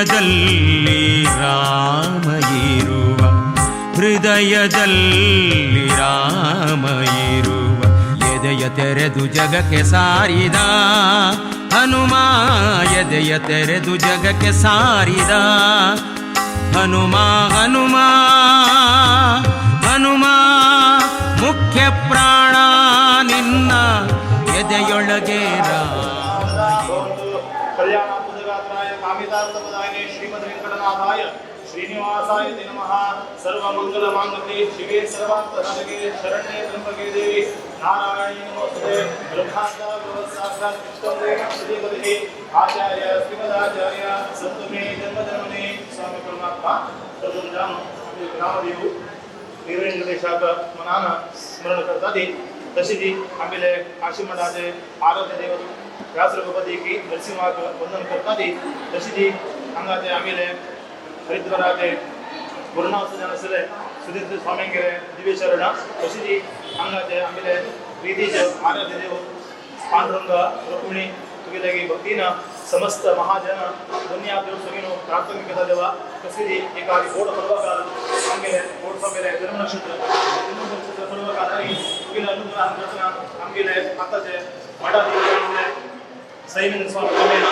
ಹೃದಯದಲ್ಲಿ ರಾಮ ಇರುವ, ಹೃದಯದಲ್ಲಿ ರಾಮ ಇರುವ. ಎದೆಯ ತೆರೆದು ಜಗಕ್ಕೆ ಸಾರಿದ ಹನುಮ, ಎದೆಯ ತೆರೆದು ಜಗಕ್ಕೆ ಸಾರಿದ ಹನುಮ. ಹನುಮ ಹನುಮ, ಮುಖ್ಯ ಪ್ರಾಣ ನಿನ್ನ ಎದೆಯೊಳಗೆ ರಾಮ. ಕಲ್ಯಾಣಾದ್ಭುತಗಾತ್ರಾಯ ಕಾಮಿತಾರ್ಥಪ್ರದಾಯಿನೇ ಶ್ರೀಮದ್ ವೆಂಕಟನಾಥಾಯ ಶ್ರೀನಿವಾಸಾಯ ತೇ ನಮಃ. ಸರ್ವಮಂಗಲ ಮಾಂಗಲ್ಯೆ ಶಿವೆ ಸರ್ವಾರ್ಥ ಸಾಧಕೆ ಶರಣ್ಯೆ ತ್ರ್ಯಂಬಕೆ ದೇವಿ ನಾರಾಯಣಿ ನಮೋಸ್ತುತೆ. ಬ್ರಹ್ಮಾಂಡ ಸಾಕ್ಷಾತ್ ಶ್ರೀಪತಿ ಆಚಾರ್ಯ ಶ್ರೀಮದಾಚಾರ್ಯ ಸಂತು ಮೇ ಜನ್ಮ ಜನ್ಮನೆ. स्वामी परमात्मा प्रथम जानो आमी नामदेव वीर मनान स्मरण करता ती. तशी ती आमिले काशी मठाचे आराध्य देवत व्यास रघुपती की नरसिंहाक वंदन करता ती. तशी ती हांगाचे आमिले हरिद्वाराचे गुरुनाथ जन आसले सुधीर स्वाम्यांगेले दिव्य शरण. तशी ती हांगाचे आमिले प्रीतीचे आराध्य देव पांडुरंग रुक्मिणी तुगेले भक्तीन समस्त महाजन दुनिया देव सगळीनो प्रार्थना करता देवा. कशी ती एका गोड पर्वकाल आमगेले गोड स्वामीले जन्म नक्षत्र, जन्म नक्षत्र पर्वकाल तुगेले अनुग्रह करतना आमगेले आताचे मठाधीश सैमिन स्वामी स्वामीन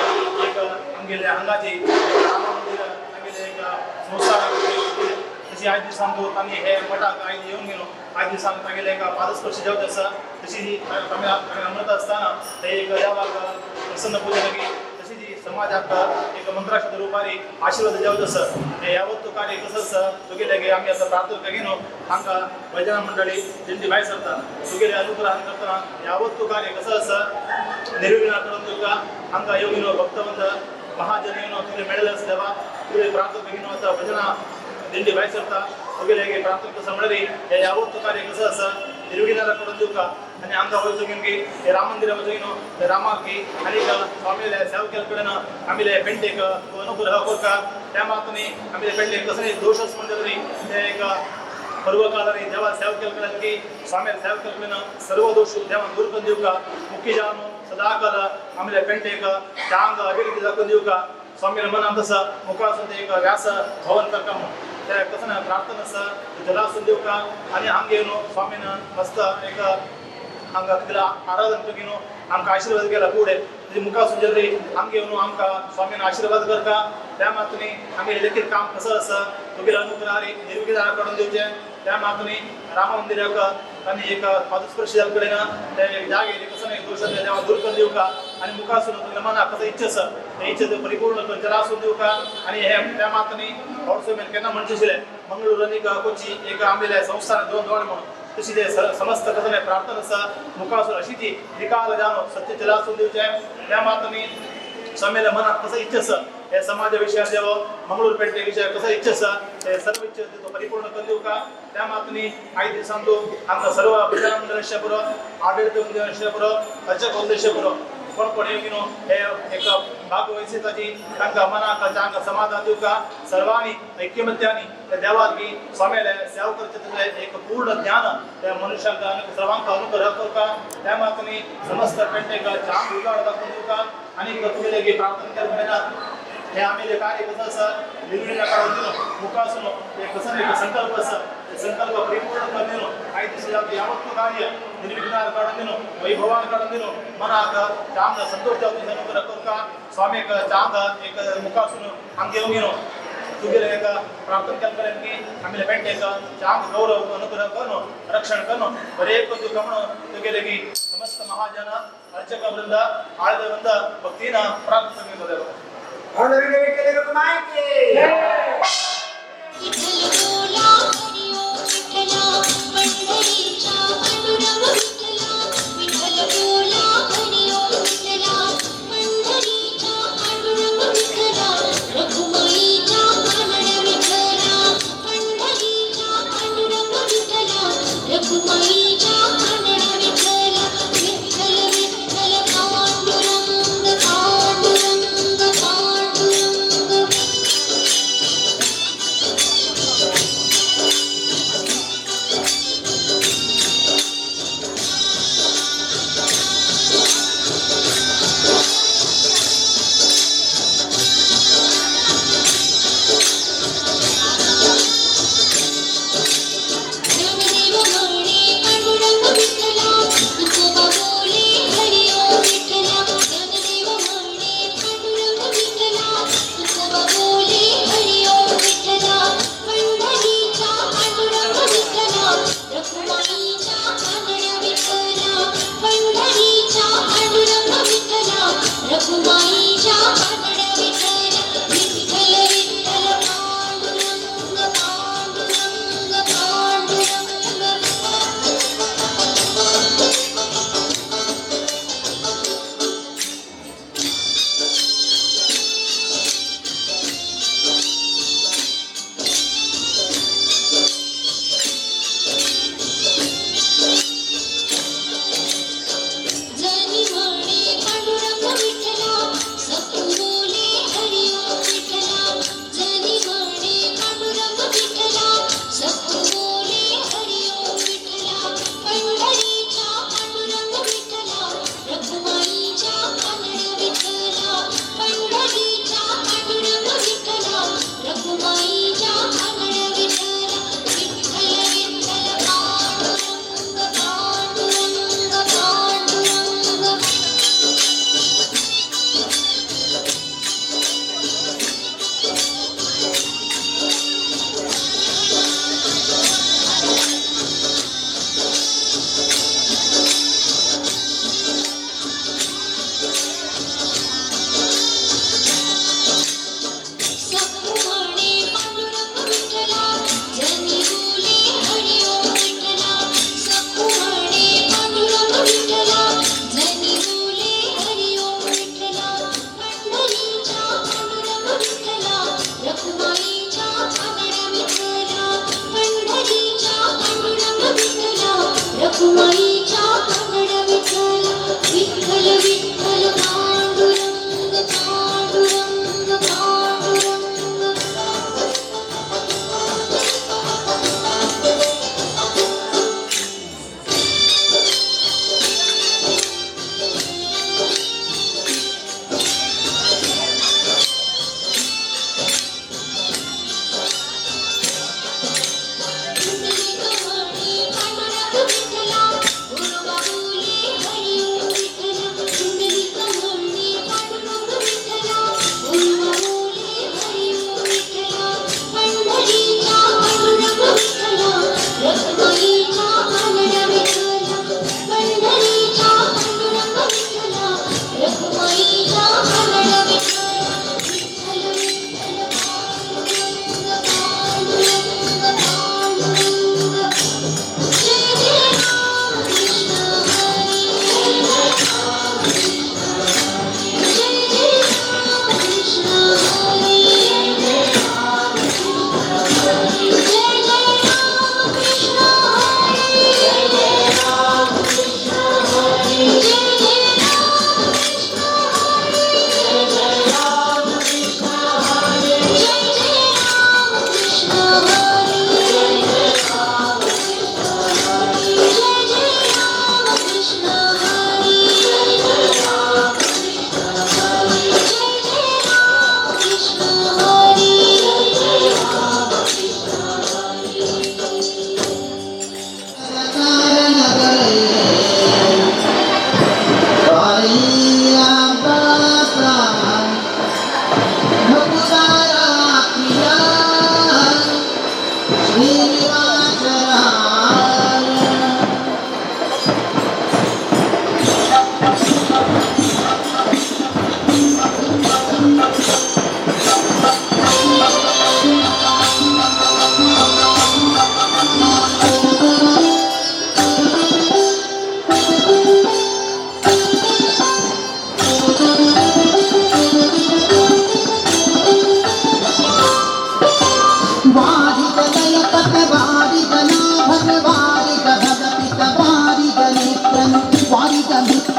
एक आमगेले हांगाची राम मंदिर आमगेले एक संस्था. तशी आयज दिसान तांणी हे मठाक आयज येवन गेलो. आयज दिसान तागेले एक पादस्पर्श जावचे आसा. तशी तामी अमृत आसतना ते एक देवाक प्रसन्न पूजन की तशी ती समाजाक एक मंत्राक्षर रुपारी आशीर्वाद जावचे आसा. हे यावत्तू कार्य कसं आसा तुगेले आमी आतां प्रार्थना घेवन हांकां भजना मंडळी दिंडी भायर सरता. तुगेले अनुग्रह करतना यावत्तू कार्य कसं आसा निर्विघ्न करून तुका हांकां येवन भक्तवंत महाजन येवन तुगेले मेळले आसा देवा. तुगेले प्रार्थना घेवन आतां भजना दिंडी भायर सरता. तुगेले प्रार्थना कसं म्हणली हे यावत्तू कार्य कसं आसा निर्विघ्न करून दिवका. आनी हांगा वयचो घेवन की हे राम मंदिरा वचो घेवन ते रामाक की आनी स्वामीले सेवकेल कडेन आमिले पेंटेक अनुग्रह करका. त्या मातुनी आमिले पेंटेक कसले दोश म्हणले ते एक पर्वकालारी देवा सेवकेल कडेन की स्वामीले सेवकेल कडेन सर्व दोश देवान दूर करून दिवका. मुख्य जावन सदाकाल आमिले पेंटेक चांग अभिवृद्धी दाखोवन दिवका. स्वामीले मनांत आसा मुखासून एक व्यास भवन करका म्हणून ते कसं ना प्रार्थना आसा जलासून दिवका. आनी हांगा येवन स्वामीन मस्त एक हांगा तुगेले आराधन घेवन आमकां आशीर्वाद केला फुडें तुजे मुखासून जरी हांगा येवन आमकां स्वामीन आशीर्वाद करता. त्या मातुनी आमी लेखीत काम कसं आसा तुगेले अनुग्रहारी निर्विघ्न काडून दिवचें. त्या मातुनी राम मंदिराक आनी एक पादस्पर्श जाल कडेन ते जागे कसं एक दोश देवा दूर करून दिवका. आनी मुखासून तुगेले मनाक कसं इच्छा आसा ते इच्छा परिपूर्ण करून जलासून दिवका. आनी हे त्या मातुनी गौड केन्ना म्हणचे आशिल्ले मंगळूर आनी कोची एक आंबेले संस्थान दोन दोळ म्हणून. तशी ते समस्त कसं प्रार्थना आसा मुखासून अशी ती निकाल जानो सत्य जलासून दिवचें. त्या मातुनी स्वामीले मनात कसं इच्छा आसा हे समाज विषय देव मंगळूर पेंटे विषय कसं इच्छा आसा ते सर्व इच्छा तो परिपूर्ण करून दिवका. त्या मातुनी आयज दिसांतू हांगा सर्व भजन मंडळ पुरो, आडಳಿತ मंडळ पुरो, अर्चक उद्देश पुरो, कोण कोण येवन हे एक भाग वहिताची तांकां मनाक चांग समाधान दिवका. सर्वांनी ऐक्यमत्यानी त्या देवाक की स्वामीले सेवा करचे तसलें एक पूर्ण ज्ञान त्या मनुष्याक सर्वांक अनुग्रह करका. त्या मातुनी समस्त पेंटेक चांग उजाड दाखोवन दिवका. आनी तुगेले प्रार्थना केले हे आम्ही कार्य कसं आसा निर्विघ्न काडून दिलो मुखासून हे कसं एक संकल्प आसा ते संकल्प परिपूर्ण करून दिलो. आयज दिसा यावत्तू कार्य निर्विघ्न काडून दिलो, वैभवान काडून दिलो. मनाक चांग संतोष जावचे अनुग्रह करका. स्वामीक चांग एक मुखासून हांगा येवन घेवन तुगेले एक प्रार्थना केले की आम्ही पेंटेक चांग गौरव अनुग्रह करून रक्षण करून बरे तुका म्हणून तुगेले की समस्त महाजन अर्चक वृंद आळದ वृंद भक्तीन प्रार्थना करता. पांडुरंग विठ्ठल रखुमाई. विठ्ठल बोला हरी ओम विठ्ठला, पंढरीच्या पांडुरंग विठ्ठला. विठ्ठल बोला हरी ओम विठ्ठला, पंढरीच्या पांडुरंग विठ्ठला, रखुमाईच्या कानड विठ्ठला, पंढरीच्या पांडुरंग विठ्ठला, रखुमाईच्या कानड विठ्ठला. विठ्ठल विठ्ठल पांडुरंग, पांडुरंग पांडुरंग.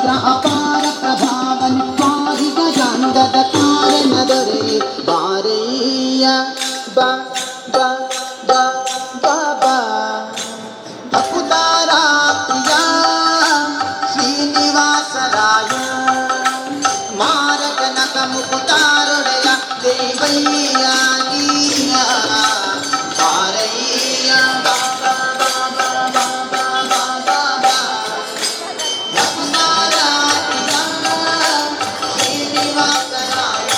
ಗಾತ್ರ ಅಪಾರ ಪ್ರಭಾವನೆ ಪಾಹಿ ಗಜಾಂಗದ ಕಾರಣ ದೊರೆ ಬಾರಯ್ಯ ಬಾ ಬಾ ಬಾ ಬಾ ಬಾ ಭಕುತಾರ ಪ್ರಿಯ ಶ್ರೀನಿವಾಸರಾಯ ಮಾರಕನಕ ಮುಕುತಾರೊಡೆಯ ದೇವಯ್ಯ ನೀಯ ಬಾರಯ್ಯ ಬಾ ಬಾ ಬಾ ಬಾ ಬಾ ಬಾ ಬಾ ಬಾ ಬಾ ಭಕುತಾರ ಪ್ರಿಯ ಶ್ರೀನಿವಾಸರಾಯ.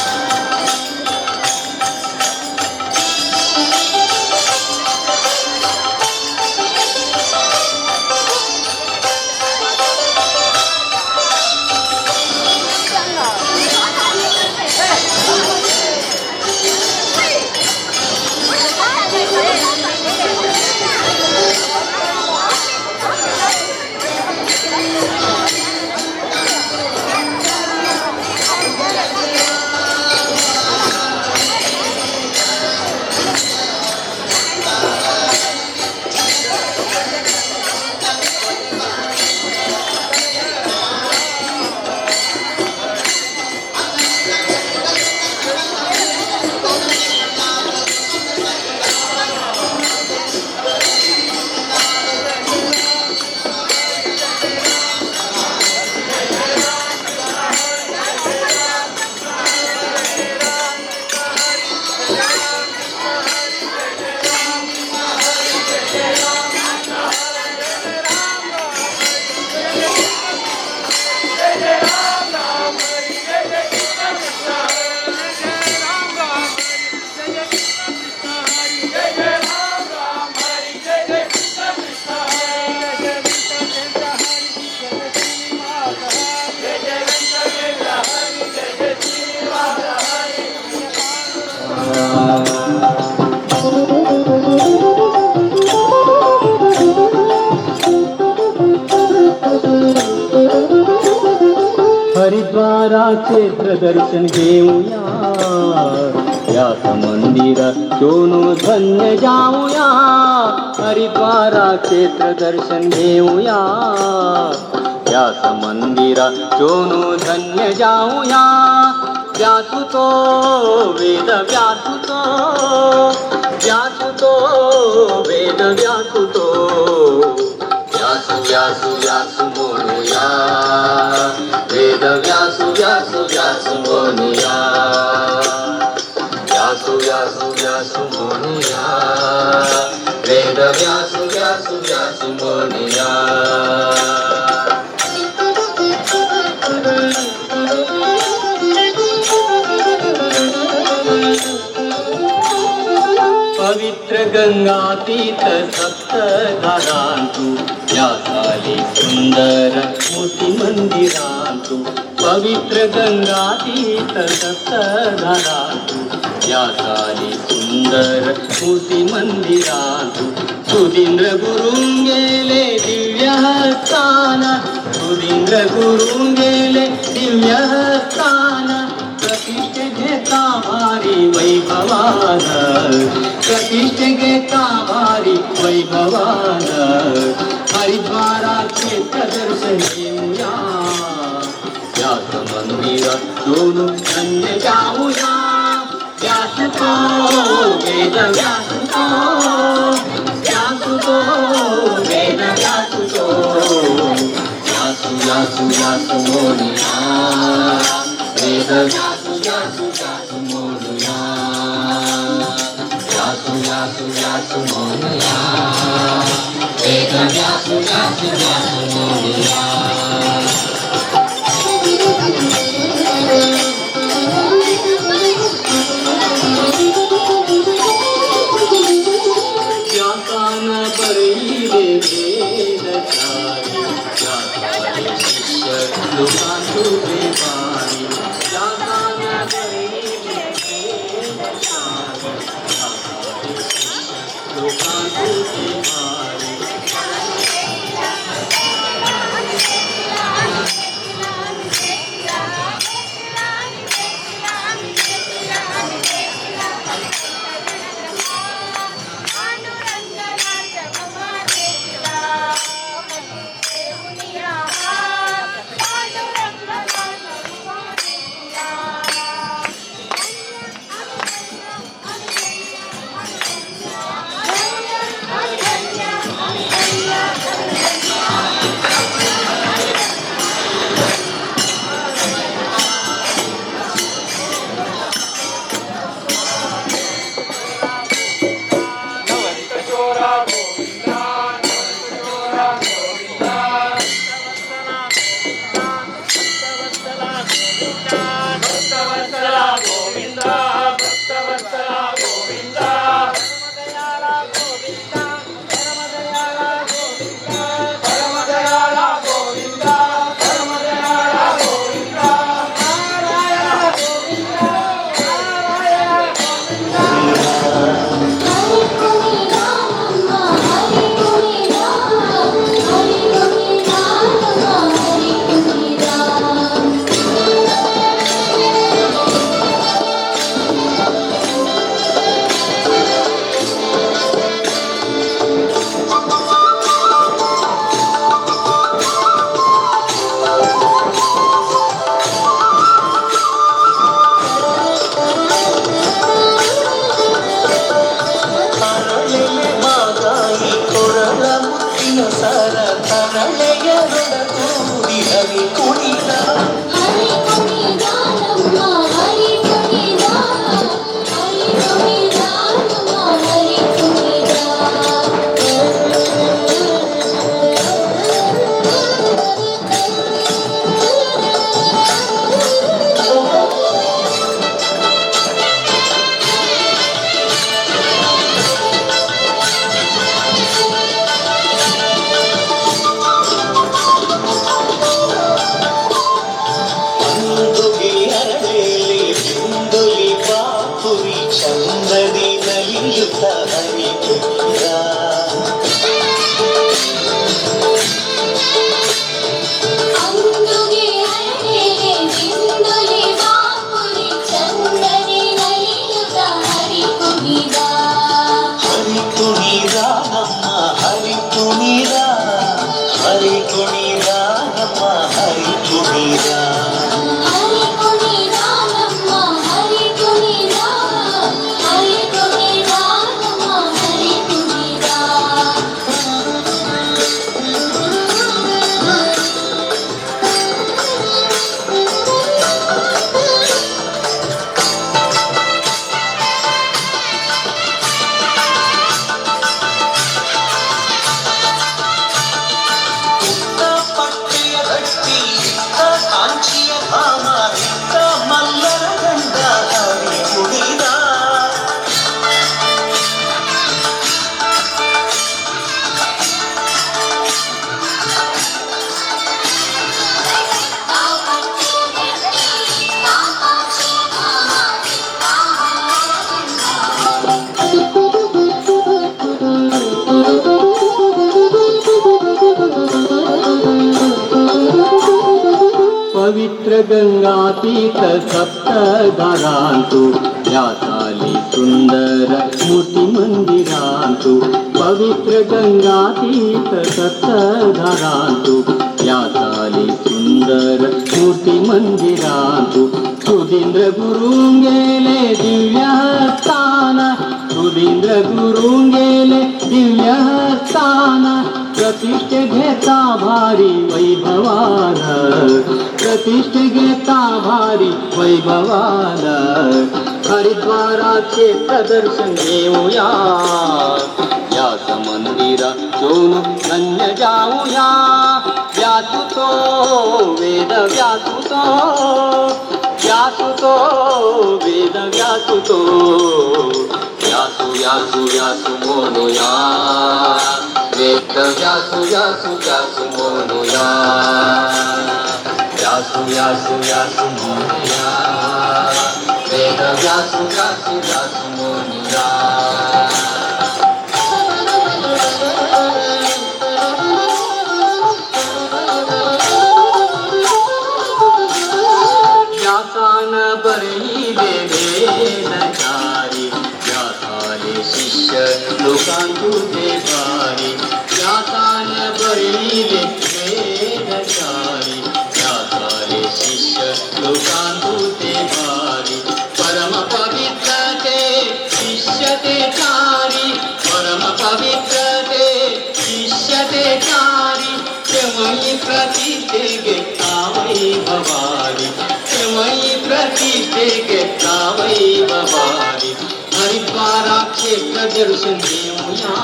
हरिद्वाराचे दर्शन घेऊया, यात मंदिर सोनू धन्य जाऊया. हरिद्वाराचे दर्शन घेऊया, यात मंदिर सोनू धन्य जाऊया. व्यासुतो वेद व्यासुतो, व्यासुतो वेद व्यासुतो, व्यासु व्यासु व्यासु म्हणूया, वेद व्यासु व्यासु व्यासु म्हणूया, व्यासु व्यासु व्यासु म्हणूया, वेद व्यासु व्यासु व्यासु म्हणूया. पवित्र गंगातीत सप्तधारांतु, यासाली सुंदर मोती मंदिरांतु. पवित्र गंगातीत सप्तधारांतु, यासाली सुंदर मोती मंदिरांतु. सुधींद्र गुरुंगेले दिव्य स्थान, सुधींद्र गुरुंगेले दिव्य स्थान. प्रतिष्ठे घेता भारी वैभवान, प्रतिष्ठे घेता भारी वैभवान. हरिद्वाराचे दर्शन घेऊया, व्यास मंदिर दोन धन्य जाऊया. व्यासतो वेद व्यासतो, व्यासतो वेद व्यासतो, व्यासु व्यासु व्यासु म्हणूया, वेद व्यासु व्यासु व्यासु म्हणूया, व्यासु व्यासु व्यासु म्हणूया, वेद व्यासु व्यासु व्यासु म्हणूया. व्यासान बरईले वेदचारी, व्यासाले शिष्य लोकांतु भारी. व्यासान बरईले वेदचारी, व्यासाले शिष्य लोकांतु भारी. पांडुरंगनाथ ममा देखला, ಹರಳೆಯರೊಡಗೂಡಿ ಹರಿ ಕುಣಿದ. ಹರಿ ಕುಣಿದ ನಮ್ಮ ಹರಿ ಕುಣಿದ, ಹರಿ ಕುಣಿದ ನಮ್ಮ ಹರಿ ಕುಣಿದ. ಅಂದುಗೆ ಅರಳೇಲಿ ಬಿಂದುಲಿ ಬಾಪುರಿ ಚಂದದಿ ನಲಿಯುತ್ತ ಹರಿ ಕುಣಿದ. ಅಂದುಗೆ ಅರಳೇಲೆ ಬಿಂದುಲಿ ಬಾಪುರಿ ಚಂದನೆ ನಲಿಯುತ್ತ ಹರಿ ಕುಣಿದ. ಹರಿ ಕುಣಿದ ನಮ್ಮ ಹರಿ ಕುಣಿದ, ಹರಿ ಕುಣಿದ ನಮ್ಮ ಹರಿ ಕುಣಿದ. ಹರಿ ಕುಣಿದ ನಮ್ಮ ಹರಿ ಕುಣಿದ, ಹರಿ ಕುಣಿದ ನಮ್ಮ ಹರಿ ಕುಣಿದ. ಇತ್ತ ಪಟ್ಟೆಯ ಗಟ್ಟಿ, ಇತ್ತ ಕಾಂಚಿಯ ಭಾಮ, ಇತ್ತ ಮಲ್ಲರ ಗಂಡ ಹರಿ ಕುಣಿದ. पवित्र गंगातीत सप्तधारांतु व्यासाली सुंदर मूर्ती मंदिरांतु. पवित्र गंगातीत सप्तधारांतु व्यासाली सुंदर मूर्ती मंदिरांतु. सुधींद्र गुरुंगेले दिव्य स्थान, सुधींद्र गुरुंगेले दिव्य स्थान. प्रतिष्ठे घेता भारी वैभवान, प्रतिष्ठे घेता भारी वैभवान. हरिद्वाराचे प्रदर्शन घेऊया, व्यास मंदिरा शोन धन्य जाऊया. व्यासुतो वेद व्यासुतो, व्यासुतो वेद व्यासुतो. व्यासु व्यासु व्यासु म्हणूया, वेद व्यासु व्यासु व्यासु म्हणूया. व्यासु व्यासु व्यासु म्हणूया, वेद व्यासु व्यासु व्यासु म्हणूया. व्यासान बरहिले वेदचारी, व्यासाले शिष्य लोकांतु ते भारी. व्यासान बरहिले वेदचारी, व्यासाले शिष्य लोकांतु ते भारी. परम पवित्र ते शिष्य ते चारी, परम पवित्र ते शिष्य ते चारी. तेव्हाही प्रतिष्ठे वैभवारी, तेव्हाही प्रतिष्ठे वैभवारी. हरिद्वारा क्षेत्र दर्शन घेऊया,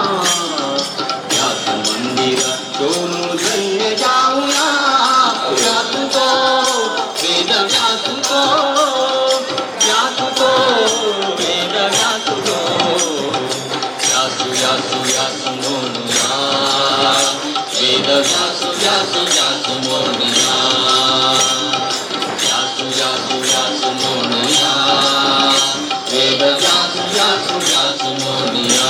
व्यास मंदिर शोनु धन्य जाऊया. व्यासुतो वेद व्यासुतो, व्यासुतो वेद व्यासुतो. व्यासु व्यासु व्यासु म्हणूया, वेद व्यासु व्यासु व्यासु म्हणूया. व्यासु व्यासु व्यासु म्हणूया, वेद व्यासु व्यासु व्यासु म्हणूया.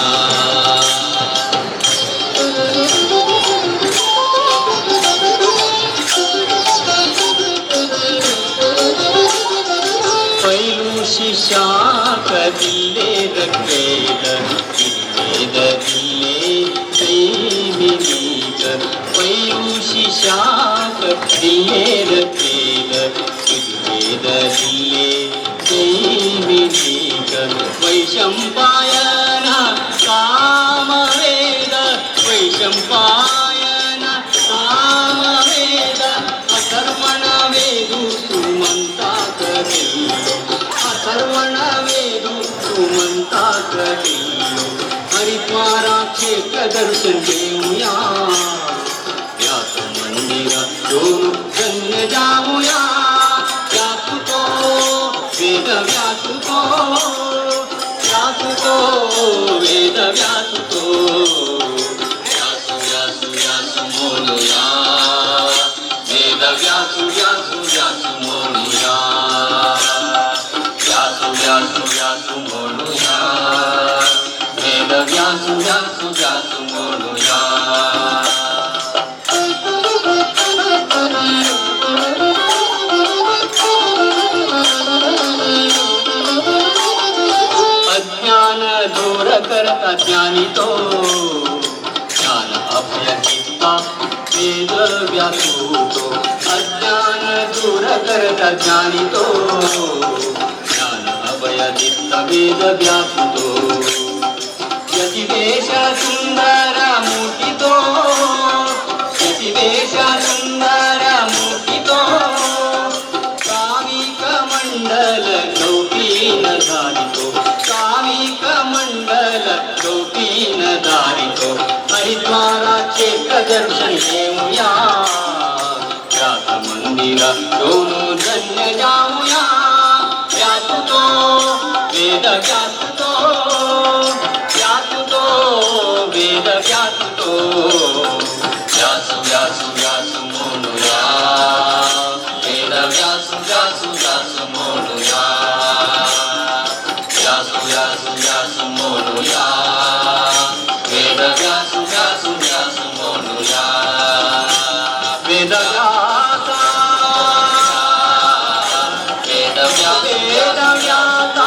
पैलू शिष्याक दिले रखेद, वेद दिले प्रेमिनीक. पैलू शिष्याक दिले रखेद, वेद दिले प्रेमिनीक. वैशंपायन सामवेद, वैशंपायन. क्षेत्र दर्शन घेऊया. व्यास मंदिरा दोन धन्य जाऊया. व्यास तो वेद व्यास तो, व्यास तो वेद व्यास तो. व्यास व्यास व्यास म्हणूया, वेद व्यास व्यास व्यास म्हणूया. व्यास व्यास व्यास म्हणूया, वेद व्यास व्यास व्यास म्हणूया. अज्ञान दूर करता ज्ञानी तो, ज्ञान अभय दिता वेद व्यासू तो. अज्ञान दूर करता ज्ञानी तो, ज्ञान अभय दिता वेद व्यासू तो. यतिवेश सुंदर मूर्ती तो, यतिवेश सुंदर मूर्ती तो. कामिक मंडल कौपीन धारितो, कामिक मंडल कौपीन धारितो. हरिद्वारा क्षेत्र दर्शन घेऊया. व्यास मंदिरा दोन धन्य जाऊया. व्यास तो वेद व्यास तो, व्यास तो वेद व्यास तो. व्यास व्यास व्यास म्हणूया, वेद व्यास व्यास व्यास म्हणूया. व्यास व्यास व्यास म्हणूया, वेद व्यास व्यास व्यास म्हणूया. वेद व्यास वेद व्यास वेद व्यास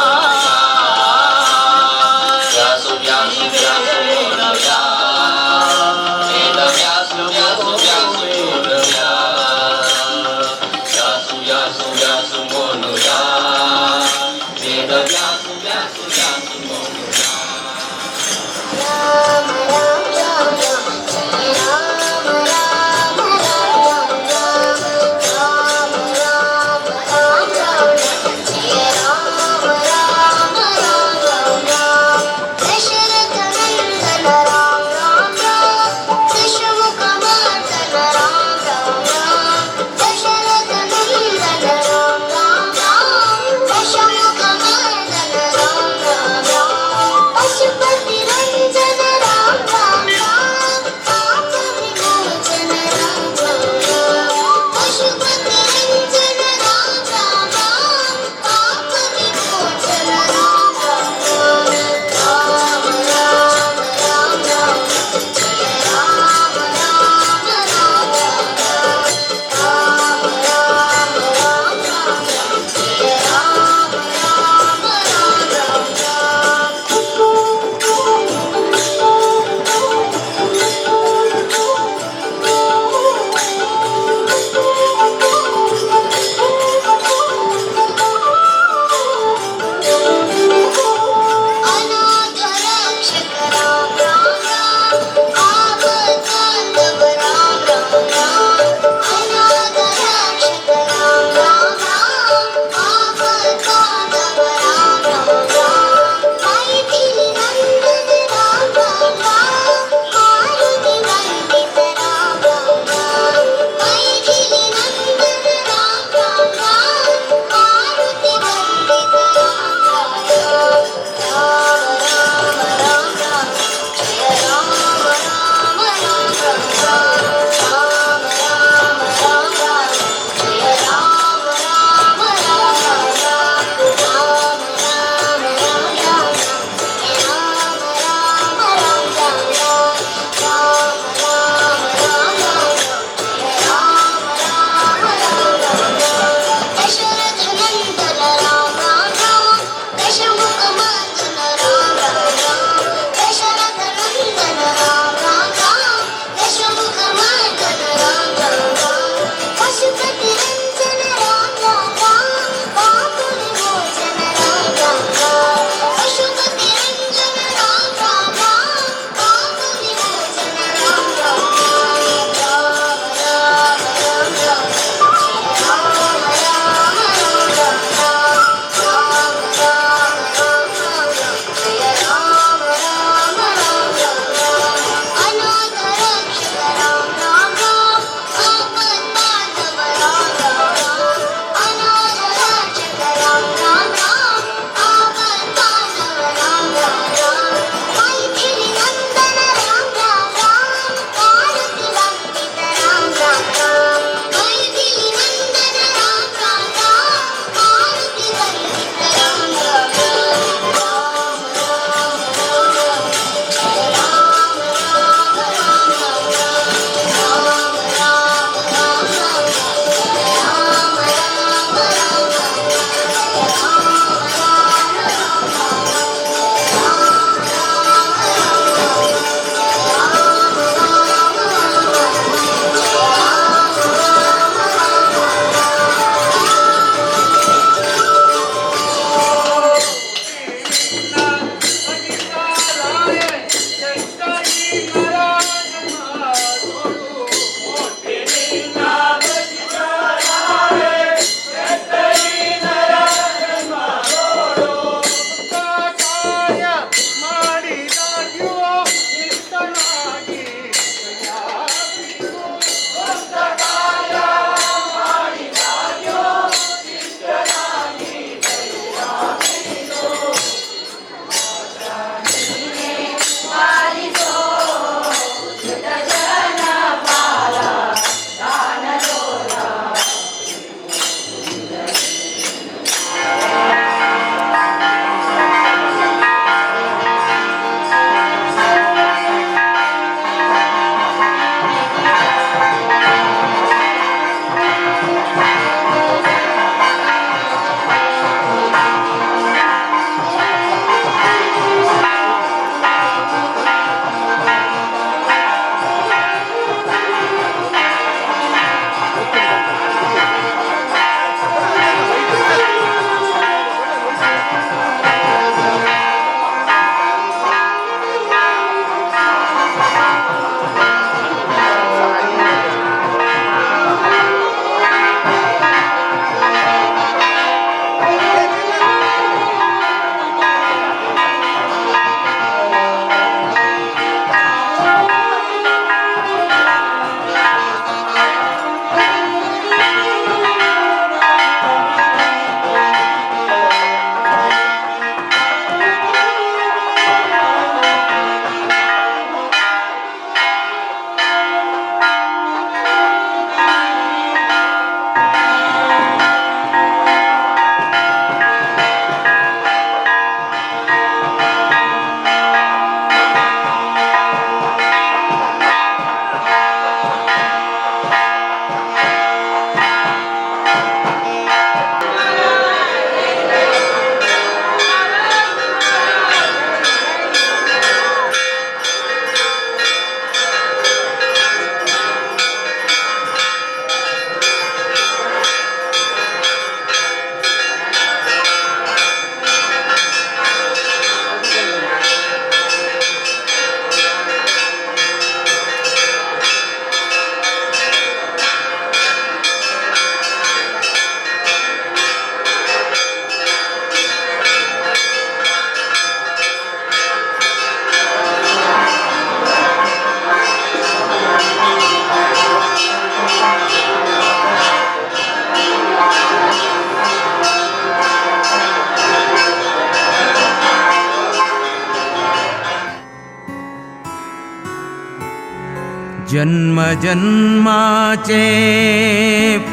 जन्म जन्माचे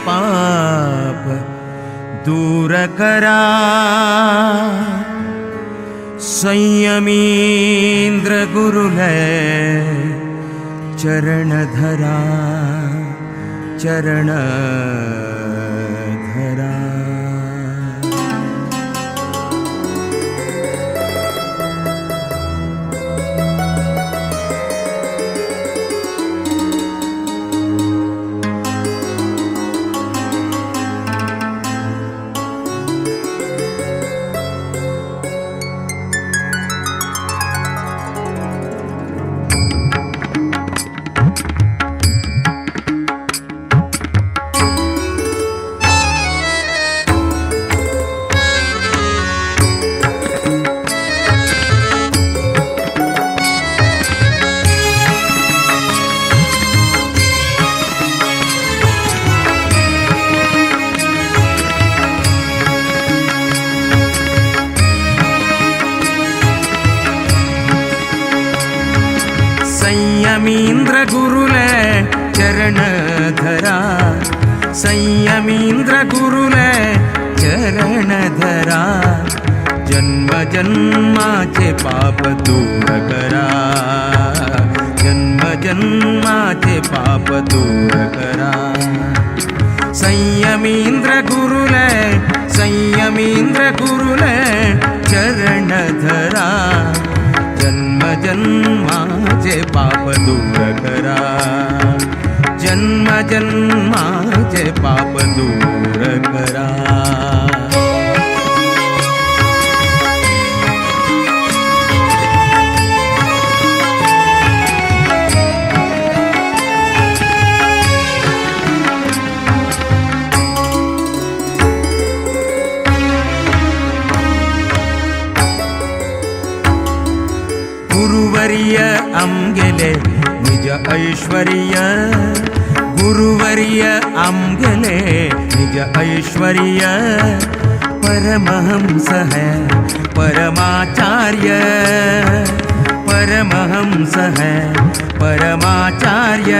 पाप दूर करा। संयमींद्र गुरुले चरण धरा, चरण धरा। संयमींद्र गुरुले चरण धरा, संयमींद्र गुरुले चरण धरा। जन्म जन्माचे पाप दूर करा, जन्म जन्माचे पाप दूर करा। संयमींद्र गुरुले, संयमींद्र गुरुले चरण धरा। जन्म जन्माचे पाप दूर करा, जन्म जन्माचे पाप दूर करा। गुरुवर्य आमगेले निज ऐश्वर्य, गुरुवर्य आमगेले निज ऐश्वर्य। परमहंस है परमाचार्य, परमहंस है परमाचार्य।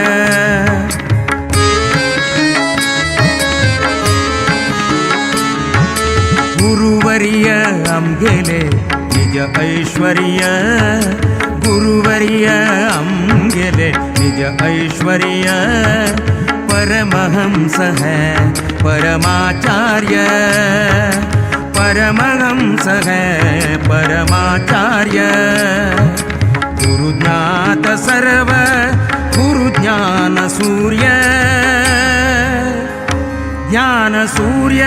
गुरुवर्य आमगेले निज ऐश्वर्य, गुरुवर्य आमगेले निज ऐश्वर्य। परमहंस है परमाचार्य, परमहंस है परमाचार्य। गुरुज्ञात सर्व गुरुज्ञान सूर्य, ज्ञान सूर्य।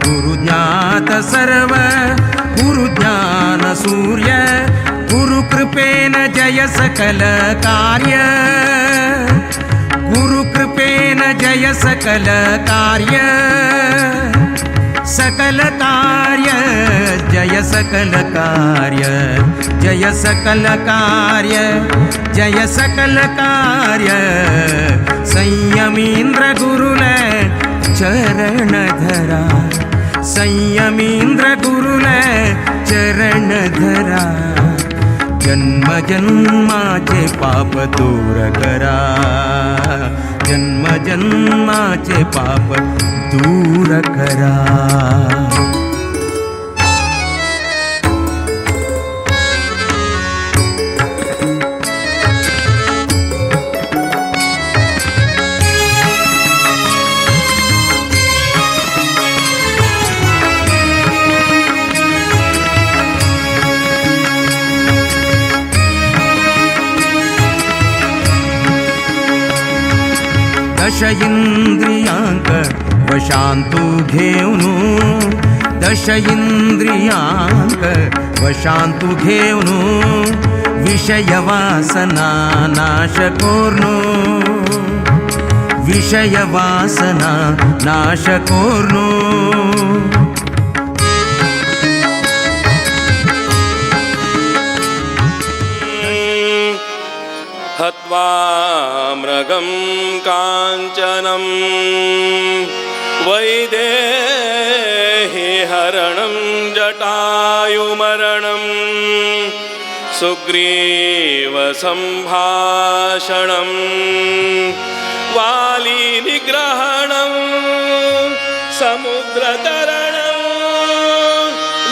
गुरुज्ञात सर्व गुरुज्ञान सूर्य। गुरुकृपेन जय सकल कार्य, गुरुकृपेन जय सकल कार्य। सकल कार्य जय सकल कार्य, जय सकल कार्य, जय सकल कार्य। संयमींद्र गुरुले चरण धरा, संयमींद्र गुरुले चरण धरा। जन्म जन्माचे पाप दूर करा, जन्म जन्माचे पाप दूर करा। दश इंद्रियांक वशांतु घेऊनु, दश इंद्रियांक वशांतु घेऊनु। विषय वासना नाश कोर्नु, विषय वासना नाश कोर्नु। हत्वा मृगं काञ्चनं वैदेही हरणं जटायुमरणं सुग्रीव संभाषणं वाली निग्रहणं समुद्रतरणं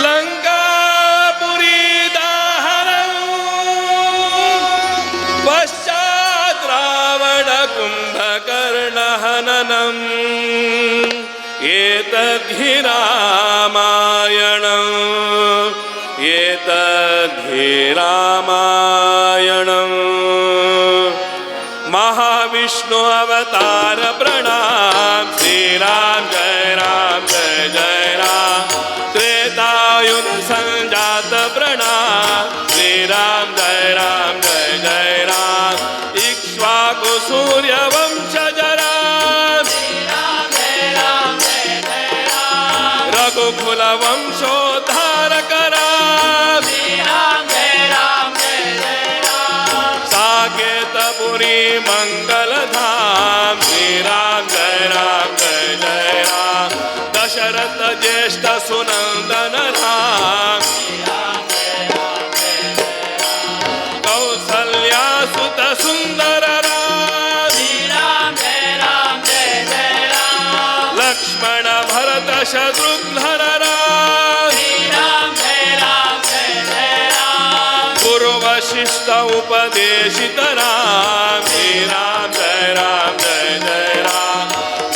लंकापुरी दाहनं पश्चात् रावण कुंभकर्ण हननम् एतद्धि रामायणम् एतद्धि रामायणम्। महाविष्णु अवतार प्रणाम, श्री राम जय राम जय जय राम। त्रेतायुग संजात प्रणाम, श्री राम जय राम जय जय राम। इक्ष्वाकु सूर्य वंशज राम, रघुकुल वंशोद्धारक राम, साकेतपुरी मंगल धाम, श्री राम जय राम जय जय राम। दशरथ ज्येष्ठ सुनंदन राम, कौसल्या सुत सुंदर राम, लक्ष्मण भरत शत्रुघ्न राम, गुरु वशिष्ठ उपदेशित राम, श्री राम जय राम जय जय राम।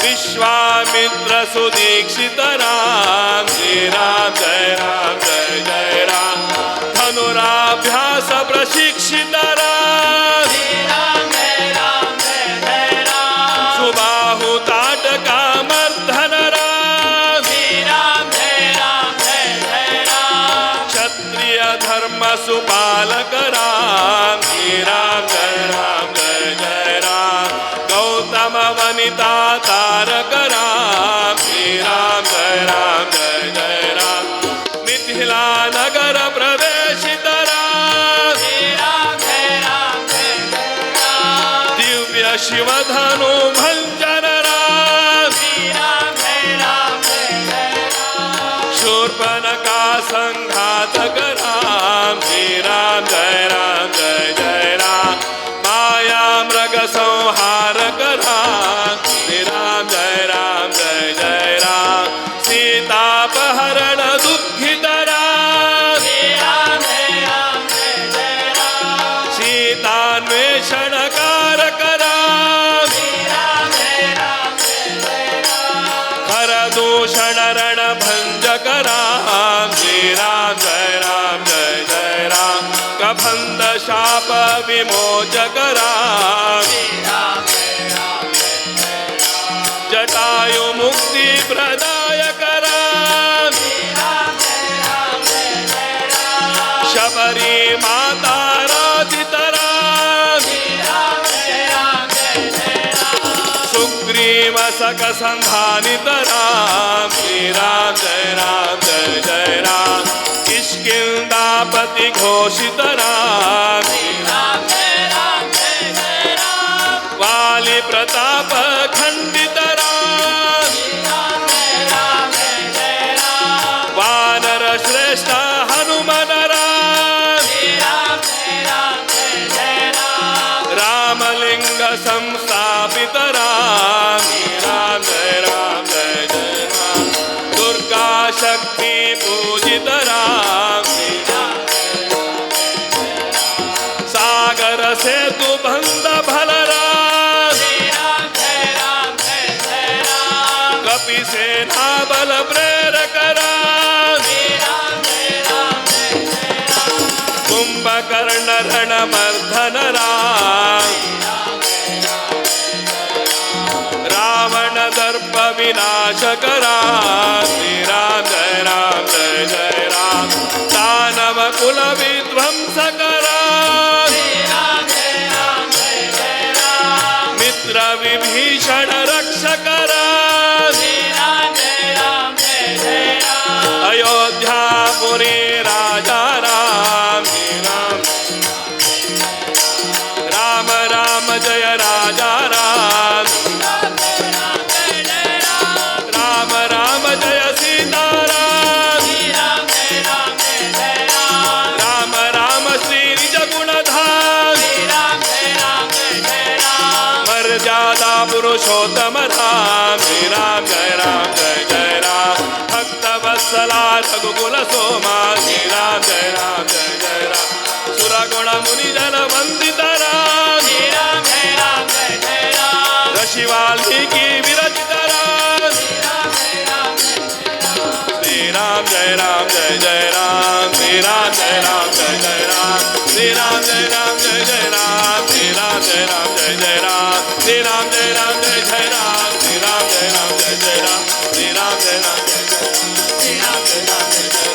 विश्वामित्र सुदीक्षित राम, श्री राम जय राम जय जय राम। धनुराभ्यास प्रशिक्षित राम, सुबाहु ताटका मर्दन राम, क्षत्रिय धर्म सुपालक राम, श्री राम जय राम जय जय राम। गौतम वनिता तारक राम, श्री राम जय राम जय जय राम। मिथिला नगर प्रवेशित राम, दिव्य शिवधनु भंजन राम, शूर्पणखा संघातक राम, श्री राम जय राम जय जय राम। माया मृग संहारक राम, श्री राम जय राम जय जय राम। सीतापहरण दुःखित राम, सीतान्वेषण कारक राम, खरदूषण रण भंजक राम, श्री राम जय राम जय जय राम। कबंध शाप विमोचक राम, जटायु मुक्ति प्रदायक राम, शबरी माता राधित राम, सुग्रीव सख संधानित राम, श्री राम जय राम जय जय राम। किष्किंधापति घोषित राम, वाली प्रताप खंडित राम, वानर श्रेष्ठ हनुमान राम, रामलिंग संस्थापित राम, राम जय राम जय जय राम। दुर्गा शक्ति पूजित राम, सागर सेतु बंध भल राम, कपि सेना बल प्रेरक राम, कुंभकर्ण रण मर्दन राम, रावण दर्प विनाशक राम, श्री राम जय राम जय जय राम। दानव कुल विध्वंसक राम, मित्र विभीषण रक्षक राम, अयोध्यापुरी राजा राम, श्री राम राम राम जय राजा राम, राम राम जय सीता राम, राम राम श्री पुरुषोत्तम राम, श्री राम जय राम जय जय राम। भक्त वत्सला रघुकुल सोमा, श्री राम जय राम जय जय राम। सुरगुण मुनि जन वंदित राम, श्री राम जय राम जय जय राम। ऋषि वाल्मीकि विरचित राम, श्री राम जय राम जय जय राम। श्री राम जय राम जय जय राम। श्री राम जय राम जय जय राम। श्री राम जय राम जय जय राम। श्री राम जय राम जय जय राम। श्री राम जय राम जय जय राम। श्री राम जय राम जय जय राम। श्री राम जय राम जय जय राम। श्री राम जय राम जय जय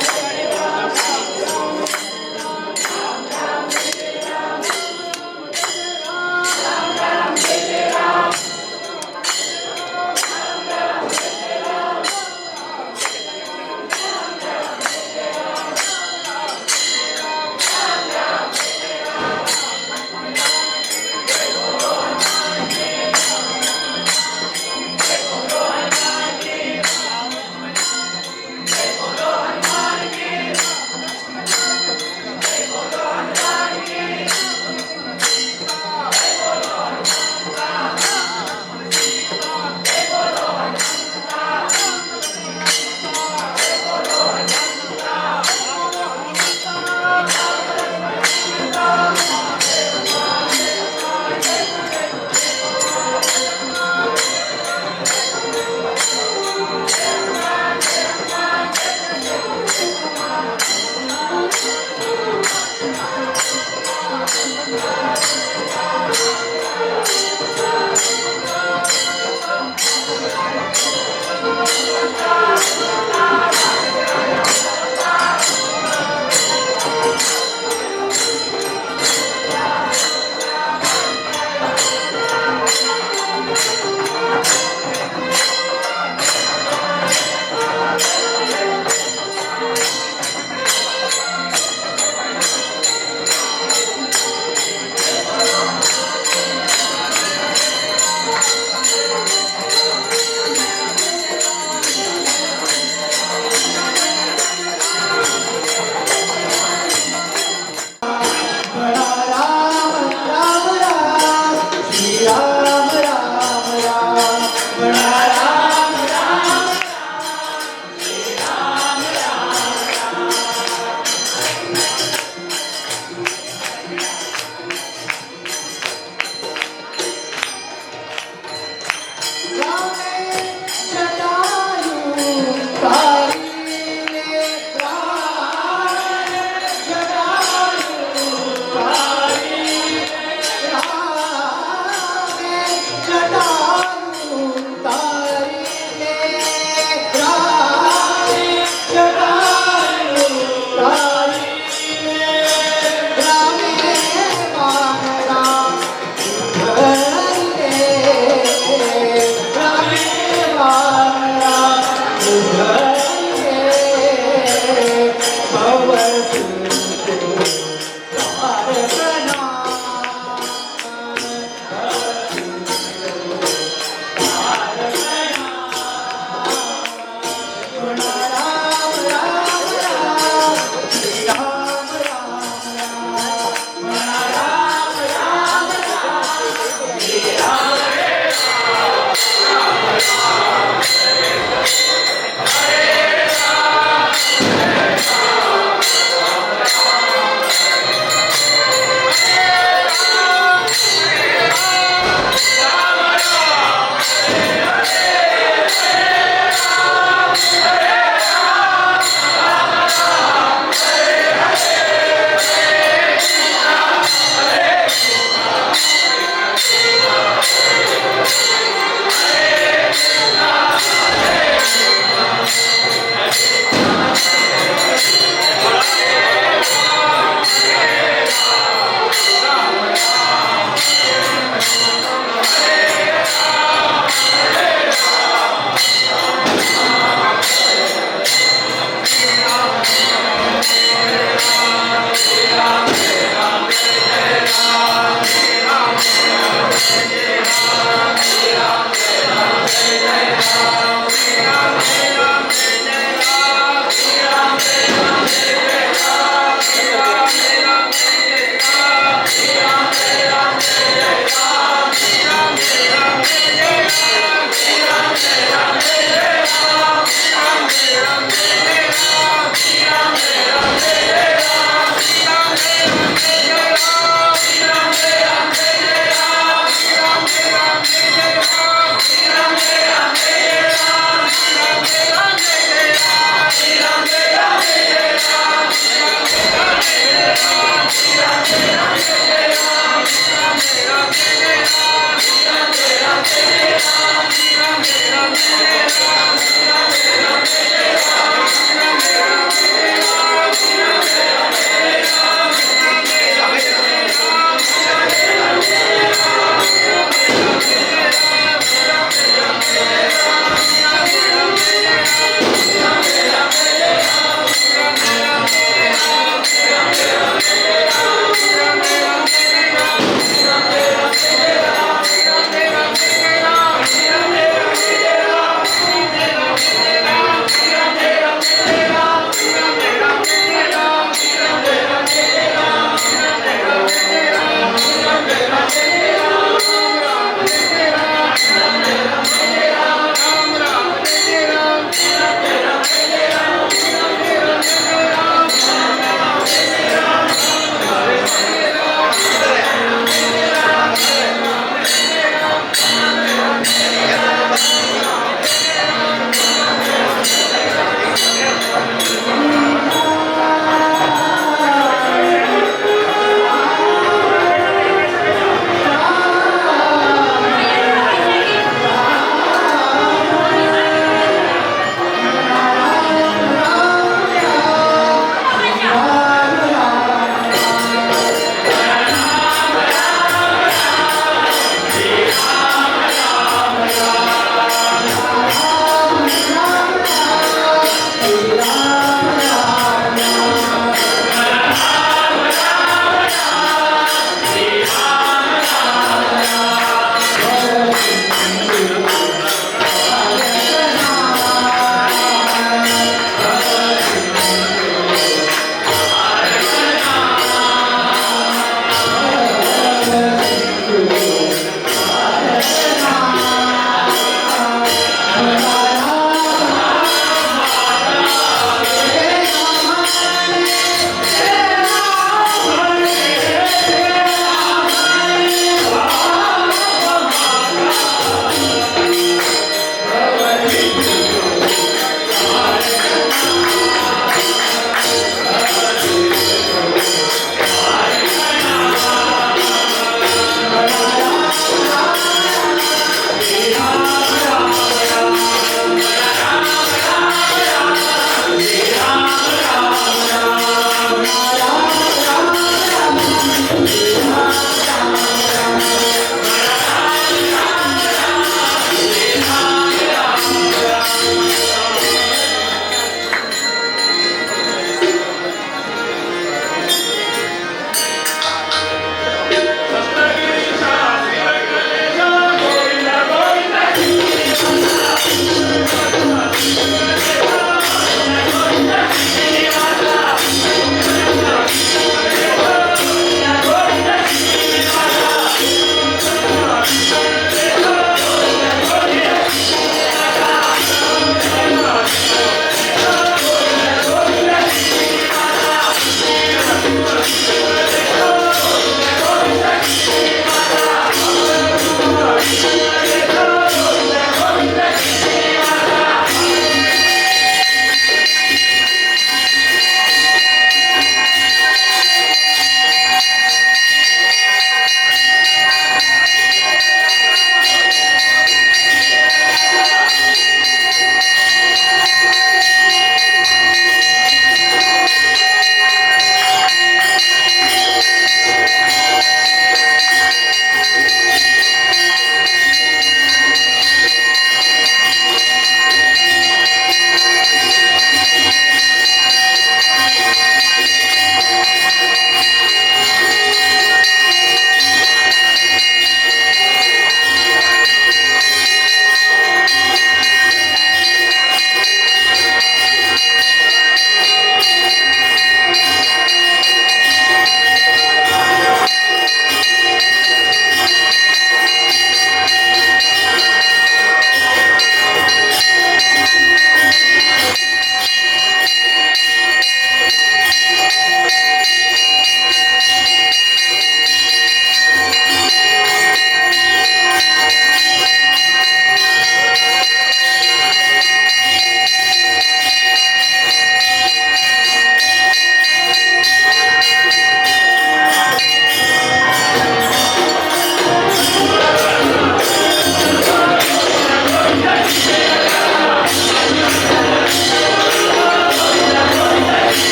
राम।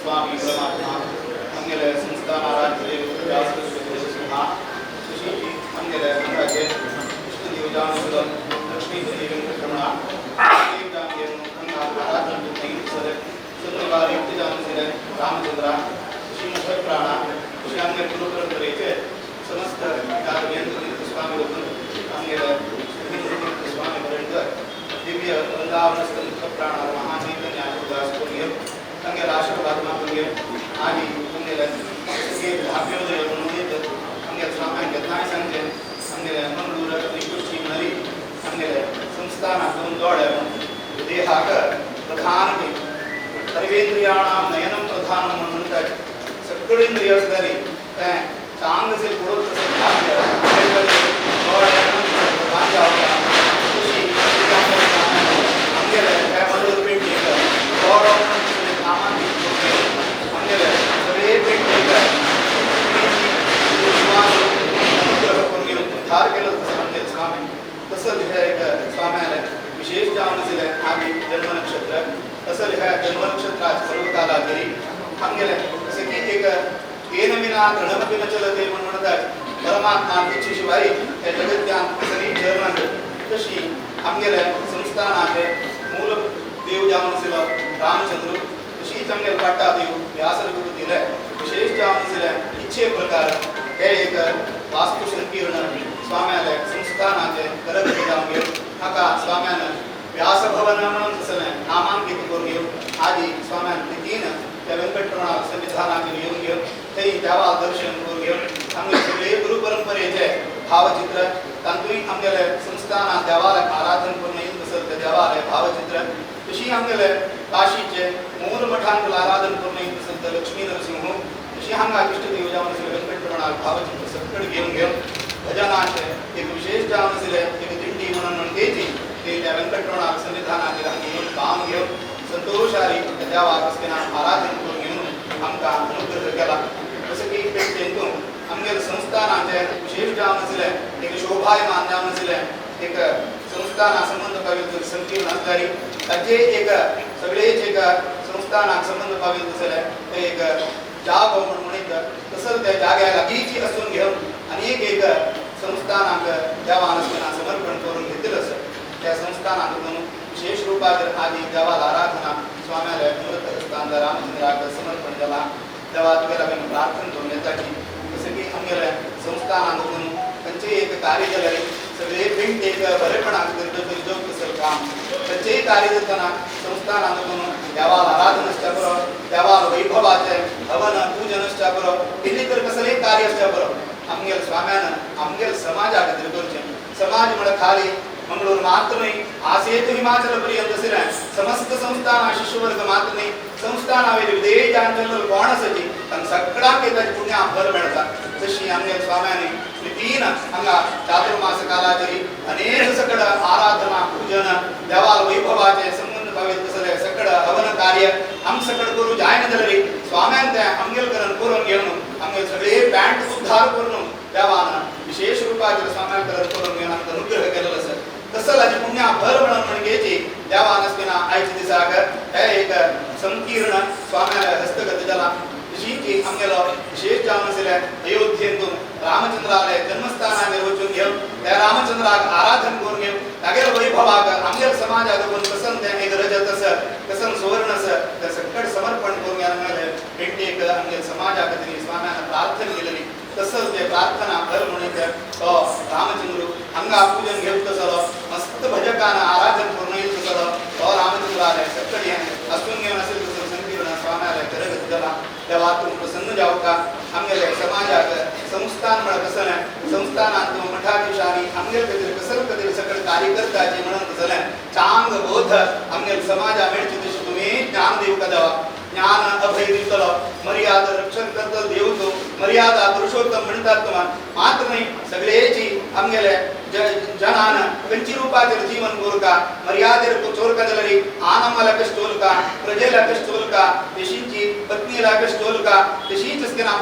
स्वामी परमात्मा ಅಂಗೆಲೆ ಸಂಸ್ಥಾನ ರಾಜ್ಯ ಅಂಗೆಲೆ ಅಂಗಾಗೆ ವಿಷ್ಣುದೇವ ಜಾನುಸುಲ ಲಕ್ಷ್ಮೀಪತಿ ವೆಂಕಟರಮಣ ದೇವಜಾನಿಯನ್ನು ಅಂಗ ಆರಾಧನೆ ತೆಗೆದುಸಲೆ ಸುಂದರವಾದ ಯುಕ್ತಿ ಜಾನಿಸಿದೆ ರಾಮಚಂದ್ರ ಶ್ರೀ ಮುಖಪ್ರಾಣ ಶ್ರೀ ಅಂಗೆ ಗುರುಪರಂಪರೆಗೆ ಸಮಸ್ತ ಸ್ವಾಮಿ ಅಂಗೆಲೆ ಸ್ವಾಮಿ ದಿವ್ಯ ವೃಂದಾವನಸ್ಥ ಮುಖಪ್ರಾಣ ಮಹಾಚೈತನ್ಯ ದಾಸೋನಿಯ ಅಂಗೆಲ ಆಶೀರ್ವಾದ ಮಾತಂಗೆ ಆಗಿ ಅಂಗೆಲ ಅಭ್ಯುದಯ ಅಂಗೆಲ ಸ್ವಾಮಿ ತಾಯಿ ಸಂಖ್ಯೆ ಅಂಗೆಲ ಮಂಗಳೂರ ತ್ರಿಕುಷ್ಟಿ ನರಿ ಅಂಗೆಲ ಸಂಸ್ಥಾನ ದೊಂದೋಳೆ ದೇಹಾಕ ಪ್ರಧಾನ ಸರ್ವೇಂದ್ರಿಯಾಣಾಂ ನಯನಂ ಪ್ರಧಾನಂ ಅಂತ ಸಕ್ಕಳೇಂದ್ರಿಯದಲ್ಲಿ ಚಾಂಗ್ ಸೆ ಕೊಡೋ ಅಂಗೆಲ ಮಂಗಳೂರು ಪೇಟೆ उद्धार केलं तसं स्वामी तसं ह्या एक स्वाम्याला विशेष जावन आशिल्लें आमी जन्म नक्षत्र तसं ह्या जन्म नक्षत्राचे सर्वकालाचेरी आमगेलें जशें की एक येन विना तृणमपि न चलते म्हूण म्हणटात परमात्मा इच्छे शिवाय ह्या जगत्यान कसलीय चलना तशी आमगेले संस्थानाचे मूल देव जावन आशिल्लो रामचंद्र तशीच आमगेले पाट्टा देव व्यास रघुपतीले विशेष जावन आशिल्लें इच्छे प्रकार हे एक वास्तु संकीर्ण स्वाम्याले संस्थानाचे करगती जावन घेवन हाका स्वाम्यान व्यासभवन म्हणून तसलें नामांकित करून घेवन आदी स्वाम्यान प्रितीन त्या व्यंकटरमणा सन्निधानाचेर येवन घेवन थंय देवा दर्शन करून घेवन आमगे सगळे गुरु परंपरेचे भावचित्र तातूंय आमगेले संस्थानात देवालय आराधन करून येवन तसलें ते देवालय भावचित्र तशी आमगेले काशीचे मूल मठांत आराधन करून येवन तसलें ते लक्ष्मी नरसिंह तशी हांगा इश्ट देव जावन आशिल्ले व्यंकटरमणाक भावचित्र सकट घेवन घेवन भजनाचे एक विशेष जावन आशिल्लें एक दिंडी म्हणून म्हणतेची ते त्या व्यंकटरमणाक सन्निधानाचेर हांगा येवन काम घेवन संतोषारी त्या देवाक आसतना आराधन करून घेवन आमकां अनुग्रह केला. जशें की पेटयेंतून आमगेले संस्थानाचे विशेष जावन आशिल्लें एक शोभायमान जावन आशिल्लें एक संस्थाना संबंद पाविल्लो संकीर्ण आसताली ताजे एक सगळेच एक संस्थानाक संबंद पाविल्लो आसलें ते एक जागो म्हूण म्हणीत तसो त्या जाग्या लागींची आसून घेवन आनी एक एक संस्थानाक देवान आसतना समर्पण करून घेतिल्लें आसा. त्या संस्थानाक म्हणून विशेष रुपाचेर आदी देवाला आराधना स्वाम्याले अमृत हस्तान रामचंद्राक समर्पण जाला देवा तुगेल्या आमी प्रार्थना करून येताची जशें की आमगेले संस्थानाक म्हणून खंयचेय एक कार्य जाल्यार सगळे पिंड एक बरेपणाक करता तसलें काम खंयचेय कार्य जातना संस्थानाक म्हणून देवाला आराधन आसच्या बरो देवाला वैभवाचें हवन पूजन आसच्या बरो इल्ली तर कसलेंय कार्य आसच्या बरो आमगेले स्वाम्यान आमगेले समाजा खातीर करचें. समाज म्हळ्यार खाली मंगळूर मात्र न्हय आसेतु हिमाचल पर्यंत आशिल्लें समस्त संस्थान शिष्यवर्ग मात्र न्हय संस्थाना वयले विदेशान चल्लेलो कोण आसा तांकां सगळ्यांक ताजें पुण्या फल मेळटा. तशी आमगेले स्वाम्यांनी प्रितीन हांगा चातुर्मास कालाचेर अनेक सकड आराधना पूजन देवाल वैभवाचे संबंध पाविल्लें तसलें सकड हवन कार्य आम सकड करूं जायना जाल्यार स्वाम्यान तें आमगेले करून करून घेवन आमगेले सगळे पॅन्ट उद्धार करून देवान विशेष रुपाचेर स्वाम्यान करून करून घेवन आमकां अनुग्रह केल्लो आसा. तसो ताजें पुण्या भर म्हणून म्हणगेची देवान आसतना आयच्या दिसाक हे एक संकीर्ण स्वाम्याले हस्तगत जाला. तशीच आमगेलो विशेष जावन आशिल्लें अयोध्येंतून रामचंद्राले जन्मस्थानाचेर वचून घेवन त्या रामचंद्राक आराधन करून घेवन तागेले वैभवाक आमगेले समाजाक करून कसन तें एक रजत आसा कसन सुवर्ण आसा तें सकट समर्पण करून घेवन आमगेले पेंटेक आमगेले समाजा खातीर स्वाम्यान प्रार्थना केलेली तसंच ते प्रार्थना भर म्हणून तो रामचंद्र हांगा पूजन घेवन तसलो मस्त भजकान आराधन करून येयल तसलो तो रामचंद्राले सकट हें आसून घेवन आशिल्लें तसो संकीर्ण स्वाम्याले करगत जाला. देवा तूं प्रसन्न जावका आमगेले समाजाक संस्थान म्हळ्यार कसलें संस्थानांत मठाधीशांनी आमगेले खातीर कसले खातीर सकट कार्य करताचे म्हणून तसलें चांग बोध आमगेले समाजा मेळचे तशें तुमी ज्ञान दिवका देवा. ज्ञान अभय दितलो मर्यादा रक्षण करतलो देव तूं मर्यादा पुरुषोत्तम म्हणटात तुमा मात्र न्हय सगळेची आमगेले जनान खंयची रुपाचेर जीवन कोरका मर्यादेर चोरका जाल्यार आनमाला कशें चोलका प्रजेला कशें चोलका तशींची पत्नीला कशें चोलका तशी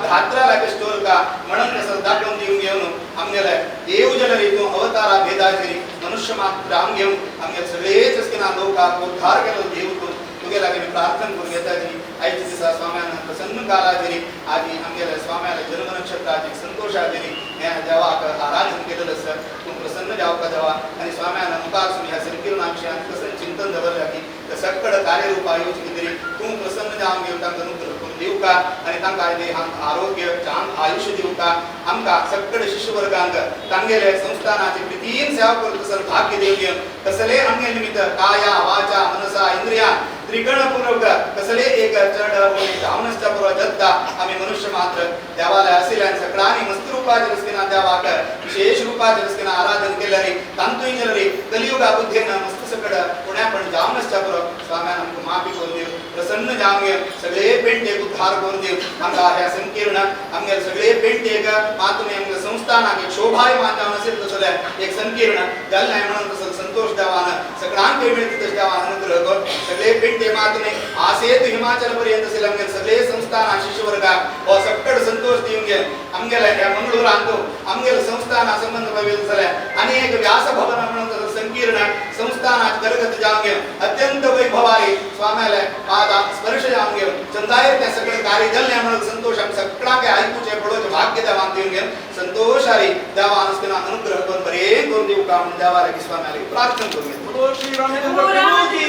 घात्राला स्टोर का म्हणून तसं दाखवून देऊन घेऊन आमगेले देव जनरी तूं अवतारा भेदाचेरी मनुष्य मात्र आम घेऊन आमगे सगळेच असतना लोकाक उद्धार केलो देव तूं तुगे लागीं मी प्रार्थना करून घेता जी आयच्या दिसा स्वाम्यान प्रसन्न कालाचेरी आजी आमगेले स्वाम्याले जन्म नक्षत्राची संतोषाचेरी ह्या देवाक आराधन केलेलं आसा तूं प्रसन्न जावका देवा आनी स्वाम्यान मुखार ह्या संकीर्णा विशयान प्रसन्न चिंतन दवरला की सकड कार्यरूप आयोजित तरी तूं प्रसन्न जावन घेवन तांकां अनुग्रह करून दिवका आनी तांकां देहांक आरोग्य चांग आयुष्य दिवका आमकां सकड शिष्यवर्गांक तांगेले संस्थानाचे प्रितीन सेवा करत तसं भाग्य देव घेवन कसले आमगे निमित्त काया वाचा मनसा इंद्रिया त्रिगणपूर्वक कसले एक चढ जावनसच्या पूर्व जत्ता आम्ही मनुष्य मात्र देवाला आशिल्ल्यान सगळ्यांनी मस्त रूपाचे रस्केना देवाक विशेष रूपाचे रस्केना आराधन केल्यारी तांतूय गेल्यारी कलियुगा बुद्धेन मस्त सकड पुण्यापण जावनसच्या पूर्व स्वाम्यान आमकां माफी करून दिव प्रसन्न जावन घेवन सगळे पेंटेक उद्धार करून दिव आमकां ह्या संकीर्ण आमगे सगळे पेंटेक मातून आमकां संस्थानाक एक शोभायमान जावन असेल तसले एक संकीर्ण जाल्लें म्हणून तसो संतोष देवान सगळ्यांक मेळटा तशें देवान अनुग्रह कर सगळे पेंटे मातून आसेतु हिमाचल पर्यंत असेल आमगे सगळे संस्थान शिष्यवर्गाक हो सक्कड संतोष दिवन घे आमगेले ह्या मंगळूरांतू आमगेले संस्थाना संबंध पळयत जाल्यार अनेक व्यास भवन म्हणून संकीर्ण संस्थानाक करगत जावन घेवन अत्यंत वैभवारी स्वाम्याले पादा स्पर्श जावन घेवन चंदायर त्या सगळे कार्य जाल्लें म्हणून संतोष आम सगळ्यांक आयकुचें पळोवचें भाग्य देवान दिवन घेवन संतोषारी देवान आसतना अनुग्रह करून बरें करून दिवका म्हणून देवाला स्वाम्याले प्रार्थना करून घेता. बोलो श्री रामचंद्र प्रभु की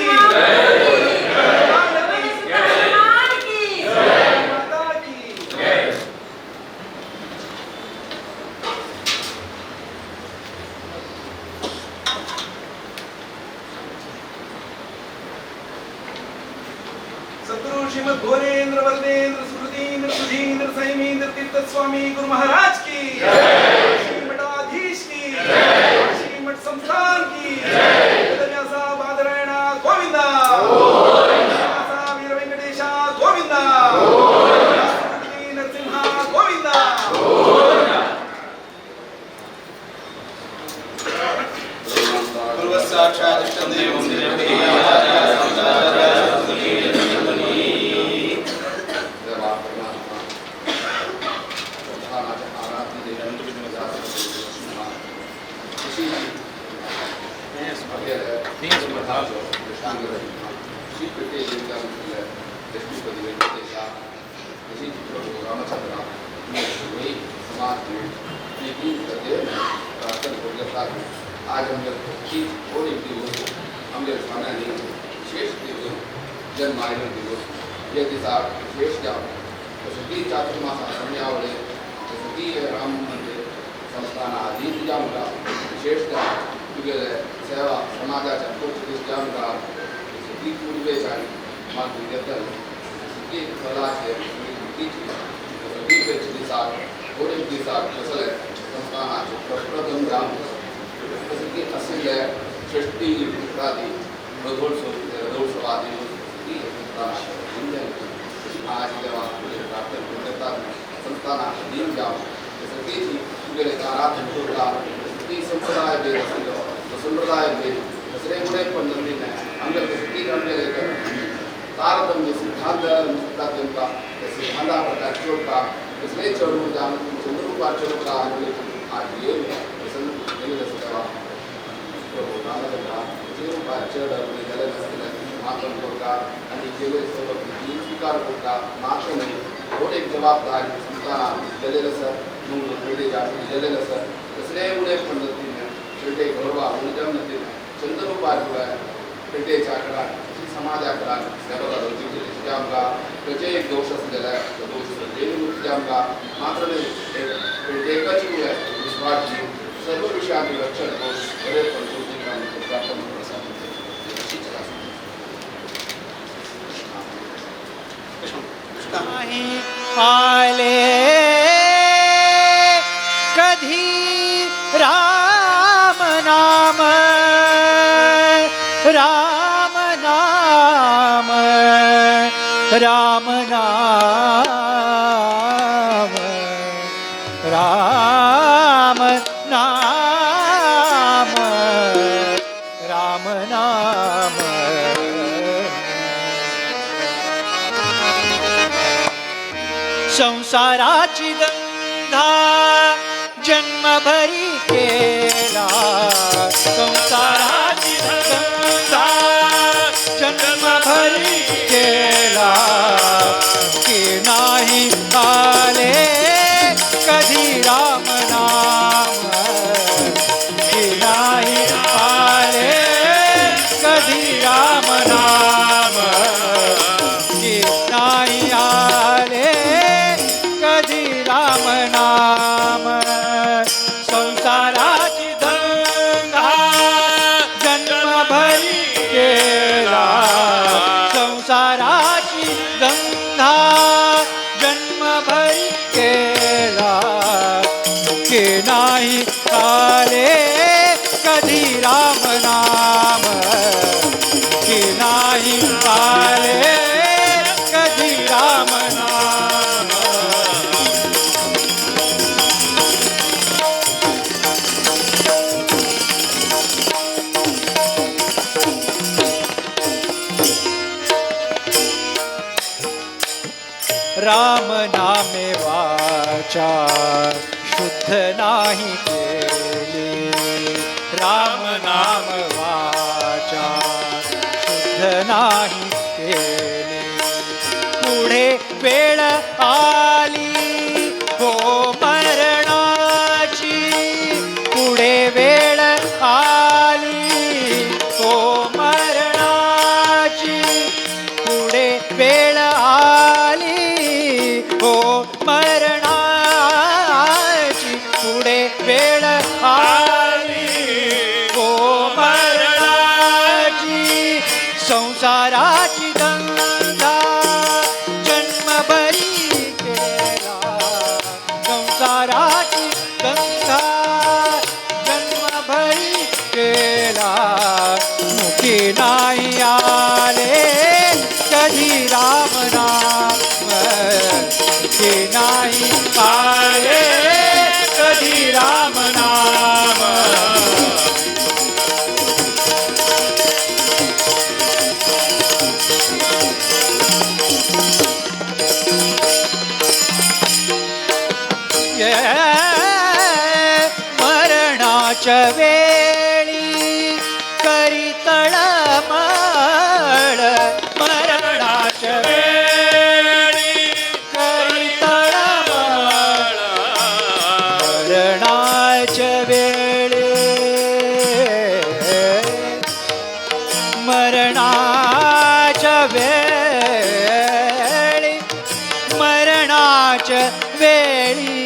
जय, माता की जय. सद्गुरु श्रीमद भुवनेन्द्र वरदेन्द्र सुहृदीन्द्र सुधीन्द्र संयमीन्द्र तीर्थ स्वामी गुरु महाराज की जय, श्री मठाधीश की जय, श्री मठ संस्थान की जय. वेदव्यासा बादरायण गोविंदा गोविंदा, वीर वेंकटेशा गोविंदा गोविंदा, नरसिंहा गोविंदा गोविंदा. गुरुवस्साक्षात् इष्टं देवं देवते आज हम जब और एक दिवस आमगे स्वाम्यानी विशेष दिवस जन्मायन दिवस हे दिसा विशेष जावन जसं की चातुर्मासा समयावळे जसं की राम मंदिर संस्थान आदी जावंका विशेष जावन तुगेले सेवा समाजाच्या खूब दीस जावंका जसं की पूर्वेच्यान मागून घेतले जसं की कलाचे बुद्धीची जसं की खंयच्या दिसाक और एक दिसाक कसले संस्थानाचे प्रप्रथम जावन जसं की आशिल्ले षष्टी आदी रथोत्सव आदी आज देवा प्रार्थना करून घेतात संस्थानाक दिन जावन जसं की तुगेले आराधन करता जसं की संप्रदाय भेद आशिल्लो तो संप्रदाय भेद दुसरे उणें पद्दतीन आमगे जसं की आमगेले तारतम्य सिद्धांत दिसता तेमकां त्या सिद्धांता प्रकार चोडटा दुसरे चेडूं जावन चंद्रुपार चोडटा आज प्रसन्न केलेलें आसा देवा प्रभू रामचंद्रा चेरुपार चड जालें नासलें मातम करता आनी केले सर्व स्वीकार करता मात्र न्हय व्हड एक जबाबदारी संस्थानां दिलेलें आसा मंगळूर पेटेच्या दिलेलें आसा कसलेय उणें पद्दतीन शेवटे गौरवा उणें जावन चंद्रुपार पेटेच्या कडान समाजा कडान सेवा घालोवची आमकां खंयचेय एक दोश आसलेले जाल्यार तो दोश सगळे आमकां मात्र न्हय पेटेकाची विस्वाची सर्व विशयांत रक्षण करून बरें प्रार्थना आसा. आले कधी राम नाम राम नाम राम नाम राम नाम राम नाम. संसाराची धंदा जन्मभरी केला संसाराची धंदा जन्मभरी केला की नाही आले कधी राम नाम की नाही आले कधी राम नाम की नाही आले कधी राम नाम संसाराची धंदा जन्मभरी केला संसाराची धंदा जन्मभरी केला की नाही आले कधी राम नाम की नाही आले कधी राम नाम. राम नामे वाचा शुद्ध नाही केली राम नाम वाचा शुद्ध नाही केली पुढे वेळ आली हो मरणाची पुढे वेळ आली हो मरणाची पुढे वेळ आली हो मरणाची पुढे वेळ आली हो मरणाची संसाराची धंदा जन्मभरी केला संसाराची धंदा जन्मभरी केला मुखी नाही आले कधी राम नाम मुखी नाही आले कधी राम नाम. मरणाच्या वेळी करी तळमळ मरणाच्या वेळी करी तळमळ मरणाच्या वेळी मरणाच्या वेळी मरणाच्या वेळी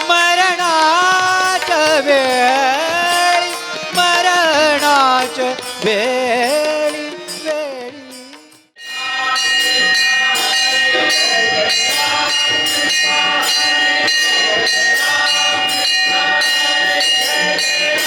मरणाच्या वेळी मरणाच्या वेळी वेळी. Hare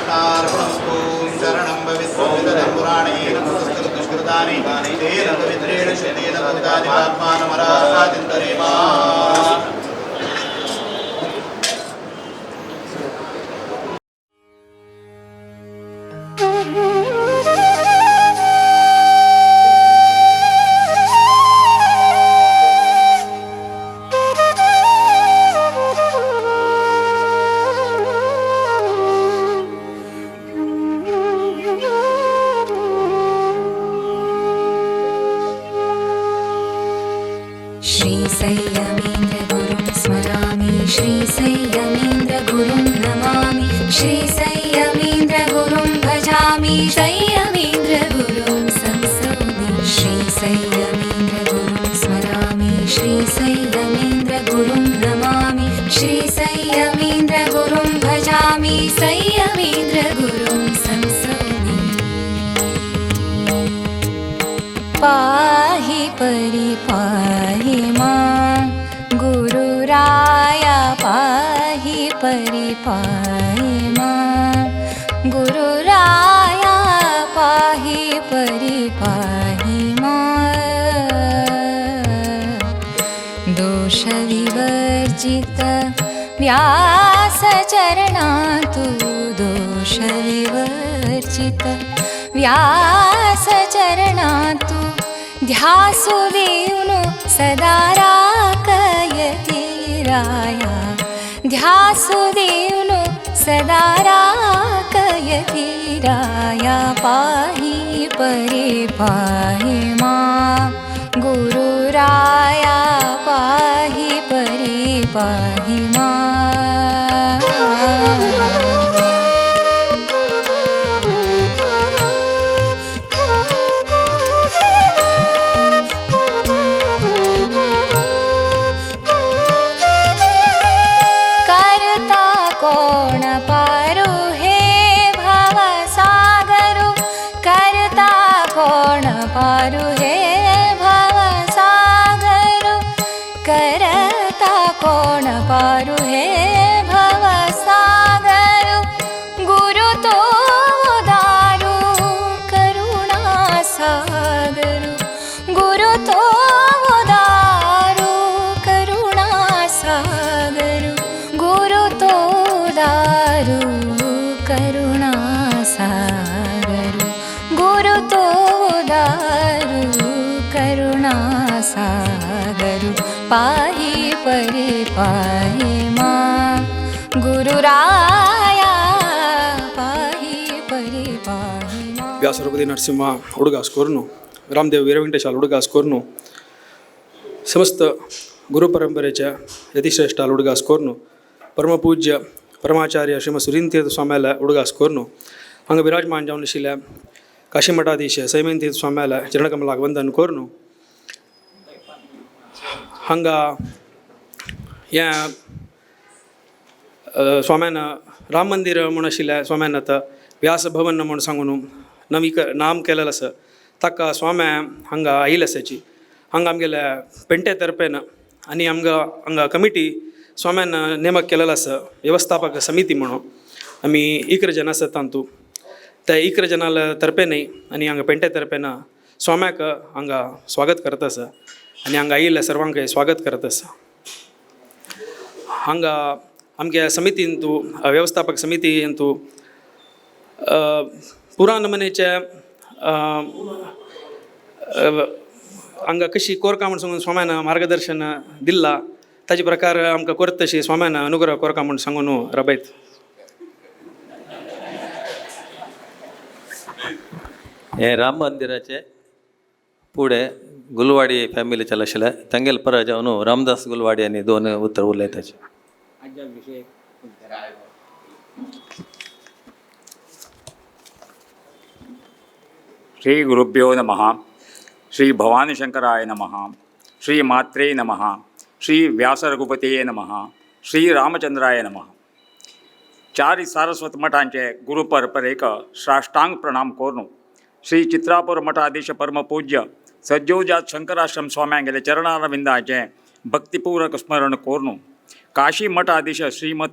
कृष्णार्पणमस्तु। शरणं भविष्यं पुराणेन दुष्कृतानि तेन पवित्रेण शुद्धेन भूतानि पाप्मानमरासादिन्तरेमा। श्रीसंयमेन्द्रगुरुं स्मरामि, श्रीसंयमेन्द्रगुरुं नमामि, श्रीसंयमेन्द्रगुरुं भजामि, संयमेन्द्रगुरुं संसौमि। श्रीसंयमेन्द्रगुरुं स्मरामि, श्रीसंयमेन्द्रगुरुं नमामि, श्रीसंयमेन्द्रगुरुं भजामि, संयमेन्द्रगुरुं संसौमि। पाहि परिपाहि मां गुरुराया, पाहि परिपाहि मां गुरुराया, पाहि परिपाहि मां। दोषविवर्जित व्यासचरणातु, दोषविवर्जित व्यासचरणातु, ध्यासु देवनु सदा राकयति राया, ध्यासु देवनु सदा राकयति राया। पाहि परिपाहि मां गुरुराया, पाहि परिपाहि मां। कोण पारु हे भवसागरु, करता कोण पारु हे भवसागरु, करता कोण पारु हे भवसागरु, गुरु तो दारु करुणा सागरु, गुरु तो दारु करुणा सागरु, गुरु तो दारु करुणा सागरु, गुरु तो दारु करुणा सागरु। पाहि परिपाहि मां गुरुराया, पाहि परिपाहि मां। व्यासरघुपति नरसिंह उडगास कोरनु, रामदेव वीरवेंकटेशाल उडगास कोरनु, समस्त गुरुपरंपरेच्या यतिश्रेष्ठाल उडगास कोरनु, परमपूज्य परमाचार्य श्रीमद सुरीन तीर्थ स्वाम्याला उडगास कोरनु, हांगा विराजमान जावन आशिल्ल्या काशी मठाधीश सैमेन तीर्थ स्वाम्याला चरणकमलाक वंदन कोरनु। हांगा ह्या स्वाम्यान राम मंदिर म्हूण आशिल्ल्या स्वाम्यान आतां व्यास भवन म्हूण सांगून नवीक नाम केलेलें आसा, ताका स्वाम्या हांगा आयिल्ले आसाची। हांगा आमगेल्या पेंटे तर्फेन आनी आमकां हांगा कमिटी स्वाम्यान नेमक केलेलो आसा, वेवस्थापक समिती म्हणून आमी 11 जण आसात तातूंत, त्या 11 जणां तर्फेनय आनी हांगा पेंटे तर्फेन स्वाम्याक हांगा स्वागत करत आसा आनी हांगा आयिल्ल्या सर्वांकय स्वागत करत आसा। हांगा आमच्या समितींतू वेवस्थापक समितींतू पुराण मनेच्या हांगा कशी कोरका म्हूण सांगून स्वाम्यान मार्गदर्शन दिल्ला ताजे प्रकार आमकां करता तशी स्वाम्यान अनुग्रह कोरका म्हूण सांगून रबयत। हे राम मंदिराचे फुडें गुलवाडी फॅमिलीचे आशिल्ले तांगेले परत जावन रामदास गुलवाडी आनी दोन उतर उलयताचे। श्री गुरुभ्यो नमः। श्री भवानी शंकराय नमः। श्री मात्रे नमः। श्री व्यासरघुपतये नमः। श्री रामचंद्राय नमः। चारी सारस्वत मठांचे गुरु परंपरेक साष्टांग प्रणाम करून श्री चित्रापूर मठाधीश परमपूज्य सज्जोजात शंकराश्रम स्वाम्यांगेले चरणारविंदाचें भक्तिपूर्वक स्मरण करून काशी मठाधीश श्रीमद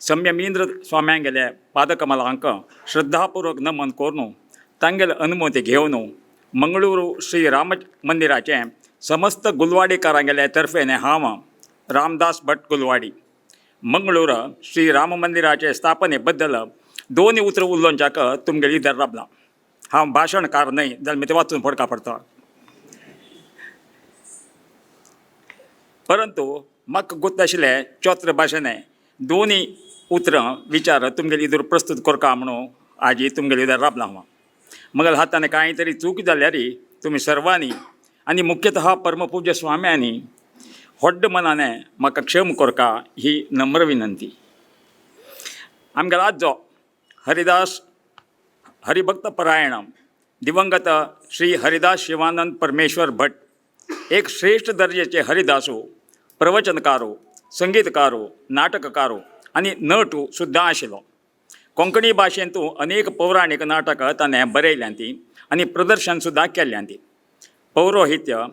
संयमींद्र स्वाम्यांगेले पादकमलांक श्रद्धापूर्वक नमन करून तांगेले अनुमती घेवन मंगळूर श्री राम मंदिराचें समस्त गुलवाडीकारांगेले तर्फेन हांव रामदास भट गुलवाडी मंगळूर श्री राम मंदिराचे स्थापने बद्दल दोन उतरां उलोवच्याक तुमगेली दर राबलां. हांव भाशणकार न्हय जाल्यार मी तें वाचून फडका पडटा, परंतु म्हाका गोत्त आशिल्लें चोत्र भाशेन दोनूय उतरां विचार तुमगेली इदूर प्रस्तूत करका म्हणून आजी तुमगेली दर राबलां हांव. मगल हातान कांय तरी चूक जाल्यार तुमी सर्वांनी आनी मुख्यतः परमपूज्य स्वाम्यांनी व्हड मनाने म्हाका क्षम करका ही नम्र विनंती. आमगेलो आजो हरिदास हरिभक्त परायण दिवंगत श्री हरिदास शिवानंद परमेश्वर भट एक श्रेष्ठ दर्जेचे हरिदासू, प्रवचनकारू, संगीतकारू, नाटककारू आनी नटू सुद्दां आशिल्लो. कोंकणी भाशेंतू अनेक पौराणीक नाटकां ताणें बरयल्यांत आनी प्रदर्शन सुद्दां केल्यांत. पौरोहित्य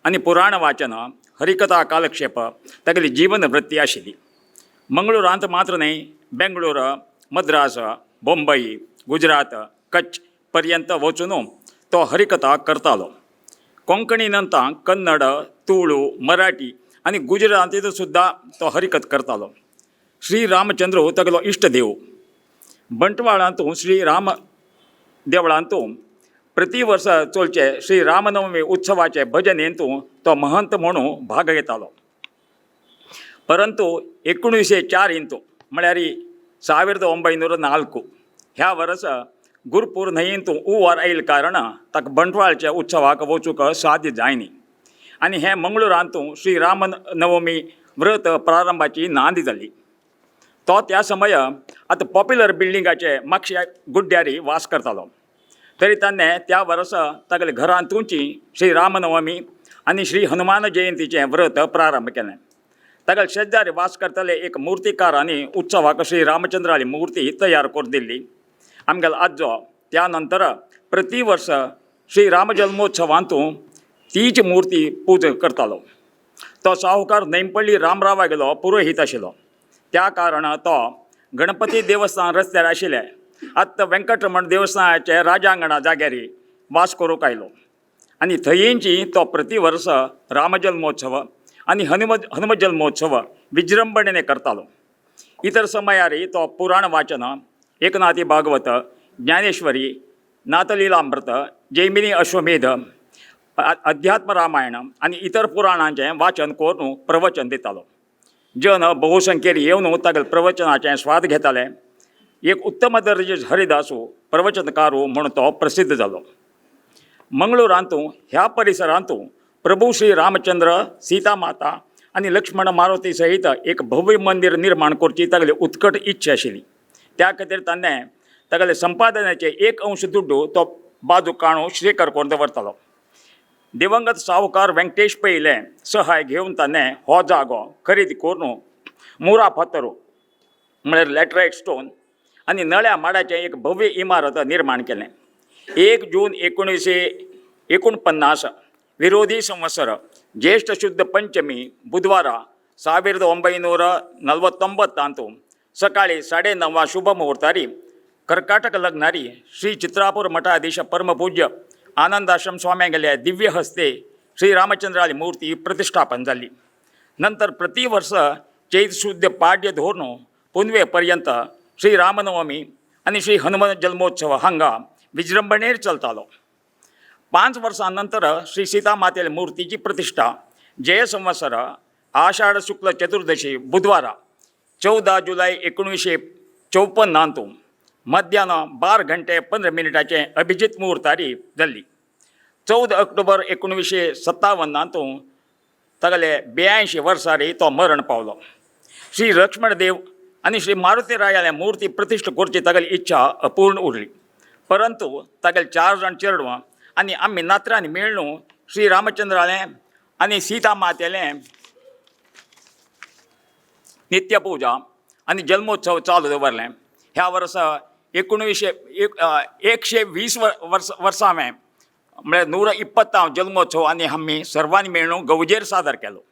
आनी पुराण वाचन, हरिकथा कालक्षेप तागेली जीवन वृत्ती आशिल्ली. मंगळुरांत मात्र न्हय, बेंगळूर, मद्रास, बोंबई, गुजरात, कच्छ पर्यंत वचून तो हरिकथा करतालो. कोंकणी नंतर कन्नड, तुळू, मराठी आनी गुजरातींत सुद्दां तो हरिकथ करतालो. श्री रामचंद्र हो तागेलो इश्ट देव. बंटवाळांतू श्री राम देवळांतू प्रति वर्सा चलचे श्री रामनवमी उत्सवाचे भजनेंतू तो महंत म्हणून भाग घेतालो. परंतु 1904 इंतू म्हळ्यार 1904 ह्या वर्सा गुरपूर न्हंयेंतू उवार आयिल्ले कारण ताका बंटवाळच्या उत्सवाक वचूंक साध्य जायनी आनी हें मंगळुरांतू श्री रामनवमी व्रत प्रारंभाची नांदी जाली. तो त्या समय आतां पॉप्युलर बिल्डिंगाचे मागशे गुड्ड्यारी वास करतालो. तरी ताणें त्या वर्सा तागेल्या घरांतूची श्री रामनवमी आनी श्री हनुमान जयंतीचें व्रत प्रारंभ केलें. तागेले शेजारी वास करताले एक मुर्तीकारांनी उत्सवाक श्री रामचंद्राली मूर्ती तयार करून दिल्ली. आमगेलो आजो त्या नंतर प्रति वर्स श्री रामजल्मोत्सवांतू तीच मूर्ती पूजा करतालो. तो साहुकार नेमपल्ली रामरावा गेलो पुरोहीत आशिल्लो. त्या कारणान तो गणपती देवस्थान रस्त्यार आशिल्लें आतां वेंकटरमण देवस्थानाचे राजांगणा जाग्यार वास करूंक आयलो आनी थंयची तो प्रति वर्स रामजल्मोत्सव आनी हनुमजल्मोत्सव विजृंभणेने करतालो. इतर समयार तो पुराण वाचन, एकनाथी भागवत, ज्ञानेश्वरी, नाथलिलामृत, जैमिनी अश्वमेध, अध्यात्म रामायण आनी इतर पुराणांचें वाचन करून प्रवचन दितालो. जन बहुसंख्येन येवन तागेले प्रवचनाचें स्वाद घेताले. एक उत्तम दर्जे हरिदासू प्रवचनकारू म्हूण तो प्रसिद्ध जालो. मंगळुरांतू ह्या परिसरांतू प्रभू श्री रामचंद्र, सीता माता आनी लक्ष्मण मारुती सहित एक भव्य मंदिर निर्माण करची तागेली उत्कट इच्छा आशिल्ली. त्या खातीर ताणें तागेले संपादनाचे एक अंश दुड्डू तो बाजू काणू श्रीकर करून दवरतालो. दिवंगत सावकार वेंकटेश पयले सहाय घेवन ताणें हो जागो खरेदी करून मुरा फातर म्हळ्यार लॅटरायट स्टोन आनी नळ्या माडाचें एक भव्य इमारत निर्माण केलें. 1 जून 1949 विरोधी संवत्सर ज्येष्ठ शुद्ध पंचमी बुधवारा 1949 सकाळी 9:30 शुभ मुहूर्तारी कर्काटक लग्नारी श्री चित्रापूर मठाधीश परमपूज्य आनंदाश्रम स्वाम्यांगेल्या दिव्य हस्ते श्री रामचंद्राली मूर्ती प्रतिष्ठापन जाली. नंतर प्रतिवर्ष चैत्र शुद्ध पाड्य धोरण पुनवे पर्यंत श्री रामनवमी आनी श्री हनुमान जल्मोत्सव हांगा विजृंभणेर चलतालो. 5 वर्सां नंतर श्री सीता मातेले मूर्तीची प्रतिष्ठा जय संवत्सर आषाढ शुक्ल चतुर्दशी बुधवारा 14 जुलै 1954 मध्यान 12:15 अभिजित मुहूर्तारी जाल्ली. 14 ऑक्टोबर 1957 तागेले 82 वर्सारी तो मरण पावलो. श्री लक्ष्मणदेव आनी श्री मारुती रायाले मूर्ती प्रतिष्ठा करची तागेली इच्छा अपूर्ण उरली. परंतु तागेले 4 जाण चेडवां आनी आमी नातरांनी मेळ्ळू श्री रामचंद्रालें आनी सीता मातेलें नित्यपुजा आनी जल्मोत्सव चालू दवरलें. ह्या वर्सा 120 वर्सां हांवें म्हळ्यार 120 जल्मोत्सव आनी आमी सर्वांनी मेळून गवजेर सादर केलो.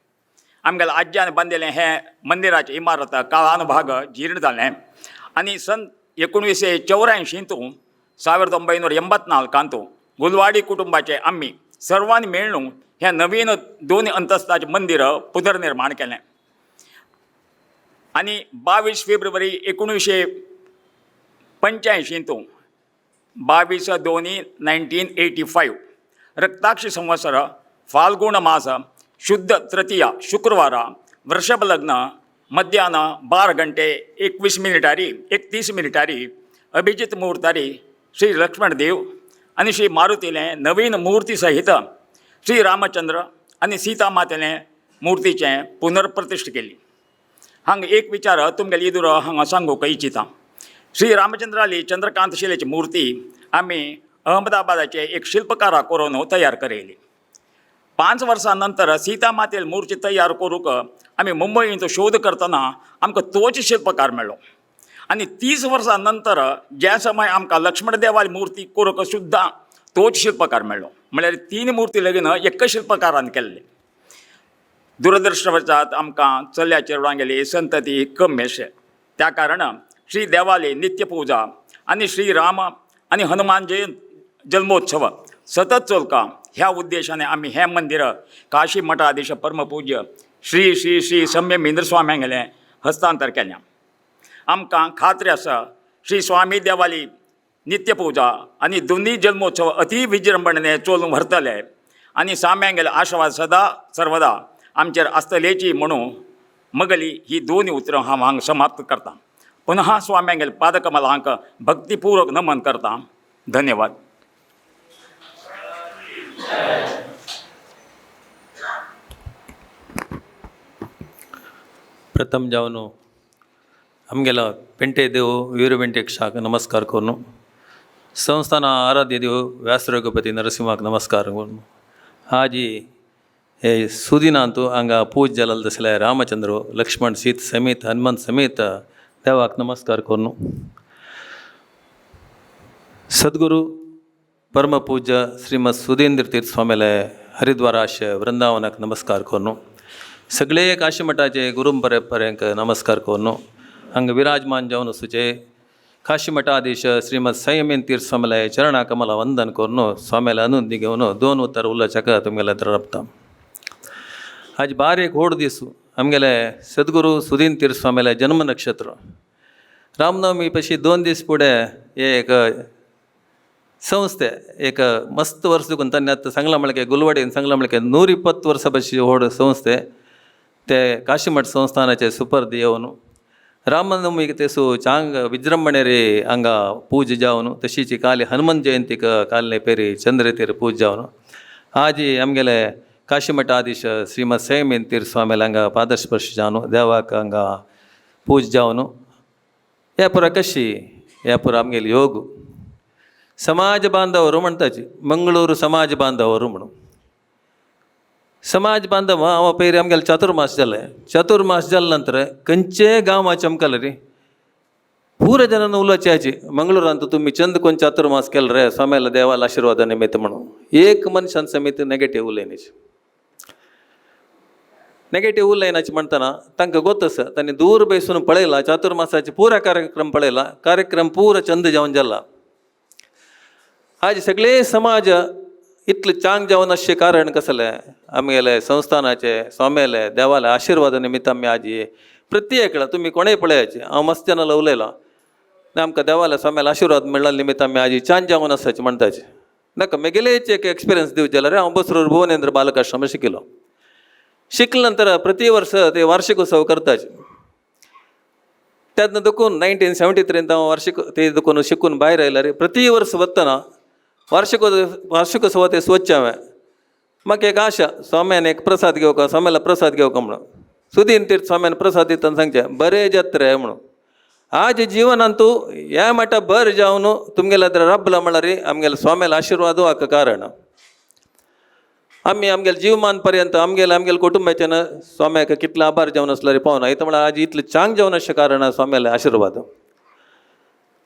आमगेल्या आज्यान बांदिल्लें हें मंदिराचें इमारत काळानुभाग जीर्ण जालें आनी सन 1984 1984 गुलवाडी कुटुंबाचे आमी सर्वांनी मेळून हें नवीन 2 अंतस्ताचें मंदीर पुनर्निर्माण केलें आनी 22 फेब्रुवारी 1985 22/2/1985 रक्ताक्षी संवत्सर फाल्गुण मास शुद्ध तृतीया शुक्रवार वृषभ लग्न मध्यान 12 गंटे 21 मिनिटारी 31 मिनिटारी अभिजित मुहूर्तारी श्री लक्ष्मण देव आनी श्री मारुतीले नवीन मूर्ती सहित श्री रामचंद्र आनी सीता मातेले मूर्तीचें पुनर्प्रतिष्ठ केली. हांगा एक विचार तुमगेले एदुर हांगा सांगूंक इच्छिता. श्री रामचंद्राली चंद्रकांत शिलेची मूर्ती आमी अहमदाबादाचे एक शिल्पकारा करून तयार करयली. 5 वर्सां नंतर सीता मातेल मूर्ती तयार करूंक आमी मुंबयंत शोध करतना आमकां तोच शिल्पकार मेळ्ळो आनी 30 वर्सां नंतर ज्या समय आमकां लक्ष्मण देवाली मूर्ती करूंक सुद्दां तोच शिल्पकार मेळ्ळो. म्हळ्यार 3 मूर्ती लगीन एक शिल्पकारान केल्ले. दुरदृश्टवशात आमकां चल्या चेडवांगेली संतती कमी अशें त्या कारण श्री देवाली नित्य पुजा आनी श्री राम आनी हनुमान जयंत जन्मोत्सव सतत चलता ह्या उद्देशाने आमी हें मंदीर काशी मठाधीश परमपूज्य श्री श्री श्री संयमेंद्र स्वाम्यांगेलें हस्तांतर केलें. आमकां खात्री आसा श्री स्वामी देवाली नित्य पुजा आनी दोनूय जन्मोत्सव अती विजृंभणेने चलोवन व्हरतले आनी स्वाम्यांगेले आशिर्वाद सदा सर्वदा आमचेर आसतलेची म्हणून मगली ही 2 उतरां हांव हांगा समाप्त करता. पुनः स्वाम्यांगेले पादकमलांक भक्तिपूर्वक नमन करता. धन्यवाद. प्रथम जावन आमगेलो पेंटे देव वीर वेंकटेशाक नमस्कार करून संस्थान आराध्य देव व्यास रघुपती नरसिंहाक नमस्कार करून आजी हे सुदिनांतु हांगा पूज जालेलो तसले रामचंद्र लक्ष्मण सीत समेत हनुमंत समेत देवाक नमस्कार करून सद्गुरू परमपूज्य श्रीमद सुधींद्र तीर्थ स्वामीले हरिद्वाराश वृंदावनाक नमस्कार करून सगळे काशी मठाचे गुरू परंपरेक नमस्कार करून हांगा विराजमान जावन आसूचे काशी मठाधीश श्रीमद संयमेन तीर्थ स्वामीले चरणा कमला वंदन करून स्वामीले अनुज्ञा घेवन 2 उतर उलोवच्याक तुमगेले रपता. आज बारीक व्हड दीस आमगेले सद्गुरू सुधींद्र तीर्थ स्वामीले जन्म नक्षत्र रामनवमी पशी 2 दीस फुडें एक संस्थे एक मस्त वर्स देखून तांणी आतां सांगलां म्हळ्यार गुलवाडीन सांगलां म्हळ्यार 120 वर्सां पशी व्हड संस्थे ते काशीमठ संस्थानाचे सुपर्द येवन रामनवमीक तेसू चांग विजृंभणेरी हांगा पूज जावन तशीच काल हनुमान जयंतीक कालने पेरी चंद्रतेर पूज जावन आजी आमगेले काशीमठाधीश श्रीमद संयमेन तीर्थ स्वामीले हांगा पादस्पर्श जावन देवाक हांगा पूज जावन ह्या पुरा कशी ह्या पुरा आमगेले योग समाज बांधವರು म्हणटाची मंगळूर समाज बांधವರು म्हणून समाज बांधव हांव पयलीं आमगेले चातुर्मास जालें. चातुर्मास जाले नंतर खंयचेय गांवाचे आमकां रे पुरा जनान उलोवचे मंगळुरांत तुमी चंद कोण चातुर्मास केलो रे स्वाम्याला देवाला आशिर्वादा निमित्त म्हणून एक मनशान समेत नेगेटीव उलयनाची नेगेटीव उलयनाची म्हणटना तांकां गोत आसा तांणी दूर बेसून पळयला चातुर्मासाचे पुरा कार्यक्रम पळयला कार्यक्रम पुरा चंद जावन जाला. आज सगळे समाज इतले चांग जावन आसचें कारण कसलें आमगेले संस्थानाचे स्वाम्याले देवाले आशिर्वादा निमित्त आमी आज प्रत्येक तुमी कोणेय पळयाचे हांव मस्त जाणां उलयलां आमकां देवाले स्वाम्याले आशिर्वाद मेळ्ळा निमित्त आमी आज चांग जावन आसाचे म्हणटाचे. नाका मेगेलेच एक एक्सपिरियन्स दिवचें जाल्यार हांव बसरूर भुवनेंद्र बालकाश्रम शिकिल्लो. शिकले नंतर प्रति वर्स ते वार्षिक उत्सव करताचे तेन्ना देखून 1973 हांव वार्षिक ते देखून शिकून भायर आयल्यार प्रति वर्स वतना वार्षिकोत्सव ते स्वच्छ हांवें म्हाका एक आशा स्वाम्यान एक प्रसाद घेवका स्वाम्याला प्रसाद घेवका म्हणून सुदीन तीर्थ स्वाम्यान प्रसाद दितना सांगचें बरें जात्रे म्हणून. आज जिवनांत तूं ह्या म्हणटा बर जावन तुमगेल्या रबला म्हळ्यार आमगेल्या स्वाम्याला आशिर्वाद हाका कारण आमी आमगेले जीवमान पर्यंत आमगेले आमगेले कुटुंबाच्यान स्वाम्याक कितले आभार जावन आसल्यार पावना इतलें म्हळ्यार आज इतलें चांग जावन आसचें कारण स्वाम्याले आशिर्वाद.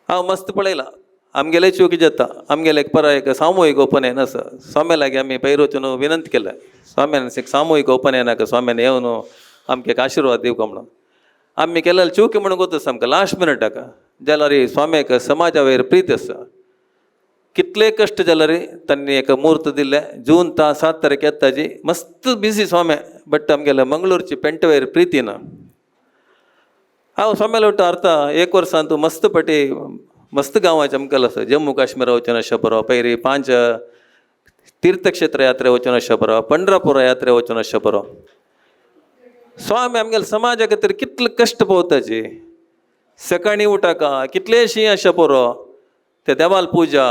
हांव मस्त पळयलां आमगेले चूक जाता आमगेले एक परा एक सामुहीक उपनयन आसा स्वाम्या लागीं आमी पयर वचून विनंती केल्या स्वाम्यान एक सामुहीक उपनयनाक स्वाम्यान येवन आमकां एक आशिर्वाद दिवका म्हणून. आमी केलें चूक म्हणून गोत आसा आमकां लास्ट मिनटाक जाल्यार स्वाम्याक समाजा वयर प्रीत आसा. कितले कश्ट जाल्यार तांणी एक मूर्त दिल्ले जून 7 तारखे येताची मस्त बिजी स्वामे बट आमगेले मंगळूरची पेंटवयर प्रिती ना. हांव स्वाम्याला वट्ट अर्थ एक वर्सान तूं मस्त पटी मस्त गांवाचें आमकां आसा जम्मू काश्मीरा वचून आशा बरो पयरी 5 तीर्थक्षेत्र यात्रे वचून आशा बरो पंढरपूर यात्रे वचून आशा बरो. स्वामी आमगेले समाजा खातीर कितले कश्ट पळोवताची सकाळीं उठाका कितलेशीं आशा बरो ते देवाल पुजा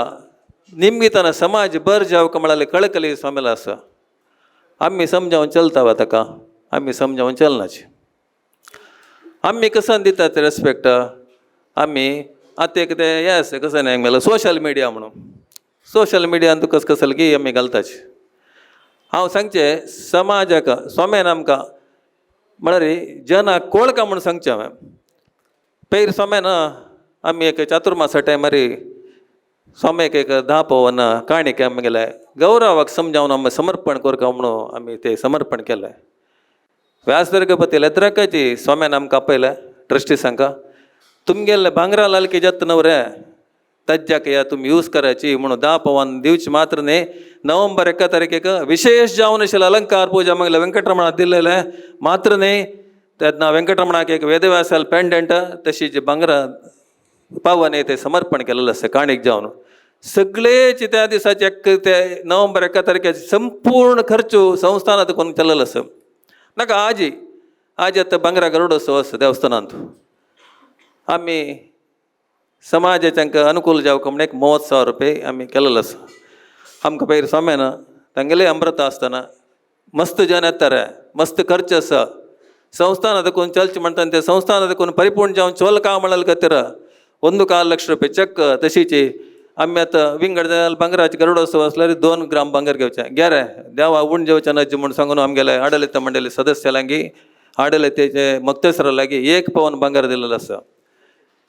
निमगिताना समाज बर जावका म्हळ्यार कळकली स्वामीला आसा. आमी समजावन चलता ताका आमी समजावन चलनाची. आमी कसान दितात रेस्पेक्ट आमी आतां एक तें हें आसा कसं न्हय म्हणल्यार सोशल मिडिया म्हणून सोशल मिडियान तुका कस कसल की आमी घालताची. हांव सांगचें समाजाक स्वाम्यान आमकां म्हळ्यार जनाक कोळका म्हूण सांगचें हांवें. पयर स्वाम्यान आमी एक चातुर्मासा टायमार स्वाम्याक एक 10 पवन काणीक आमी गेले गौरवाक समजावन आमी समर्पण करका म्हणून आमी तें समर्पण केलें. व्यासदर्गपती लेत्राकाची स्वाम्यान आमकां आपयलें ट्रस्टिसांक तुमगेले भांगरा लालकी जाता न्हू रे तज्जाक या तुमी यूज करायची म्हणून 10 पवन दिवची मात्र न्ही नोव्हेंबर 1 तारखेक विशेष जावन आशिल्लें अलंकार पुजा मागीर वेंकटरमणा दिल्लेलें मात्र न्ही तेन्ना वेंकटरमणाक एक वेदव्यासाल पेंडंट तशी जी भांगरा पावन ते समर्पण केलेलें आसा काणीक जावन सगळेच त्या दिसाचे एक ते नोव्हेंबर 1 तारखेचे संपूर्ण खर्च संस्थानांत कोण केलेलो आसा. नाका आजी आजी आतां भांगरा गरुडोत्सव आसा देवस्थानांत आमी समाजाच्या अनुकूल जावका म्हण एक 1,000 रुपये आमी केलेलो आसा. आमकां पयर स्वाम्यान तांगेले अमृत आसतना मस्त जन येता रे मस्त खर्च आसा संस्थानांत कोण चलचें म्हणटा ते संस्थानांत कोण परिपूर्ण जावन चोल का म्हळ्यार खातीर 1.25 लाख रुपये चेक तशीची आमी आतां विंगड भांगराचे गरुडोत्सव आसल्यार 2 ग्राम भांगर घेवचें गेरे देवा उण जेवचें नाजी म्हूण सांगून आमगेले आडलित मंडळी सदस्य लागीं आडलितेचे मक्तेसरा लागीं 1 पवन भांगर दिलेलो आसा.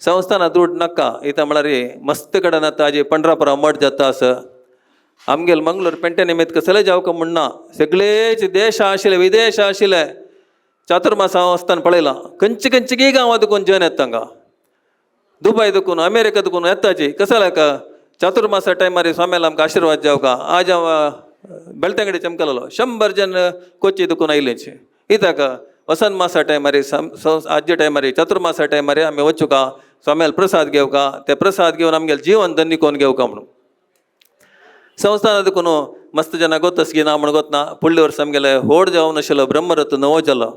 संस्थाना दूड नाका इथं म्हळ्यार मस्त कडेन आतां आजी पंढरापुरा मठ जाता आसा. आमगेले मंगळूर पेंटे निमित्त कसले जावका म्हण ना सगळेच देश आशिल्ले विदेश आशिल्ले चातुर्मासा आसतना पळयलां खंयचे खंयचे गांवां कोण जन येता हांगा दुबय दुखून अमेरिका दुखून येताची कसल्याक चातुर्मासा टायमार स्वाम्याला आमकां आशिर्वाद जावका. आज हांव बेलतंगडी चमकलेलो 100 जन कोची दुखून आयलेची कित्याक वसंत मासा टायमार आजच्या टायमार चातुर्मासा टायमार आमी वचूका स्वाम्याला प्रसाद घेवका ते प्रसाद घेवन आमगेले जीवन धन्य कोण घेवका म्हणून. संस्थाना दुखून मस्त जना गोतस ना म्हण गोतना फुडले वर्स आमगेले होड जावन आशिल्लो ब्रह्मरथ नवो जालो.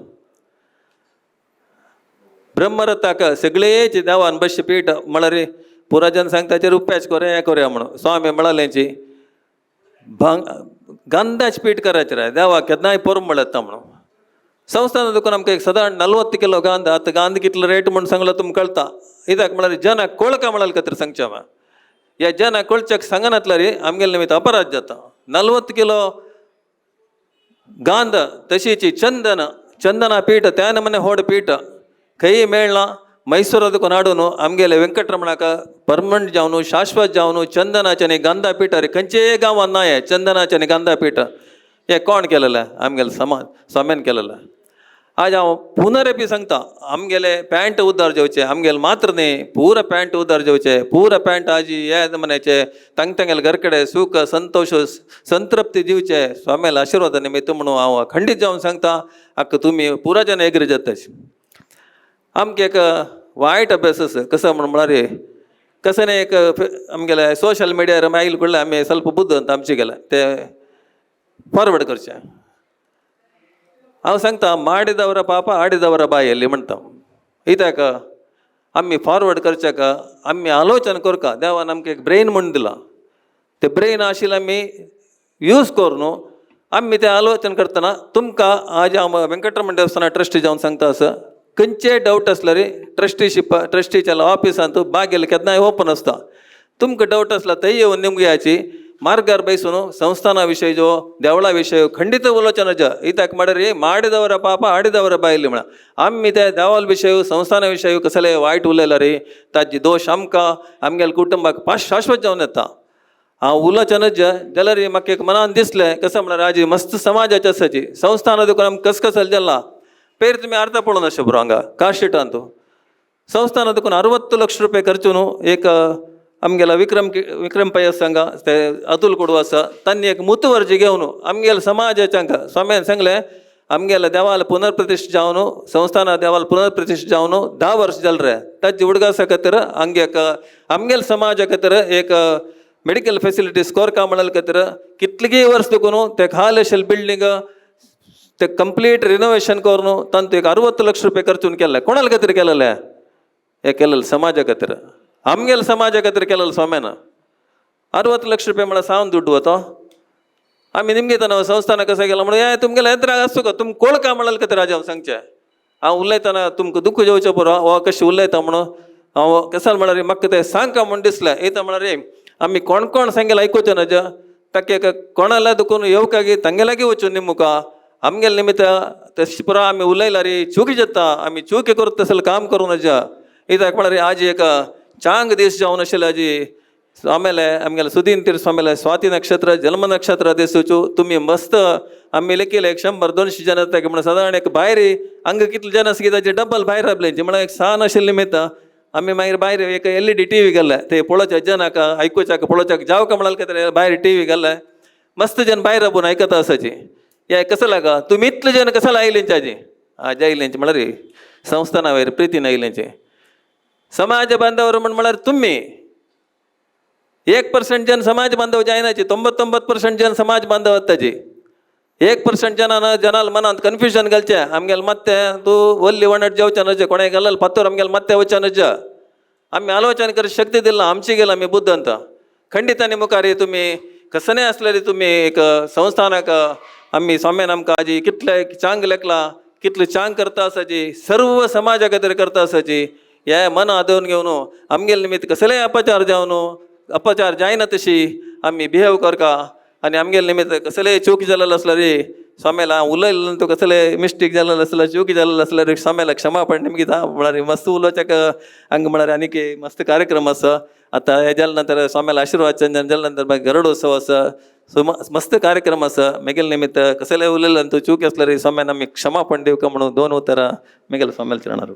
ब्रह्मरथाक सगळेच देवान बश्य पीठ म्हळ्यार पुराजन सांगता रुपयाच कोरया हें कोरया म्हणून स्वामी म्हळालेंची भांग गंधाच पीठ करायचें रे देवाक केन्नाय पोर म्हणता म्हणून. संस्थाना दुखून आमकां एक सादारण 40 किलो गांध आतां गांध कितलो रेट म्हूण सांगलो तुमकां कळटा कित्याक म्हळ्यार जनाक कोळका म्हळ्यार खातीर सांगचें हांवें ह्या जनाक कोळच्याक सांगनातल्यार आमगेले निमित्त अपराध जाता. 40 किलो गांध तशीची चंदन चंदना पीठ त्या नमने होड पीठ खंय मेळना मैसूरा दुखून हाडून आमगेले वेंकटरमणाक परमनंट जावन शाश्वत जावन चंदनाचें आनी गांधा पीठ खंयचेय गांवांत ना हें चंदनाचें आनी गांधा पीठ हें कोण केलेलें आमगेले समाज स्वाम्यान केलेलें. आज हांव पुनरपी सांगता आमगेले पॅन्ट उद्दार जेवचे आमगेले मात्र न्ही पुरा पॅन्ट उद्दार जेवचे पुरा पॅन्ट आजी हे म्हणायचे तांग तांगेले घर कडेन सुख संतोष संतृप्ती दिवचे स्वाम्याला आशिर्वादा निमित्त म्हणून हांव खंडीत जावन सांगता आक्का तुमी पुरा जन एग्री जाताची. आमकां एक वायट अभ्यास आसा कसो म्हण म्हळ्यार कसं न्ही एक आमगेले सोशल मिडियार मागीर कडले आमी ಸ್ವಲ್ಪ बुद्द अंत आमचे गेले ते फॉरवर्ड करचें. हांव सांगता ಮಾಡಿದವರ ಪಾಪ ಆಡಿದವರ ಬಾಯಲ್ಲಿ म्हणटा कित्याक आमी फॉरवर्ड करच्याक आमी आलोचन करका देवान आमकां एक ब्रेन म्हूण दिलां ते ब्रेन आशिल्लें आमी यूज करून आमी तें आलोचन करतना तुमकां आज हांव वेंकटरमण देवस्थाना ट्रस्टी जावन सांगता आसा खंयचेय डावट आसल्यार ट्रस्टीशिप ट्रस्टीच्या ऑफिसांत बागेल केन्नाय ओपन आसता तुमकां डावट आसल्यार थंय येवन निमगयाची मार्गार ಬಯಸುನು ಸಂಸ್ಥಾನ ವಿಷಯ ದೇವಳ ವಿಷಯ ಖಂಡಿತ ಉಲೋಚನ ಇತಾಕ್ ಮಾಡ್ರಿ ಮಾಡಿದವರ ಪಾಪ ಆಡಿದವರ ಬಾಯಲ್ಲಿ म्हण आमी ते देवाल विशय संस्थान विशय कसले वायट उलयला रे ताजी दोश आमकां आमगेले कुटुंबाक पास शाश्वत जावन येता. हांव उलोचनच जाल्यार म्हाका एक मनान दिसलें कसं म्हळ्यार आजी मस्त समाजाचे आसाची संस्थाना देखून आमकां कसकसल जाला ಪೇರ್ तुमी अर्दा पळोवन अशें बरो हांगा काशिटांतू संस्थान देखून 60 लक्ष रुपये खर्चून एक आमगेला विक्रम विक्रम पयस हांगा ते अतुल कोडू आसा तांणी एक मुतवर्जी घेवन आमगेल्या समाजाच्या हांगा स्वाम्यान सांगलें आमगेल्या देवाल पुनर्प्रतिष्ठ जावन संस्थाना देवाल पुनर्प्रतिष्ठ जावन 10 वर्ष जाले रे ताजे उडगासा खातीर हांगे एक आमगेल्या समाजा खातीर एक मेडिकल फेसिलिटीज कोरका म्हणल खातीर कितलीय वर्स देखून ते खाल आशिल्ले बिल्डींग ते कंप्लीट रिनोवेशन करून तांतू एक 60 लक्ष रुपये खर्चून केल्ले. कोणाल खातीर केलेले? हे केलेले समाजा खातीर, आमगेल्या समाजा खातीर केलेले स्वाम्यान. 60 लक्ष रुपये म्हळ्यार सावन दुड्डू वतो. आमी निमगेता न्हू संस्थाना कशें गेला म्हणून हे तुमगेले येत्राक आसूं का तुम कोळका म्हणल खातीर हाजें हांव सांगचें. हांव उलयतना तुमकां दुख्ख जेवचें पुरो हो कशें उलयता म्हणून हांव कसाल म्हळ्यार म्हाका तें सांगका म्हूण दिसलें. येता म्हळ्यार आमी कोण कोण सांगेले आयकुचें न्हय ताका एक कोणाला दुखून येवकागी तांगे लागीं वचून निमुका आमगेले निमित्त तशें पुरो आमी उलयला रे चुकी जाता आमी चुकी करता तसलें काम करूं नजा. कित्याक म्हळ्यार आज एक चांग दीस जावन आशिल्ले आजी आमेले आमगेले सुदीन तीर्थ स्वामेले स्वाती नक्षत्र जन्म नक्षत्र दिसूचो तुमी मस्त आमी लेखिले 100-200 जन येता म्हणून सादारण एक भायर हांगा कितले जन आसा की ताजे डबल भायर राबले म्हळ्यार एक सान आशिल्ले निमित्त आमी मागीर भायर एक LED TV घाल्ले ते पळोवच्या जनाक आयकुच्याक पळोवच्याक जावका म्हळ्यार खातीर भायर टीव्ही घाल्ले मस्त जन भायर राबून आयकता आसाची. हे कसो लागा तुमी इतले जन कसाला आयलेंचे आजी आज आयलेंचे म्हळ्यार संस्थाना वयर प्रितीन आयलेंचे समाज बांधवर म्हण म्हळ्यार तुमी 1% जन समाज बांधव जायनाचे 99% जन समाज बांधव ताजे 1% जनान जनाल मनांत कन्फ्युजन घालचें आमगेले मत्ते तूं वल्ली वणट जेवचें नजे कोणें घालल फातोर आमगेले मत्ते वचचें नज आमी आलोचन कर शक्ती दिला आमची गेला आमी बुद्दंत खंडितांनी मुखार तुमी कसने आसलेली तुमी एक संस्थानाक आमी स्वाम्यान आमकां आजी कितले चांग लेखला कितले चांग करता आसाची सर्व समाजा खातीर करता आसाची हे मना आदोवन घेवन आमगेले निमित्त कसलेय अपचार जावन अपचार जायना तशी आमी बिहेव करका आनी आमगेले निमित्त कसलेय चूक जालेलो आसल्यार रे स्वाम्याला उलयलें तूं कसले मिस्टेक जालेलो आसल्यार चूक जालेलो आसल्यार स्वाम्याला क्षमापण निमगिता म्हळ्यार मस्त उलोवच्याक हांगा म्हळ्यार आनीक मस्त कार्यक्रम आसा. आतां हें जाले नंतर स्वाम्याला आशिर्वाद चंदन जाले नंतर मागीर गरुडोत्सव आसा सो मस्त कार्यक्रम आसा. मेगेले निमित्त कसलेय उलयलें तूं चूक आसल्यार स्वाम्यान आमी क्षमापण दिवका म्हणून 2 उतरां मेगेले स्वाम्याला चरणार.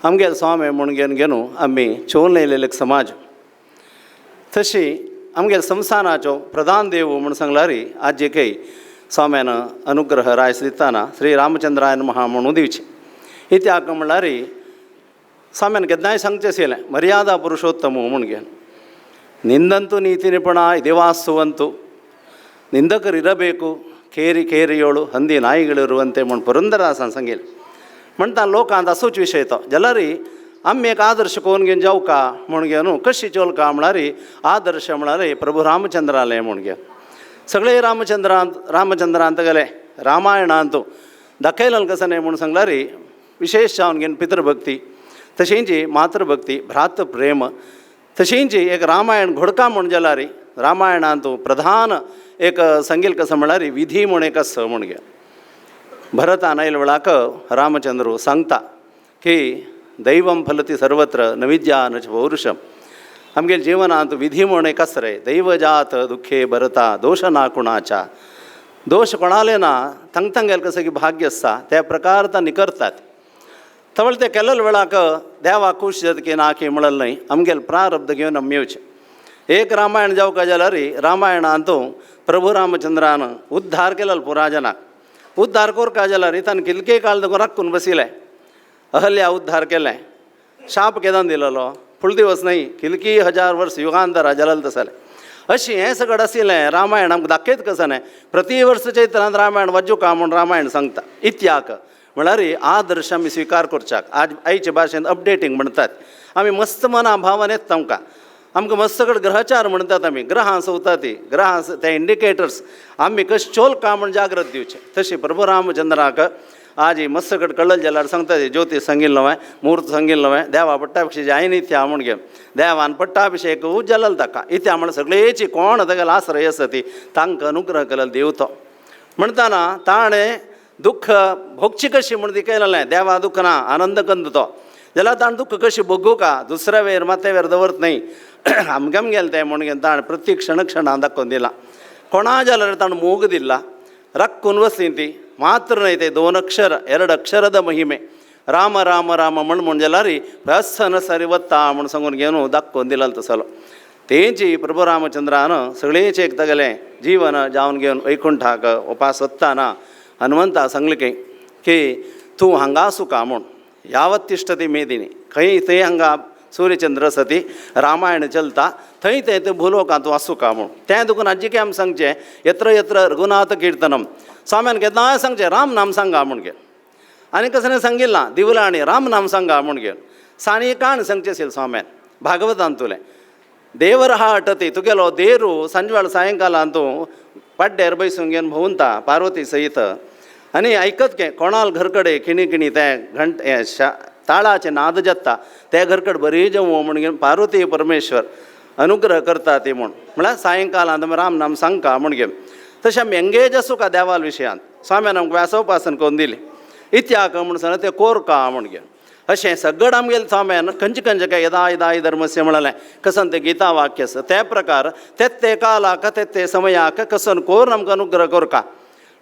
आमगेले स्वामी म्हूण घेवन घेवन आमी चोवन येयलेले समाज तशी आमगेले संस्थानाचो प्रधान देव म्हूण सांगल्यार आज एकय स्वाम्यान अनुग्रह रायस दिताना श्री रामचंद्राय नमः म्हणून दिवचें. इत्याक म्हणल्यार स्वाम्यान केन्नाय सांगचें आशिल्लें मर्यादा पुरुषोत्तम म्हूण घेवन ನಿಂದಂತು ನೀತಿ ನಿಪುಣ ದೇವಾಸುವಂತು ನಿಂದಕರಿರಬೇಕು ಕೇರಿ ಕೇರಿಯೋಳು ಹಂದಿ ನಾಯಿಗಳಿರುವಂತೆ म्हूण पुरंदरदासान सांगिल्लें. म्हणटा लोकांत असूच विशय तो जाल्यार आमी एक आदर्श कोन घेवन जावका म्हूण घेवन कशी चोलका म्हळ्यार आदर्श म्हळ्यार प्रभू रामचंद्राले म्हूण घेवन सगळे रामचंद्रांत रामचंद्रांत गेले रामायणांत दाखयलें कसं न्हय म्हूण सांगल्यार विशेष जावन घेवन पितृभक्ती तशेंच मातृभक्ती भ्रातृप्रेम तशेंच एक रामायण घोडका म्हूण जाल्यार रामायणांत प्रधान एक सांगील कसं म्हळ्यार विधी म्हूण एक आसा म्हूण घेवन भरतान आयल वेळाक रामचंद्र सांगता की दैवं फलति सर्वत्र न विद्या न च पौरुषम. आमगेले जिवनांत विधी म्हूण एक आसा रे दैवजात दुखे भरता दोश ना कुणाच्या दोश कोणाले ना थंग थंगेल कसं की भाग्य आसा त्या प्रकार तांणी करतात. तवळ ते केलेले वेळाक देवा खूश जाता की ना की म्हणलें न्हय आमगेले प्रारब्ध घेवन आमी येवचें. एक रामायण जावका जाल्यार रामायणांत प्रभू रामचंद्रान उद्धार केलो पुरा जनाक उद्धार करका जाल्यार ताणें कितके काळ देखून राखून बशिल्लें. अहल्या उद्धार केलें शाप केदान दिलेलो फुल दिवस न्हय कितकी हजार वर्स युगांतरा जालेलें तसलें अशें हें सगळें आशिल्लें रामायण आमकां दाखयत कसं न्हय प्रति वर्स चैत्रांत रामायण वाजूका म्हूण रामायण सांगता. इत्याक म्हळ्यार आदर्श आमी स्विकार करच्याक आज आयचे भाशेन अपडेटींग म्हणटात आमी मस्त मना भावान येता आमकां आमकां मस्त कडेन ग्रहचार म्हणटात आमी ग्रहां सोवता ती ग्रहां ते इंडिकेटर्स आमी कशें चोलका म्हूण जाग्रत दिवचें. तशें प्रभू रामचंद्राक आज मस्त कडेन कळ्ळें जाल्यार सांगता ज्योती सांगिल्लो हांवें म्हूर्त सांगिल्लो हांवें देवा पट्टाभिशेक जायना इत्या म्हूण घेवन देवान पट्टाभिशेक जालेलो ताका इत्या म्हळ्यार सगळेची कोण तागेलो आश्रय आसा ती तांकां अनुग्रह केलो देव तो म्हणटाना ताणें दुःख भोगची कशी म्हूण ती केलेलें देवा दुःख ना आनंद कंद तो जाल्यार ताणें दुःख कशी भोगू का दुसऱ्या वेर माथ्या वेर दवरत न्हय आमगेम गेलें तें म्हूण घेवन ताणें प्रत्येक क्षण क्षणान दाखोवन दिलां. कोणा जाल्यार ताणें मोग दिला राखून बसली ती ಮಾತ್ರ ನೈತೆ ದೋನಕ್ಷರ ಎರಡು ಅಕ್ಷರದ ಮಹಿಮೆ ರಾಮ ರಾಮ ರಾಮ ಮಣ್ ಮುಂಜಲಾರಿ ಪ್ರಸನ್ನ ಸರಿ ಒತ್ತ म्हण सांगून घेवन दाखोवन दिलाल तसलो तेंची प्रभू रामचंद्रान सगळेचे एक तगले जीवन जावन घेवन वैकुंठाक उपास वतना हनुमंता सांगले की तूं हांगा आसूका म्हूण यावत तिश्ठती मेदिनी खंय थंय हांगा सूर्यचंद्र सती रामायण चलता थंय तें तें भुलोकांत तूं आसूका म्हूण तें देखून आजके आमी सांगचें यत्र यत्र रघुनाथ कीर्तनम स्वाम्यान केन्नाय सांगचें राम नाम सांगा म्हूण घे आनी कसलें सांगिल्लां दिवलांनी राम नाम सांगा म्हूण घेवन साणी काण सांगचें आशिल्लें स्वाम्यान भागवतांतुलें देवर हा अटती तुगेलो देरू सांजवेळ सायंकालान तूं पाड्ड्यार बैसून घेवन भोंवता पार्वती सहित आनी आयकत के कोणाल घरकडे खिणी खिणी तें घंट ताळाचे नाद जाता ते घरकड बरी जेवो म्हूण घेवन पार्वती परमेश्वर अनुग्रह करता ती म्हूण म्हळ्यार सायंकालान तुमी राम नाम सांगका म्हूण घेवन तशें आमी एंगेज आसूं का देवाल विशयांत स्वाम्यान आमकां व्यासोपासन करून दिली इत्याक म्हूण सांगलें तें कोरका म्हूण घेवन अशें सगळें आमगेलें स्वाम्यान खंयचे खंयचे काय यदा यदा हि धर्मस्य म्हणलें कसन तें गीता वाक्य आसा त्या प्रकार ते ते कालाक ते ते समयाक कसन कोर आमकां अनुग्रह कोरका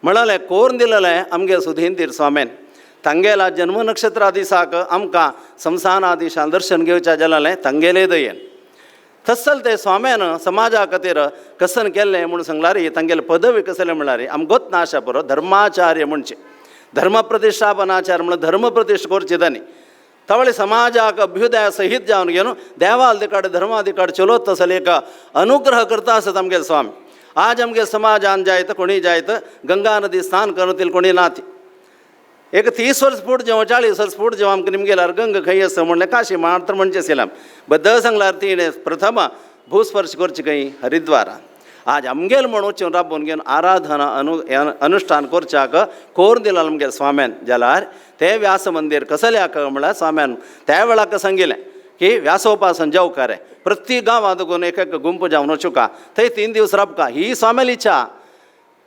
म्हणलें कोरून दिलेलें आमगे सुधींदीर स्वाम्यान तांगेला जन्म नक्षत्रा दिसाक आमकां संसाना दिसान दर्शन घेवच्या जालें तांगेले दयेन तसल ते स्वाम्यान समाजा खातीर कसन केल्लें म्हूण सांगलारी तांगेले पदवी कसलें म्हणल्यार आमकां गोत ना आशा पुरो धर्माचार्य म्हणचे धर्म प्रतिष्ठापनाचार्य म्हणल्यार धर्म प्रतिष्ठा करचे तांणी तवळे समाजाक अभ्युदय सहित जावन घेवन देवाधिकाड धर्माधिकाड चलोत तसले एक अनुग्रह करता आसत आमगेले स्वामी. आज आमगे समाजान जायत कोणी जायत गंगा नदी स्नान करतील कोणी नाती एक 30 वर्स फूट जेव्हा 40 वर्स फूट जेव्हा आमकां निमगेल्यार गंग खंय आसा म्हणलें काशी मात्र म्हणचें आशिल्लें बद्दल सांगल्यार तिणें प्रथम भूस्पर्श करची खंय हरिद्वारा. आज आमगेल म्हण वचून राबोवन घेवन आराधना अनुष्ठान करच्याक कोरून दिला आमगेल स्वाम्यान जाल्यार तें व्यास मंदीर कसल्याक म्हळ्यार स्वाम्यान त्या वेळाक सांगिल्लें की व्यासोपासन जावका रे प्रत्येक गांवांत देखून एक एक गुंप जावन वचुका थंय 3 दिवस राबका ही स्वाम्याली इच्छा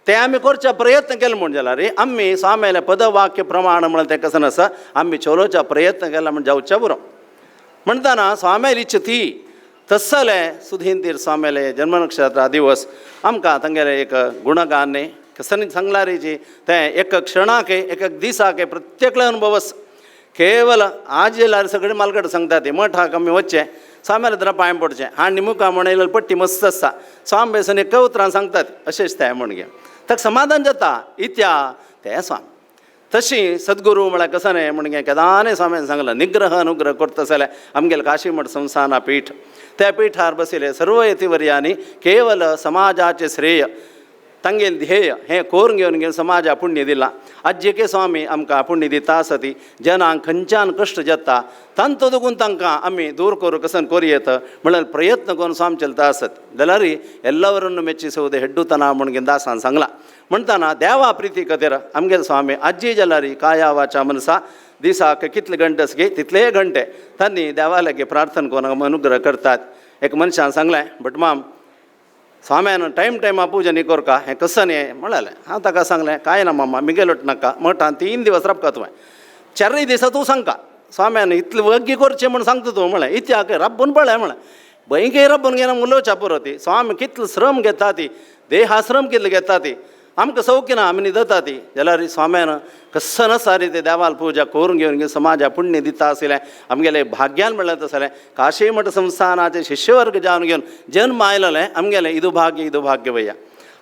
ते आमी करच्या प्रयत्न केले म्हूण जाल्यार रे आमी स्वाम्याले पदवाक्य प्रमाण म्हणल्यार तें कशें आसा आमी चलोवच्या प्रयत्न केला म्हण जावच्या बरो म्हणटना स्वाम्याली इच्छा ती तसले सुधींदीर स्वाम्याले जन्मनक्षत्र दिवस आमकां तांगेले एक गुणगान न्ही कसन सांगलारीची तें एक क्षणाक एक एक दिसाक प्रत्येकले अनुभव आसा. केवल आज जाल्यार सगळे मालकट सांगता ते मठाक आमी वचचें स्वाम्याले तर पांय पडचें हाण निमुका म्हण येयल्यार पट्टी मस्त आसा स्वामी बेसून एक उतरां सांगतात अशेंच तें म्हण घे ताका समाधान जाता इत्या तें स्वामी तशी सद्गुरू म्हळ्यार कसो न्हय म्हण गे केदांय स्वाम्यान सांगलां निग्रह अनुग्रह करता जाल्यार आमगेलें काशीमठ संस्थाना पीठ त्या पीठार बशिल्ले सर्व यतिवर्यांनी केवल समाजाचें श्रेय तांगेलें ध्येय हें कोरून घेवन घेवन समाजा पुण्य दिलां. आज्जेके स्वामी आमकां पुण्य दिता आसती जनांक खंयच्यान कश्ट जाता तांचो देखून तांकां आमी दूर करूं कसन करूं म्हळ्यार प्रयत्न करून स्वामी चलता आसत जाल्यार ಎಲ್ಲವರನ್ನು ಮೆಚ್ಚಿಸುವುದು ಹೆಡ್ಡುತನ म्हूण दासान सांगलां. म्हणटना देवा प्रिती खातीर आमगेले स्वामी आजी जाल्यार काया वाचा मनसा दिसाक कितले घंटे आसगे तितले घंटे तांणी देवा लागीं प्रार्थना करून अनुग्रह करतात. एक मनशान सांगलें भटमाम स्वाम्यान टायम टायमा पूजा न्ही करका हें कसं न्ही म्हणलें. हांव ताका सांगलें कांय ना मामा मिगेलोट नाका मठान 3 दिवस राबका तुवें 4 दिसा तूं सांगका स्वाम्यान इतलें वग्गी करचें म्हूण सांगता तूं म्हणलें इत्याक राबून पळय म्हणलें भंयके राबून घेना उलोवच्या पुरो ती स्वामी कितलो श्रम घेता ती देहाश्रम कितलो घेता ती आमकां सौख्य ना आमी न्हिदता ती जाल्यार स्वाम्यान कसं नसारी ते देवाल पूजा करून घेवन घेवन समाजा पुण्य दिता आशिल्लें आमगेलें भाग्यान म्हणल्यार तसलें काशीमठ संस्थानाचे शिष्यवर्ग जावन घेवन जन्म आयलेलें आमगेलें इदू भाग्य इदू भाग्य भैया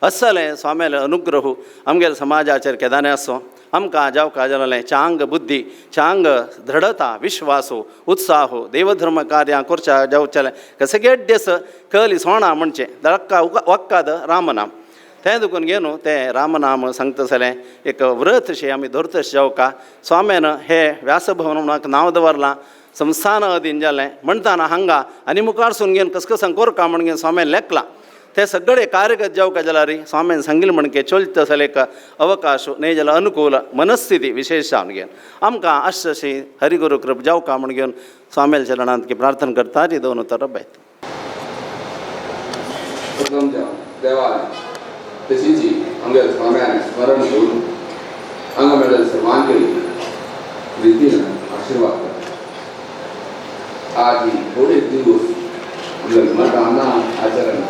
असलें स्वाम्याले अनुग्रह आमगेले समाजाचेर केदाने आसूं आमकां जावका जालें चांग बुद्धी चांग दृढता विश्वासो उत्साह देवधर्म कार्यां करच्या जावचेलें कशें गेड्डेस कली सोणा म्हणचें दळक्का वक्काद रामनाम तें देखून घेवन तें रामनाम सांगता जालें एक व्रत अशें आमी धरतशें जावका स्वाम्यान हें व्यासभवन म्हणून नांव दवरलां संस्थान अधीन जालें म्हणटना हांगा आनी मुखार सून घेवन कसकसान कोरका म्हण घेवन स्वाम्यान लेखलां ते सगळे कार्यगत जावका जाल्यार स्वाम्यान सांगिल्लें म्हणके चलता जाल्यार एक अवकाश न्हय जाल्यार अनुकूल मनस्थिती विशेश जावन घेवन आमकां अशें अशी हरिगुरू कृप जावका म्हण घेवन स्वाम्याच्या चरणांत प्रार्थना करता ती दोन उतरां बायत. देवा तशीची आमगे स्वाम्यान स्मरण करून हांगा मेळ्ळें सर्वांक रितीन आशीर्वाद करता. आज ही थोडे दिवस आमगे मठ हांगा आचरण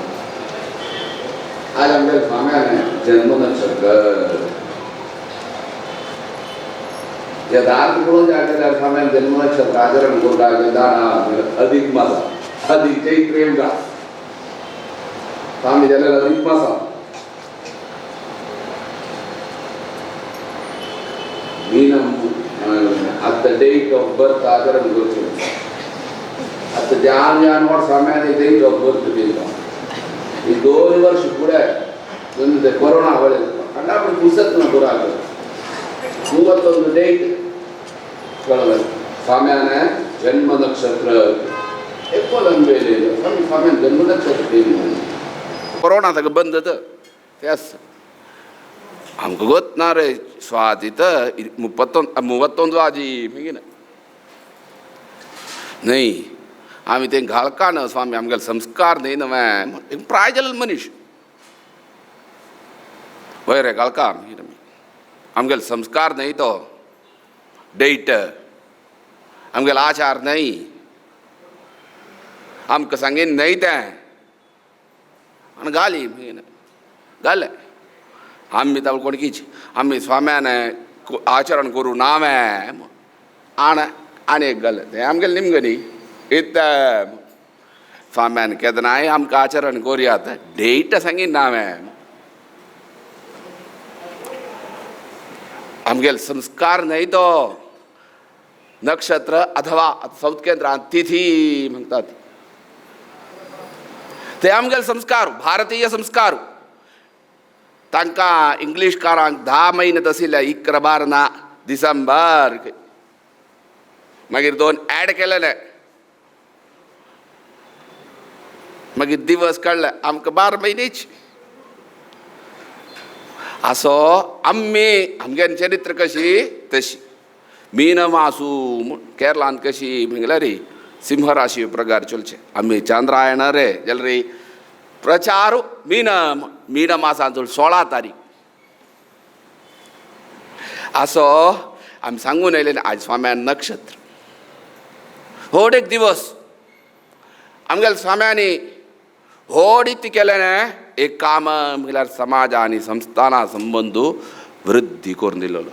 आज आमगे स्वाम्यान जन्म नक्षत्र यथार्थ पळोवंक गेल्यार स्वाम्यान जन्म नक्षत्र आचरण करता दाना अधिक मासा अधिक चैत्र का स्वामी जाल्यार अधिक मासा Meenam at the date of birth आचरण करचें आतां जान जान वर्स स्वाम्यान डेट ऑफ बर्थ दिलो ही 2 वर्ष फुडें ते कोरोना वेळे ಕಂಡಾಪಡಿ ಪುಸ್ತಕ ಪುರಾಗ 31 ಡೇಟ್ ಕಳೆದ ಸ್ವಾಮ್ಯಾನ ಜನ್ಮ ನಕ್ಷತ್ರ ಎಪ್ಪೊಲಂಬೇಲೆ ಸ್ವಾಮಿ ಸ್ವಾಮ್ಯಾನ ಜನ್ಮ ನಕ್ಷತ್ರ ಕೊರೋನಾ ತಗ ಬಂದದ ಎಸ್ आमकां गोत ना रे स्वातीत 31 वाजी मागीर न्हय आमी तें घालका न्हय स्वामी आमगेले संस्कार न्हय न्हय प्राय जाल्लो मनीस वय रे घालका मागीर आमगेले संस्कार न्हय तो डेट आमगेलो आचार न्हय आमकां सांगीन न्हय तें आनी घाली मागीर घालें आमी ताका कोणकीच आमी स्वाम्यान आचरण करूं नावें आण आनी एक घालें तें आमगेलें निमगें न्ही इत्त स्वाम्यान केन्नाय आमकां आचरण करुयात डेट सांगीन नावें आमगेले संस्कार न्हय तो नक्षत्र अथवा साऊथ केंद्रांत तिथी म्हणटात ते आमगेले संस्कार भारतीय संस्कार तांकां इंग्लीशकारांक 10 म्हयने तशिल्ले 11 12 ना डिसेंबर मागीर 2 ऍड केलेले मागीर दिवस काडले आमकां 12 म्हयनेच असो आमी आमगे चरित्र कशी तशी मीनमासू म्हूण केरळांत कशी म्हणल्यार रे सिंहराशी प्रकार चलचे आमी चांद्रायण रे जाल्यार रे प्रचार मीन मीन मासान 16 तारीख असो आमी सांगून येयले आज स्वाम्यान नक्षत्र व्हड एक दिवस आमगेले स्वाम्यांनी व्हड इतलें केलें न्हय एक काम म्हळ्यार समाज आनी संस्थाना संबंद वृद्धी करून दिलेलो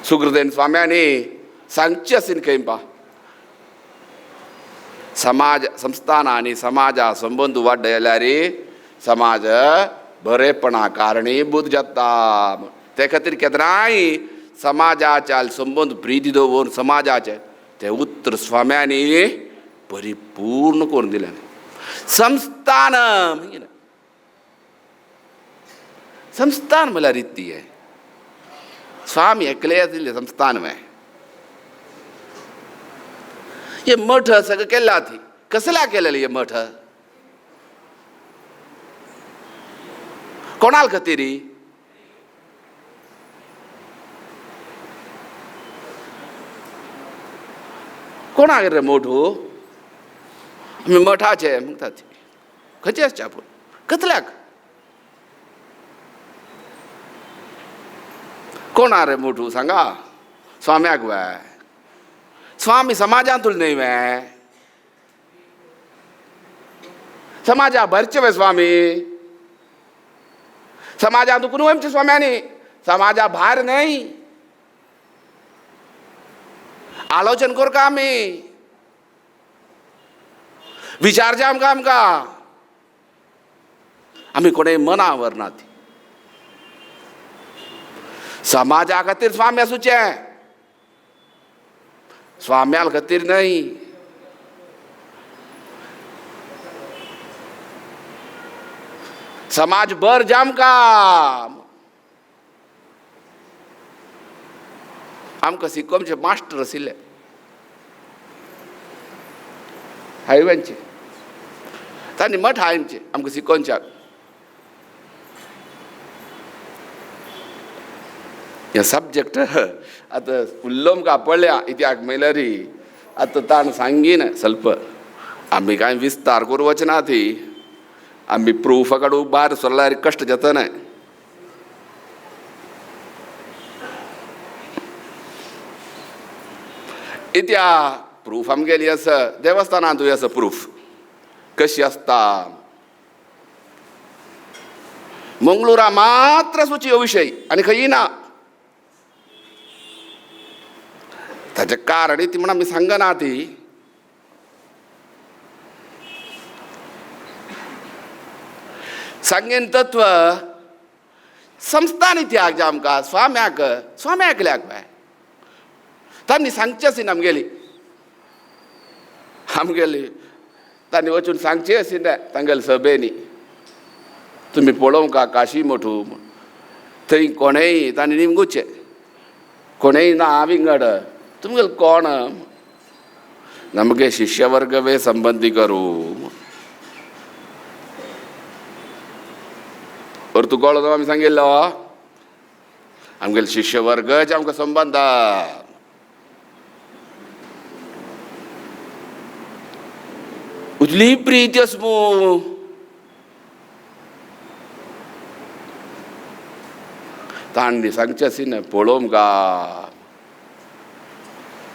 सुकृतेन स्वाम्यांनी सांगचें आसून खंय पा समाज संस्थान आनी समाजा संबंद वाडले जाल्यार समाज बरेपणा कारणीभूत जाता ते खातीर केन्नाय समाजाच्या संबंद प्रिती दवरून समाजाचे ते उत्तर स्वाम्यांनी परिपूर्ण करून दिलें संस्थान संस्थान म्हळ्यार रिती स्वामी एकले दिले संस्थान में हे मठ सगळं केला ती कसला केलेलं हे मठ कोणाल खातीर कोणाक रे मठ आमी मठाचे म्हणटात खंयचे आसचे आपूण कसल्याक कोणा रे मोठू सांगा स्वाम्याक वे स्वामी समाजांतूल न्हय वे समाजा भरचे वे स्वामी समाजांत कोण आमचे स्वाम्यांनी समाजा भायर न्हय आलोचन कर का आमी विचारचे आमकां आमकां आमी कोणें मना व्हरनात समाजा खातीर स्वामी आसूचे स्वाम्याल खातीर न्हय समाज बर जामका आमकां शिकोवचे मास्टर आशिल्ले हायवेंचे तांणी मठ आमचे आमकां शिकोवच्याक हे सब्जेक्ट आतां उल्लोमका पळया इतिहास म्हणल्यार आतां ताण सांगीन स्वल्प आमी कांय विस्तार करूं वचना ती आमी प्रूफ काडूंक भायर सरल्यार कश्ट जाता न्हय इत्या प्रूफ आमगेली आसा देवस्थानांतूय आसा प्रूफ कशी आसता मंगळुरा मात्र सुची हो विशय आनी खंयी ना. ताचें कारण ती म्हण आमी सांगना ती. सांगेन तत्व संस्थान इतिहास जे आमकां स्वाम्याक स्वाम्याकल्याक बाय तांणी सांगचें आशिल्लें आमगेली आमगेली तांणी वचून सांगचें आशिल्लें तांगेले सभेनी तुमी पळोवंक काशी मठू म्हूण थंय कोणेय तांणी निमगुचें कोणेय ना विंगड तुमगेले कोण नमगे शिष्यवर्गवे संबंदी करू और तूं कळ्ळो तो आमी सांगिल्लो आमगेले शिष्यवर्गच आमकां संबंद. उतली प्रीती आस मू तांणी सांगचें आशिल्लें पळोवंक गा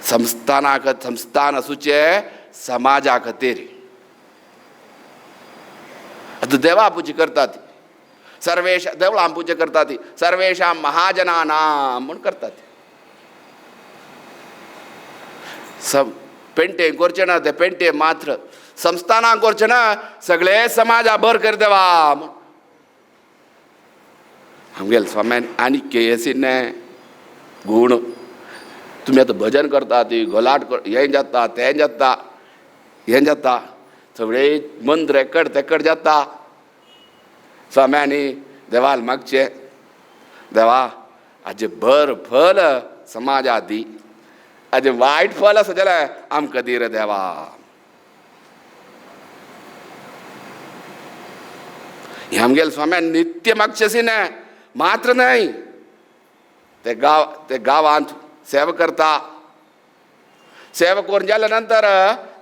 संस्थानाक संस्थान आसूचें समाजा खातीर. आतां देवा पुजा करतात सर्वेश देवळां पुजा करतात सर्वेशां महाजनानां म्हूण करतात. पेंटे करचें ना ते पेंटे मात्र संस्थानां करचें ना सगळे समाजा भर कर देवा म्हूण. आमगेले स्वाम्यान आनी केयसीने गूण तुमी आतां भजन करता ती घोलाट हें जाता तें जाता हें जाता सगळे मंत्र एकड तेकड जाता. स्वाम्यांनी देवाल मागचें देवा हाजें बर फल समाजा दी हाजें वायट फल आसा जाल्यार आमकां दी रे देवा. हें आमगेले स्वाम्यान नित्य मागचें आशिल्लें मात्र न्हय ते गांव ते गांवांत सेवा करता. सेवा करून जाल्या नंतर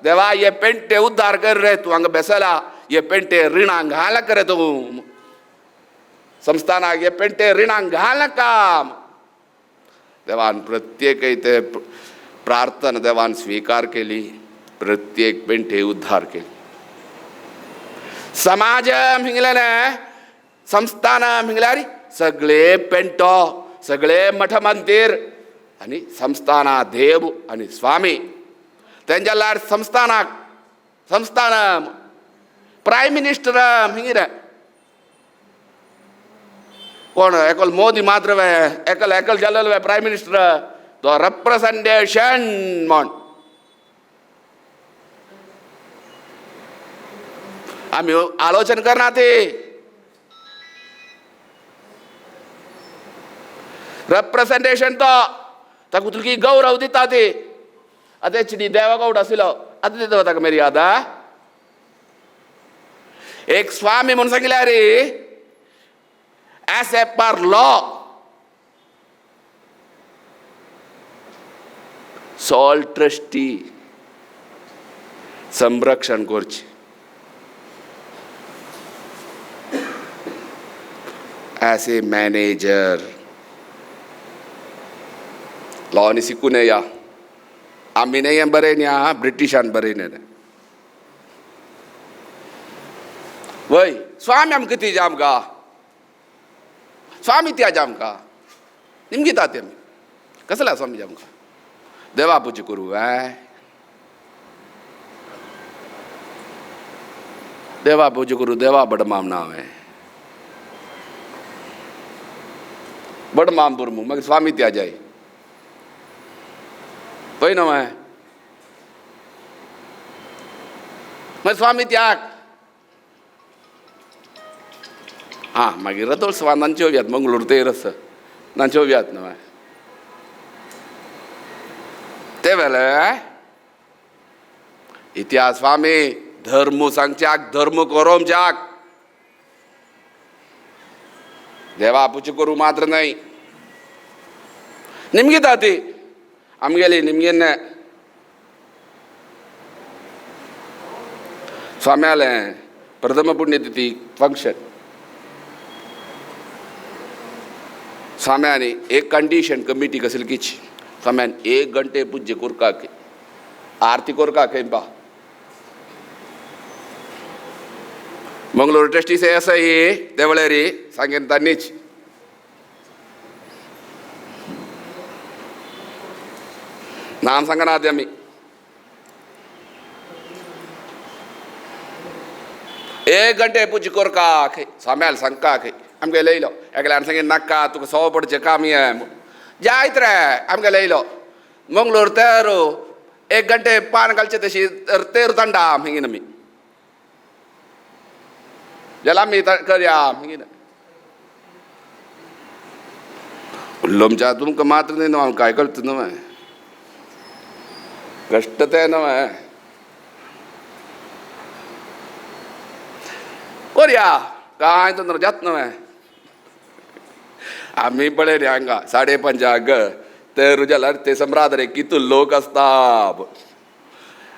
देवा हे पेंटे उद्धार कर रे तूं हांगा बेसला हे पेंटे रिणां घाल कर तूं संस्थानाक हे पेंटे रिणां घाल काम. देवान प्रत्येक ते प्रार्थना देवान स्विकार केली प्रत्येक पेंटे उद्धार केली. समाज हिंगलें संस्थान हिंगल्यार सगळे पेंटो सगळे मठ मंदिर आनी संस्थाना देव आनी स्वामी तेंच्या लार संस्थानाक संस्थान प्रायम मिनिस्टर हिंगिरे कोण एकल मोदी मात्र वे एकल एकल जालेलो वे प्रायम मिनिस्टर तो रेप्रेसेंटेशन म्हण आमी आलोचन करना ती रेप्रेसेंटेशन तो ताका तुकी गौरव दिता ती. आतां एच डी देवागौड आशिल्लो आतां दिता ताका मर्यादा. एक स्वामी म्हूण सांगिल्लें रे as a per law sole trustee संरक्षण करचें एज ए मॅनेजर. लॉनी शिकून या आमी न्हय हें बरें न्ही आं ब्रिटिशान बरें न्ही वय स्वामी आमकां ती आमकां स्वामी ती आमकां निमगिता ते आमी कसला स्वामी आमकां देवा पुजा करूं देवा पूजा करूं देवा बडमाम नांव है बडमाम पुरमू मागीर स्वामी त्या जाय पळय न्हू मागीर स्वामी त्याग आं मागीर रथोत्सवान नांचो मंगळूर तेर आसा नांचो व्यात न्हू ते वेले इतिहास स्वामी धर्म सांगच्याक धर्म करोमच्याक देवा पुजा करूं मात्र न्हय निमगिता ती आमगेली निमगेन्ने स्वाम्यालें प्रथम पुण्यतिथी फंक्शन स्वाम्यानी एक कंडीशन कमिटी कसली किची स्वाम्यान एक घंटे पूज्य कोरका आरती कोरका खेंपा मंगळूर ट्रस्टी आसा ही देवळेरी सांगेन तांणीच नाम सांगना ते आमी. एक घंटे पूज कोरका खंय स्वाम्याल सांगका खंय आमगे लयलो एकल्यान सांगी नाका तुका सव पडचें काम हें जायत रे आमगे लयलो मंगळूर तेरो एक घंटे पान घालचे तशी तेर तांडा हिंगीन आमी जाल्यार आमी करया हिंगीन उल्लोमच्या तुमकां मात्र न्ही न्हू काय कळटा न्हू कश्ट तें न्हू करया कांय तंत्र जात न्हय. आमी पळयली हांगा 5:30 तेरू जाल्यार ते सम्रादरे कितू लोक आसता,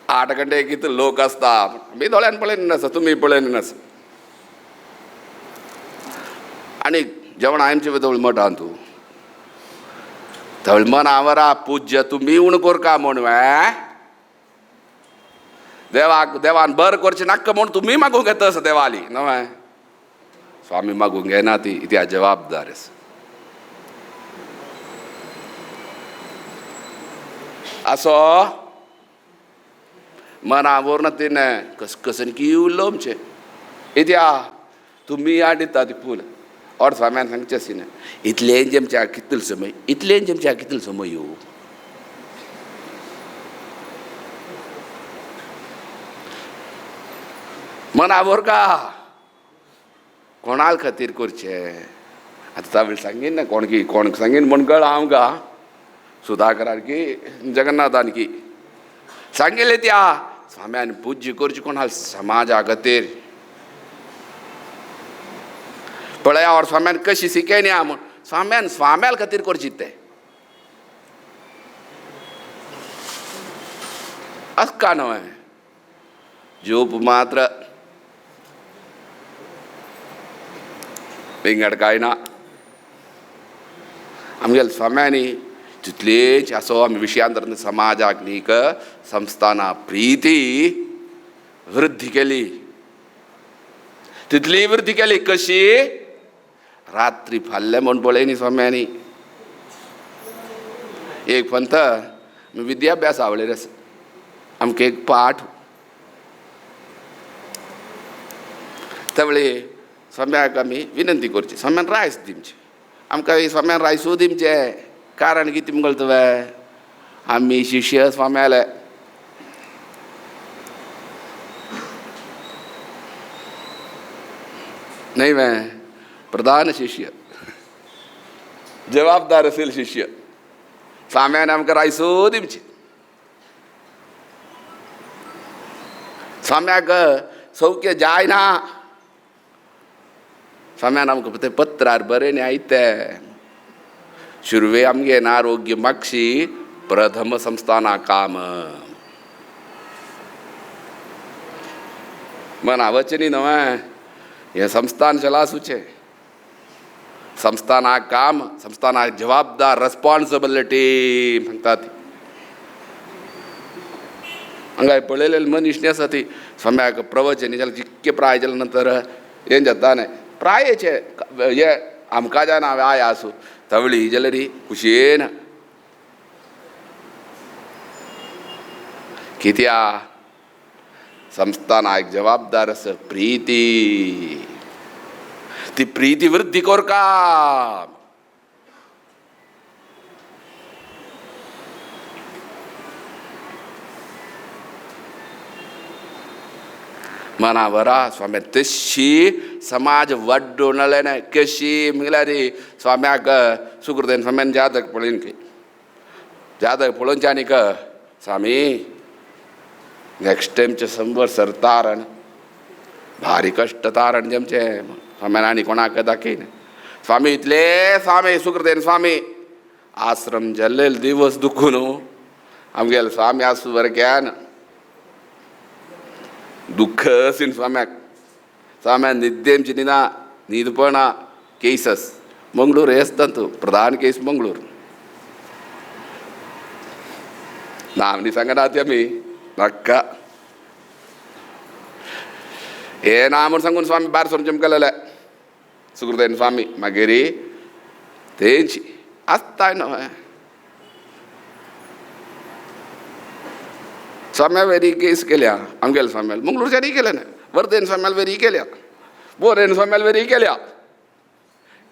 8 घंटे कितू लोक आसता. आमी दोळ्यान पळयन नासा, तुमी पळयन नासा. आनी जेवण आमचे तवळ मठान तूं तवळ मनावरा पूज्य तुमी उण कोरका म्हूण देवाक देवान बर करचें नाका म्हूण तुमी मागूंक येता आसा देवाली न्हय. स्वामी मागूंक घेना ती इतिहास जबाबदार आसा. असो मना व्हरून तिणें कसकसन की उरलो आमचें इत्या तुमी याद दिता ती फूल और स्वाम्यान सांगचें आशिल्लें इतलें जेमच्या कितलो समय, इतलें जेमच्या कितलो समय येवं. मनावर का कोणाल खातीर करचें आतां तावेळ सांगीन ना कोण की कोण सांगीन म्हूण कळ हांव गा सुधाकरान की जगन्नाथान की सांगिल्लें त्या स्वाम्यान पूज्य करची कोणाल समाजा खातीर. पळया और स्वाम्यान कशी शिकयना म्हूण स्वाम्यान स्वाम्याल खातीर करची तें आसका न्हय जोप मात्र विंगड काय ना. आमगेले स्वाम्यांनी तितलेच असो आमी विशयांतर समाजाक न्ही संस्थाना प्रिती वृद्धी केली, तितली वृद्धी केली कशी रात्री फाल्ले म्हूण पळय न्ही स्वाम्यांनी. एक पंथ विद्याभ्यास आवडलेले आसा आमकां एक पाठ तवळे स्वाम्याक आमी विनंती करची स्वाम्यान रायस दिवचे आमकां स्वाम्यान रायसू दिवचे. कारण कितें कळटा तुवें आमी शिष्य स्वाम्याले न्हय वे प्रधान शिष्य जबाबदार असेल शिष्य स्वाम्यान आमकां रायसू दिवचे. स्वाम्याक सौख्य जायना स्वाम्यान आमकां तें पत्रार बरें न्ही आयते सुरवे आमगे आरोग्य मागशी प्रथम संस्थाना काम मना वचनी न्हय हें संस्थान चलासूचें संस्थाना काम संस्थाना जबाबदार रेस्पॉन्सिबिलिटी म्हणटा ती. हांगा पळयलेले मनीस न्ही आसा ती स्वाम्याक प्रवचन जाल्यार जितके प्राय जाल्या नंतर हें जाता न्हय प्रायेचे हे आमकां जायना हांवें I आसूं तवळी जाल्यार खुशयेन कित्या संस्थान एक जबाबदार आसा प्रिती ती प्रिती वृद्धी कोरका. मनावरा स्वाम्या तशी समाज वाड्डोवन ना कशी म्हणल्यार स्वाम्याक सुकृतेन स्वाम्यान जातक पळयन खंय जातक पळोवचें आनीक स्वामी नेक्स्ट टायमचें संवर सरतारण भारी कश्ट तारण जेमचें स्वाम्यान आनी कोणाक दाखयन स्वामी इतले स्वामी सुकृतेन स्वामी आश्रम जाल्ले दिवस दुखून आमगेले स्वामी आसूं बरें दुःख असीन स्वाम्याक. स्वाम्यान निद्देमची न्हिना न्हीद पडना केसस मंगळूर हेच तूं प्रधान केस मंगळूर ना न्ही सांगना ती आमी नाका हे ना म्हूण सांगून स्वामी भायर सरून चमकलेले सुकृतेन स्वामी मागीर तेंची आसताय न्हय. स्वाम्या वेरी केस केल्या आमगेल्या स्वाम्याल मंगळूरच्यानी केल्या ना वर्धेन स्वाम्याल वेरी केल्या बोरेन स्वाम्याल वेरी केल्या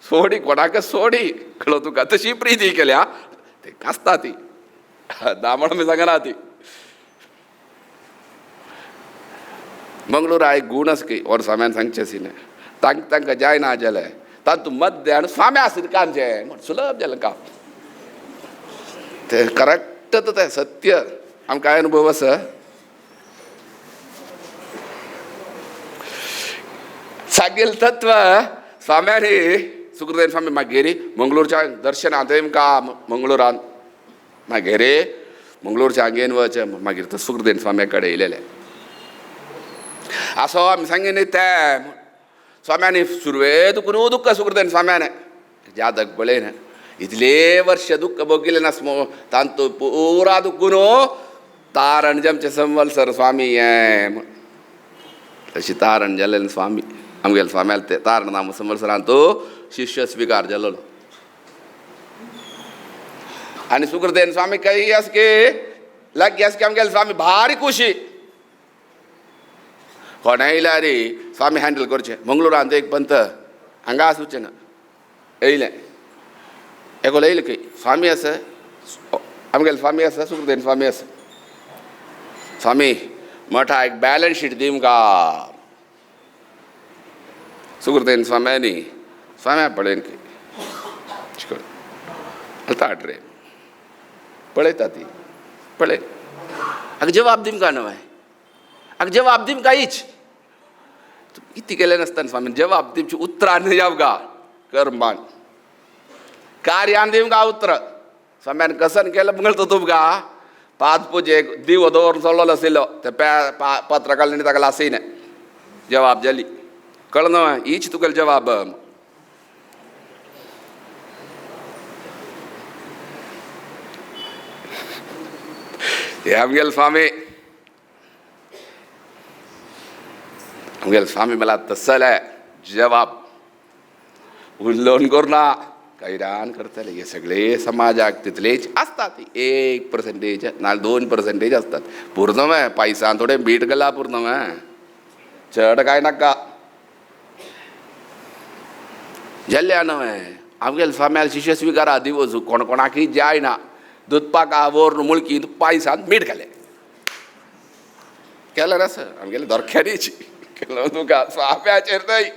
सोडी कोणाक सोडी कळो तुका तशी प्रिती केल्या ते आसता ती दामण आमी सांगना ती मंगळूर एक गूण आसा की और स्वाम्यान सांगचें सी न्हय तांकां जायना जालें तातूंत मध्यान स्वाम्या आसता काम जें म्हण सुलभ जालें काम तें करेक्ट तें सत्य आमकां अनुभव आसा. सागेल तत्व स्वाम्यानी सुखदेव स्वामी मागीर मंगळूरच्या दर्शन आतां मंगळूरान मागीर मंगळूरच्या हांगेन वच मागीर तो सुखदेव स्वाम्या कडेन येयलेले असो आमी सांगे न्ही तें स्वाम्यानी सुरवे दुखून दुख्ख सुखदेव स्वाम्याने जातक पळय न्हय इतले वर्ष दुख्ख भोगिल्लें नासमो तांतू पुरा दुखून तारण जमचें संवत्सर स्वामी हें तशी तारण जालें स्वामी आमगेले स्वाम्याल ते तारण नाम संवत्सरान तो शिष्य स्विकार जालो. आनी सुखदेव स्वामी काही आस की लागीं आस की आमगेले स्वामी भारी खुशी कोणा येयल्यार स्वामी हँडल करचें. मंगळूरांत एक पंत हांगा आसूचें ना येयलें एकलो येयलें खंय स्वामी आसा आमगेले स्वामी आसा सुखदेव स्वामी आसा स्वामी मठा एक बॅलन्स शीट दी मुका. सुखदेव स्वाम्यांनी स्वाम्या पळयन खंय ताट रे पळयता ती पळय आग जवाब दिवंक न्हय आग जवाब दिवंक कांयच कितें केलें नासतना स्वामी जवाब दिवची उतरां न्हय गा कर्मान कार्यान दिवंक उतर स्वाम्यान कसन केलें मंगळ तुमकां पांच पुजेक दिवो दवरून सोडलेलो आशिल्लो ते पत्र काडलें ताका लासयलें जवाब जाली कळना हीच तुगेलो जवाब. हे आमगेले स्वामी आमगेले स्वामी मला तसले जवाब उलोवन करना कैरान करतले. हे सगळे समाजाक तितलेच आसतात 1% ना 2% आसतात पूर्ण पायसान थोडे बीट गेला पूर्ण चड काय नाका जाल्ल्या न्हय आमगेले स्वाम्याल शिष्य स्विकारा दिवस कोण कोणाकय जायना दुदपाक वोर मुळकी पायसान मीठ घालें केलें ना सर आमगेले धोरक्यांनीच केलो तुका स्वाम्याचेर न्हय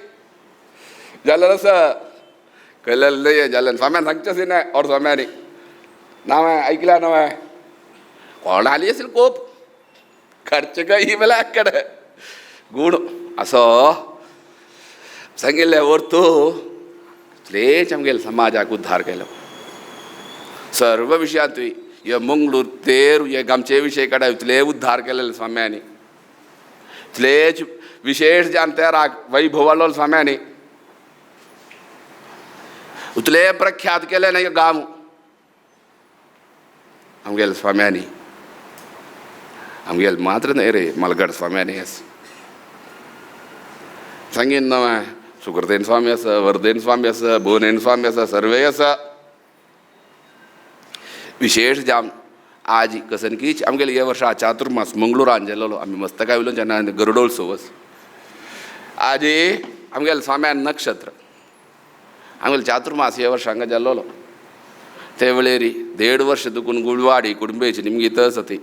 जालें ना सर केलें न्हय जालें स्वाम्यान सांगचें न्हय और स्वाम्यांनी नांव आयकल्या न्हय कोणाली असेल कोप खर्च काय मेला कडेन गूण असो सांगिल्लें वर तूं इतलेच आमगेले समाजाक उद्धार केलो सर्व विशयांतूय. हे मंगळूर तेर हे गामचे विशय काडा इतले उद्धार केलेले स्वाम्यांनी इतलेच विशेष जान तेराक वैभवालो स्वाम्यांनी उतले प्रख्यात केले ना गांव आमगेले स्वाम्यांनी. आमगेले मात्र न्हय रे मलगड स्वाम्यांनी आसा सांगीन न्हय सुखदेव स्वामी आसा वर्धेन स्वामी आसा भुवनेन स्वामी आसा सर्वे आसा विशेष जाम आज कसन की आमगेले हे वर्सा चातुर्मास मंगळूरान जालेलो आमी मस्तका वयलो जेन्ना गरुडोत्सव आजी आमगेले स्वाम्यान नक्षत्र आमगेले चातुर्मास हे वर्सा हांगा जालेलो ते वेळेर 1.5 वर्ष दुखून गुळवाडी कुटुंबेची निमगी तस ती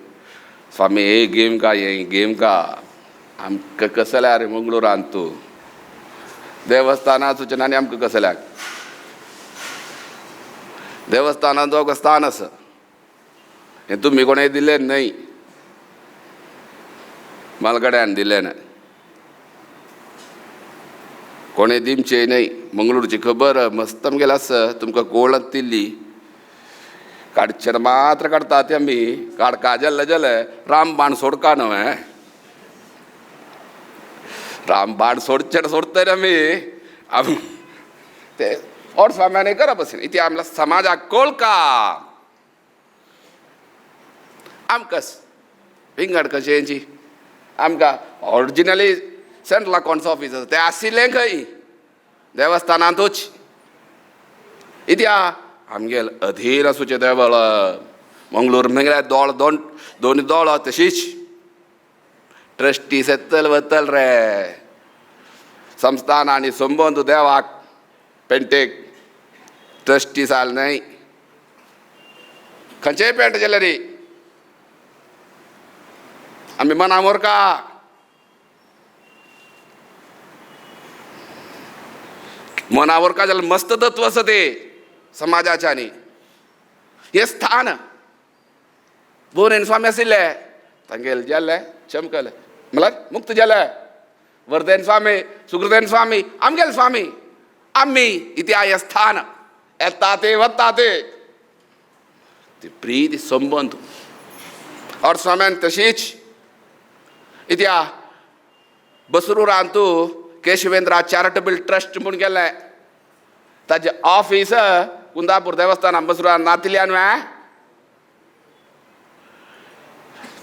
स्वामी हे गेम का हे गेम का आमकां कसल्या रे मंगळूरान तूं देवस्थाना सुचना आनी आमकां कसल्याक देवस्थानांत जो स्थान आसा हें तुमी कोणें दिलें न्हय मालगड्यान दिलें ना कोणें दिमचें न्हय. मंगळूरची खबर मस्त आमगेलें आसा तुमकां कोळत दिल्ली काडचें मात्र काडटा ते आमी काडका जालें जालें रामबाण सोडका न्हय रामबाण सोडचें सोडतले आमी आमी ते और स्वाम्याने करप आसलें इतलें आमकां समाजाक कोळका आमकां विंगड कशेंची आमकां ऑरिजिनली सेंट्रल अकाउंट्स ऑफिस आसा तें आशिल्लें खंय देवस्थानांतूच. इत्या आमगेल अधीर आसूचें देवळ मंगळूर मेगल्या दोळ दोन दोन दोळ तशीच ट्रस्टी सेत्तल वतल रे संस्थान आनी संबंद देवाक पेंटेक ट्रस्टी साल न्हय खंयचेय पेंट जाल्यार रे आमी मना मोरका मना मोरका जाल्यार मस्त तत्व आसा ते समाजाच्या. हे स्थान भुवनेन स्वामी आशिल्ले तांगेले जाले चमकले म्हळ्यार मुक्त जाले. वर्धेन स्वामी सुकृतेन स्वामी आमगेले स्वामी आमी इतिहास स्थान येता ते वता ते ती प्रीती संबंद और स्वाम्यान तशीच इत्या बसरुरांतू केशवेंद्रा चॅरिटेबल ट्रस्ट म्हूण गेलें. ताजें ऑफीस कुंदापूर देवस्थान बसरुरान नातिल्यान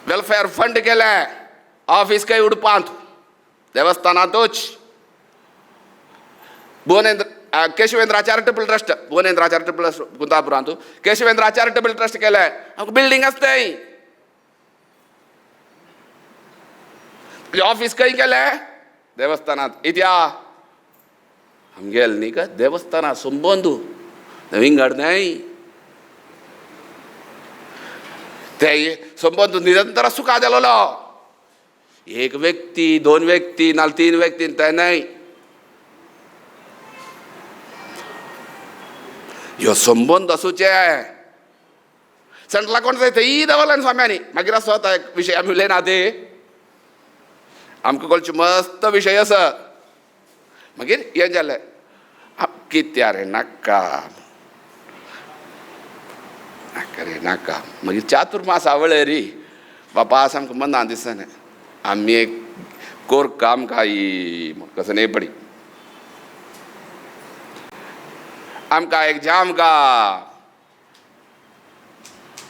वेलफेअर फंड केलें. ऑफीस खंय उडपांत देवस्थानांतूच. Bhuvanendra Keshavendra charitable trust Bhuvanendra charitable trust कुंदापुरांतू केशवेंद्रा charitable trust केलें. आमकां बिल्डींग आसताय ऑफीस खंय केलें देवस्थानांत. इत्या आमगेल न्ही का देवस्थाना संबंद विंगड न्हय ते संबंद निरंतर सुखा जालोलो. एक व्यक्ती दोन व्यक्ती नाल तीन व्यक्ती ते न्हय. ह्यो संबंद आसूचे सेंट्रला कोण जाय थंय दवरलें स्वाम्यांनी. मागीर आसो एक विशय आमी उलयना ते आमकां कळचे मस्त विशय आसा. मागीर हें जालें कित्या रे नाका नाका रे नाका. मागीर चातुर्मास आवळ्ळे री बापा आमकां मना दिसना आमी एक कोर काम काय कसं न्ही पडी आमकां एक जाम का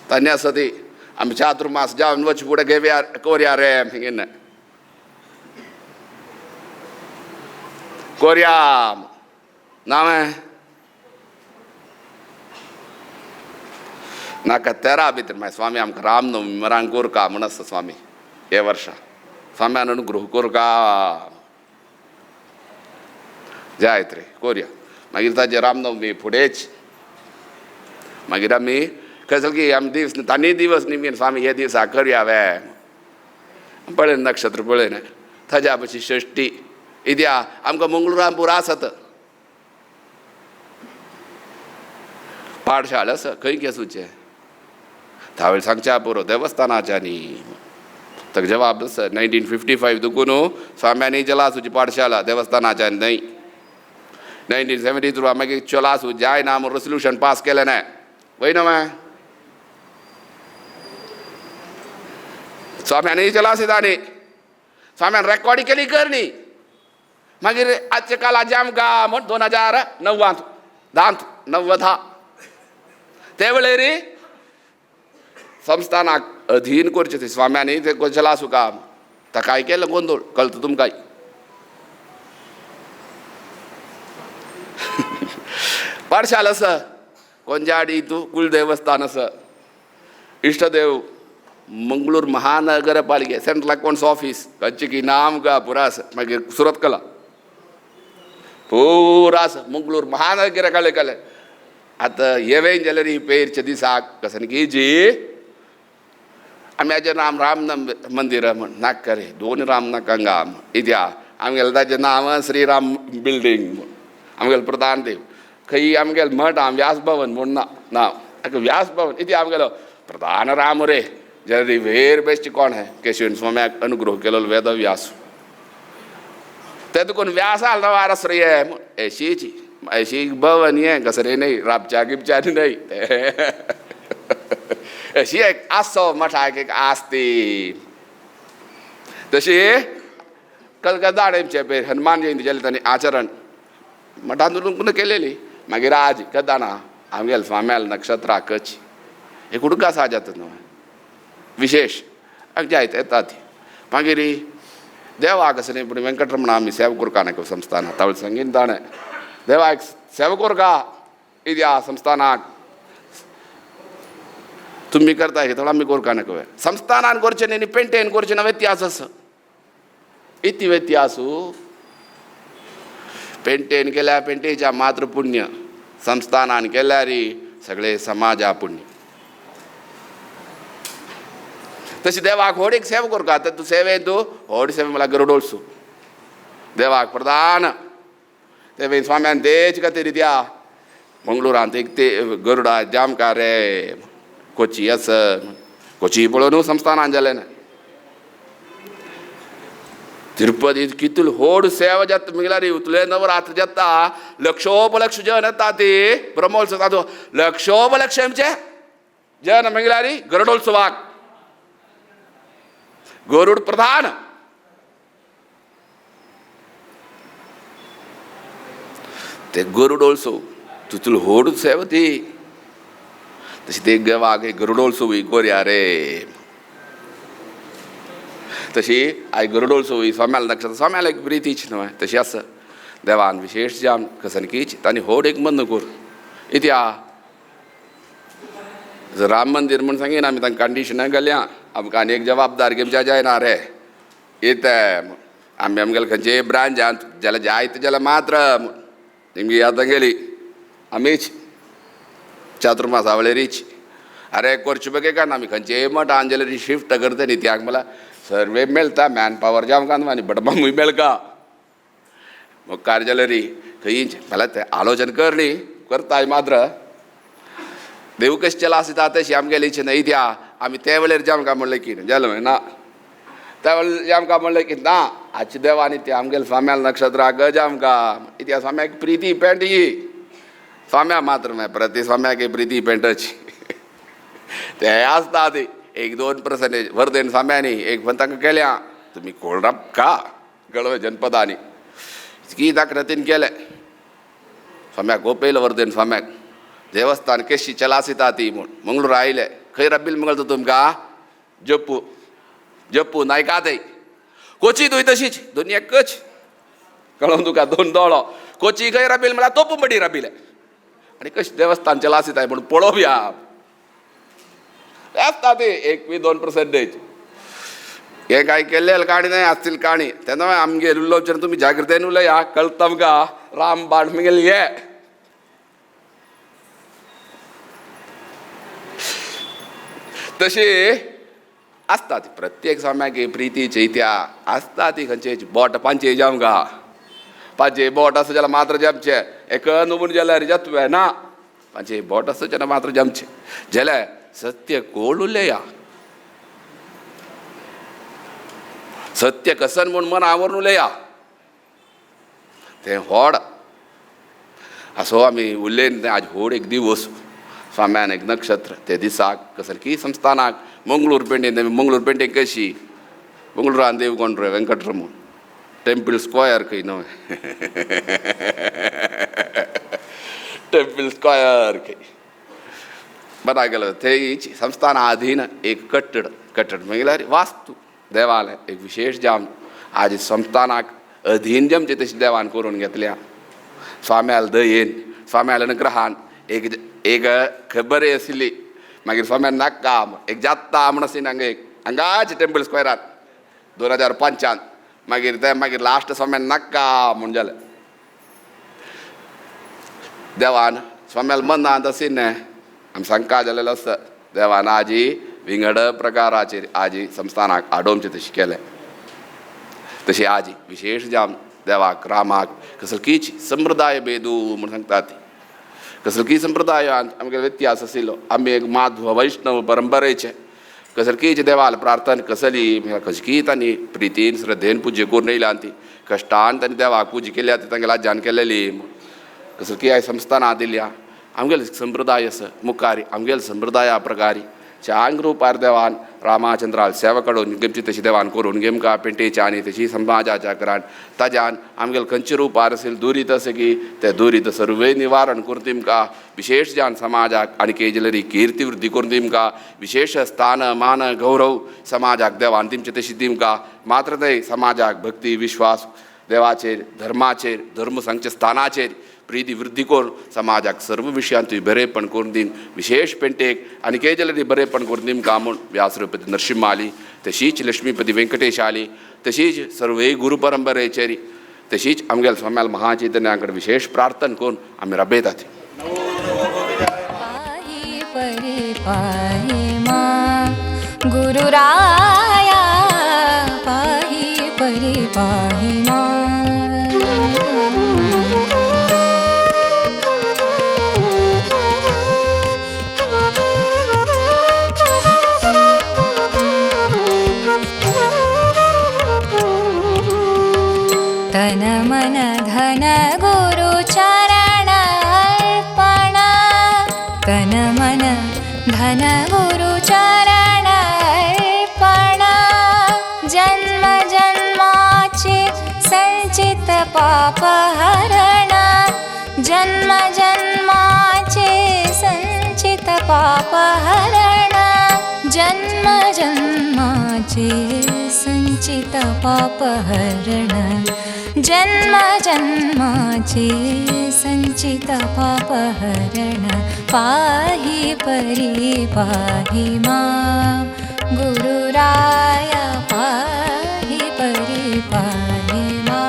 तान्या आसा ती आमी चातुर्मास जावन वच फुडें घेवया कोरया रे हिंगे कोरया नांव नाका तेरा भितर मागीर स्वामी आमकां रामनवमी मरांग कोरका म्हूण आसता स्वामी हे वर्सा स्वाम्यान अनुग्रह कोरका जायत रे कोरया. मागीर ताजे रामनवमी फुडेंच मागीर आमी खंय की आमी दीस तांणी दिवस निमगेन स्वामी हे दिसा करया वे पळयन नक्षत्र पळयन ताज्या पशी षष्टी इत्या आमकां मंगळुरान पुरा आसत पाठशाळा आसा खंय घेसूचें थावेळ सांगच्या पुरो देवस्थानाच्या न्ही ताका जवाब आसा 1955 दुकून स्वाम्यांनी चलासूची पाठशाळा देवस्थानाच्या न्हय. 1973 मागीर चलासू जायना म्हूण रेसोल्युशन पास केलें ना वय न्हू मागीर स्वाम्यांनी चलासी तांणी स्वाम्यान रेकॉर्ड केली करणी. मागीर आजच्या काळाचे आमकां म्हण 2009 10 9 ते वेळेर संस्थानाक अधीन करचें ते स्वाम्यांनी ते चलासू काम ताकाय केलें गोंदोळ कळटा तुमकां. पाठशाल आसा कोंजाडी तूं कुलदेवस्थान आसा इश्टदेव मंगळूर महानगरपालिके सेंट्रल अकाउंट्स ऑफीस खंयचे की नाम गा पुरा आसा. मागीर सुरत कला पुरा आसा मंगळूर महानगर कले कले. आतां येवेन जाल्यार ही पेरच्या दिसाक कसं की जी आमी हाजें नाम राम मंदिर म्हण नाका रे दोन राम नाका हांगा इत्या आमगेलें ताजें नांव श्रीराम बिल्डींग म्हूण आमगेलो प्रधान देव खंय आमगेलो मठ आम व्यास भवन म्हूण ना नांव व्यास भवन इत्या आमगेलो प्रधान राम रे जाल्यार वेर बेश्ट कोण है केशवेन स्वाम्याक अनुग्रह केलो वेदव्यास ते तुकून व्यास आल वारस रे एशीची अशी भवन हें कसं रे न्हय राबच्या गिबच्या न्हय अशी एक आसो मठाक एक आसती तशी कलकत्ता आमचे हनुमान जयंती जाली तांणी आचरण मठांतून केलेली. मागीर आज कदाना आमगेल स्वाम्याल नक्षत्राकच एक उडका आसा जाता न्हू विशेष जायत येता ती. मागीर देवाक आसा न्ही पूण वेंकटरमण आमी सेवा कोरका नाका संस्थान तावळ संगीत ताणें देवाक सेवा कोरका इत्या संस्थानाक तुमी करता हे थोडो आमी कोरका नाका संस्थानान करचें न्ही आनी पेंटेन करचें ना व्यत्यास आसा. इति व्यत्यासू. पेंटेन केल्या पेंटेच्या मात्र पुण्य, संस्थानान केल्यार सगळे समाजा पुण्य. तशी देवाक व्हड एक सेवा करूं आतां तूं सेवेन तूं व्हड सेवे म्हळ्यार गरुडोत्सव देवाक प्रधान. ते स्वाम्यान तेच खातीर त्या मंगळुरांत एक ते गरुडा जामकार रे कोची आसा, कोची पळोवन संस्थानान जालें ना. तिरुपती कितली व्हड सेवा जाता म्हळ्यार उतले नवरात्र जाता, लक्षोपलक्ष जन येता ती ब्रह्मोत्सव जाता, लक्षोपलक्ष आमचे जन म्हळ्यार गरुडोत्सवाक गरुड प्रधान. ते गरुडोत्सव तितली व्हड सेवा ती. तशी ते देवाक गरुडोत्सव कोरया रे. तशी आयज गरुडोत्सव स्वाम्याल नक्षत्र स्वाम्याल एक प्रितीच न्हय तशी आसा देवान विशेष जावन कसनकीच तांणी व्हड एक मन कर इत्या राम मंदीर म्हूण सांगिना आमी तांकां कंडिशनां घाल्या, आमकां आनी एक जबाबदार घेवच्या जायना रे. येता आमी आमगेले खंयचे ब्रांचांत जाल्यार जायते जाल्यार मात्र तेमगे याद गेली आमीच चातुर्मासा वळेरीच अरे करचे बगे कारण आमी खंयचे मठान जाल्यार शिफ्ट करता न्ही त्याक म्हणल्यार सर्वे मेळटा मॅन पावर जावंक आनी बटमामूय मेळका मुखार जाल्यार खंयच म्हणल्यार तें आलोचन कर न्ही करताय मात्र देव कशें चला आसता तशी आमगेली न्हय त्या आमी ते वेळेर जामकां म्हणलें की जालें ना, त्या वेळेर जामकां म्हणलें की ना आजचे देवानी ते आमगेले स्वाम्याल नक्षत्राक जामकां इत्या स्वाम्याक प्रिती पेंट ही स्वाम्या मात्र मागीर प्रति स्वाम्याक प्रिती पेंटची ते आसता ती एक दोन पर्संटेज वर्धेन स्वाम्यांनी एक पण तांकां केल्या तुमी कोळराप का गळवे जनपदांनी की ताका रतीन केलें स्वाम्याक गोपेल वर्धेन स्वाम्याक देवस्थान केशी चलासिता ती म्हूण मंगळूर आयले खंय रब्बील मंगळतो तुमकां जप्पू जप्पू नायका थंय कोची तुय तशीच दोन एकच कळोन तुका दोन दोळो कोची खंय रबील म्हळ्यार तोपू मडी रबीले आनी कशें देवस्थान चलासिताय म्हूण पळोवया आसता ती एक बी दोन पर्संटेज हें कांय केल्लें काणी न्हय आसतील काणी तेन्ना आमगेर उलोवचें तुमी जागृतेन उलया कळटा आमकां राम बाण मुगेले हे तशी आसता ती प्रत्येक स्वाम्याक प्रिती चैत्या आसता ती खंयचे बोट पांचे जामका पांचे बोट आसा जाल्यार मात्र जमचें एक नुबून जाल्यार जातवे ना पांचे बोट आसा जाल्यार मात्र जमचें जाल्यार सत्य कोण उलया सत्य कसन म्हूण मन आवरून उलया तें व्हड असो आमी उलयन तें आज व्हड एक दिवस स्वाम्यान एक नक्षत्र ते दिसाक कसलकी संस्थानाक मंगळूर पेंटीन मंगळूर पेंटींग कशी मंगळुरान देव कोण रे वेंकटरमण टेम्पल स्क्वयर खंय न्हय टेम्पल स्क्वयर खंय बरा गेलो थंय संस्थाना अधीन एक कट्टड कट्टड म्हळ्यार वास्तू देवालय एक विशेष जावन आज संस्थानाक अधीन जमचे तशें देवान करून घेतल्या स्वाम्याल दयेन स्वाम्याल अनुग्रहान एक एक खबर आशिल्ली मागीर स्वाम्यान नाका एक जात्ता म्हण आशिल्लें हांगा एक हांगाच टेम्पल स्क्वेरान 2005 मागीर तें मागीर लास्ट स्वाम्यान नाका म्हूण जालें देवान स्वाम्याल मनांत आशिल्लें आमी सांगका जालेलें आसता देवान आजी विंगड प्रकाराचेर आजी संस्थानाक आडोवचें तशें केलें तशें आजी विशेष जावन देवाक रामाक कसलकीच संप्रदाय भेदू म्हूण सांगता ती कसलकी संप्रदायांत आमगेलो व्यत्यास आशिल्लो आमी एक माध्व वैष्णव परंपरेचे कसलकीच देवाल प्रार्थना कसली कसकी तांणी प्रितीन श्रद्धेन पुजा करून येयल्या ती कश्टान तांणी देवाक पुजा केल्या ती तांगेल्या आज्यान केलेली कसलकी आयज संस्थानां दिल्या आमगेलो संप्रदाय आसा मुखारी आमगेलो संप्रदाया प्रकारी चांग रुपार देवान रामाचंद्राल सेवा कडून गेमची तशी देवान करून गेमका पेंटेच्या आनी तशी समाजाच्या करान ताज्यान आमगेले खंयचे रुपार असेल दुरीत आसा की ते दुरीत सर्वे निवारण करून तिमकां विशेष जान समाजाक आनी केजलरी कीर्ती वृद्धी करून तिमकां विशेष स्थान मान गौरव समाजाक देवान तिमचे तशी तिमकां मात्र न्हय समाजाक भक्ती विश्वास देवाचेर धर्माचेर धर्म सांगच्या स्थानाचेर प्रिती वृद्धी करून समाजाक सर्व विशयांतूय बरेपण करून दिन विशेष पेंटेक आनी केजलरी बरेपण करून दिमकां म्हूण व्यासरूपती नरसिंहाली तशीच लक्ष्मीपती वेंकटेशाली तशीच सर्वय गुरु परंपरेचेर तशीच आमगेले स्वाम्याल महाचैतन्या कडेन विशेष प्रार्थना करून आमी राबयतात. पाही परी पाही मां गुरुराया पाही परी पाही मां. तन मन धन गुरु चरण अर्पण तन मन धन गुरु चरण अर्पण जन्म जन्माचे संचित पाप हरण जन्म जन्माचे संचित पाप हरण जन्म जन्माचे संचित पाप हरण जन्म जन्माचे संचित पाप हरण पाही परी पाही मां गुरुराया पाही परी पाही मां.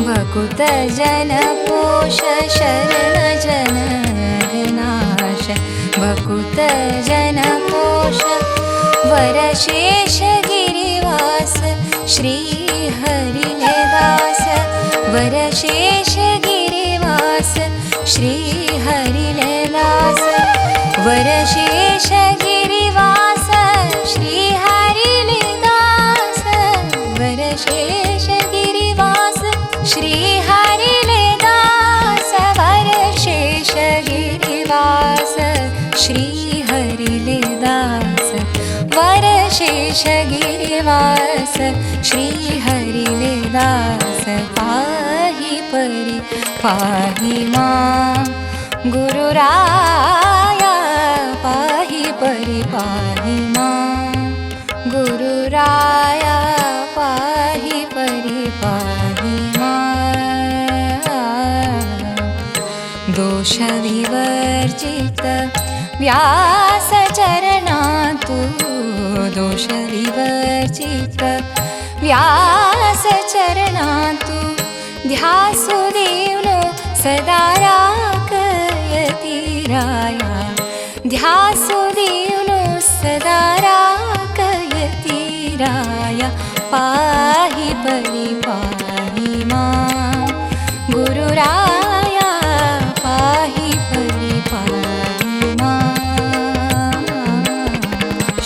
भकुत जन पोष शरण जन गनाश भकुत जन पोष वरशेष गिरिवास श्री हरिदास वरशेष गिरिवास श्री हरिदास वरशेष गिरिवास श्री हरिदास वरशेष गिरिवास श्री हरिदास वरशेष गिरिवास श्री हरिदास वरशेष गिरिवास श्री हरिदास पाही परी पाही मां गुरुराया पाही परी पाही मां गुरुराया पाही परी पाही मां. दोष विवर्जित व्यास चरणातु दोष विवर्जित व्यास चरणातु ध्यासु देवनो सदा राकयति राया ध्यासु देवनो सदा राकयति राया पाही परी पाही मां गुरुराया पाही परी पाही मां.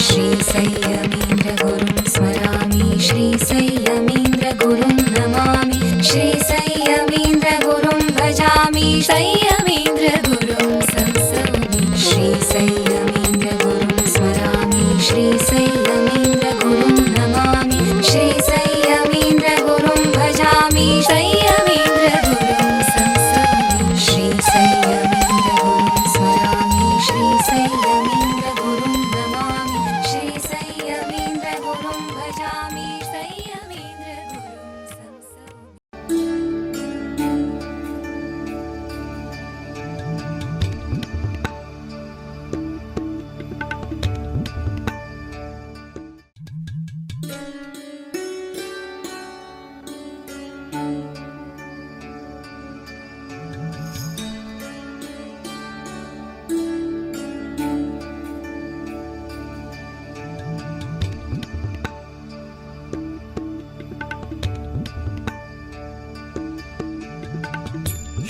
श्री संयमीन्द्र गुरुं स्मरामि श्री संयमीन्द्र गुरुं नमामि श्री संयमीन्द्र गुरुं भजामि संयमीन्द्र गुरुं संसौमि श्री संयमीन्द्र गुरुं स्मरामि श्री संयमीन्द्र गुरुं नमामि श्री संयमीन्द्र गुरुं भजामि संयमीन्द्र गुरुं संसौमि श्री संयमीन्द्र गुरुं स्मरामि श्री संयमीन्द्र गुरुं नमामि श्री संयमीन्द्र गुरुं भजामि संयमीन्द्र गुरुं संसौमि.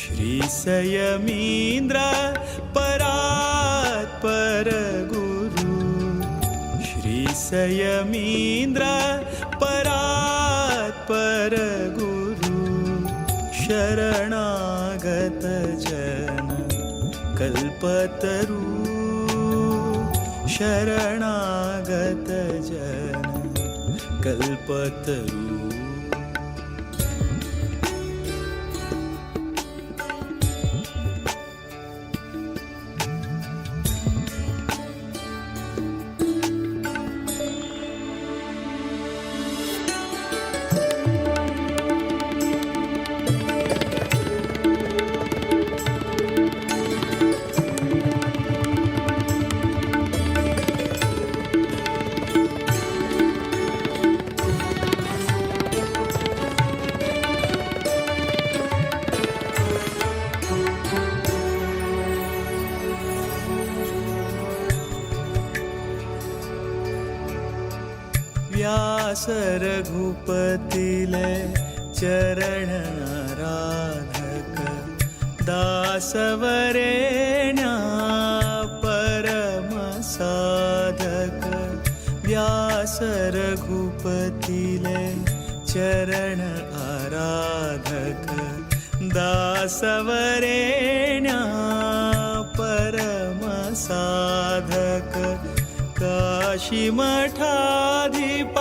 श्री संयमीन्द्र परात्पर गुरु श्री संयमीन्द्र परात्पर गुरु शरणागत जन कल्पतरु शरणागत जन कल्पतरु. व्यास रघुपतिले चरण आराधक दासवरेण्या परम साधक व्यास रघुपतिले चरण आराधक दासवरेण्या परम साधक काशी मठाधिप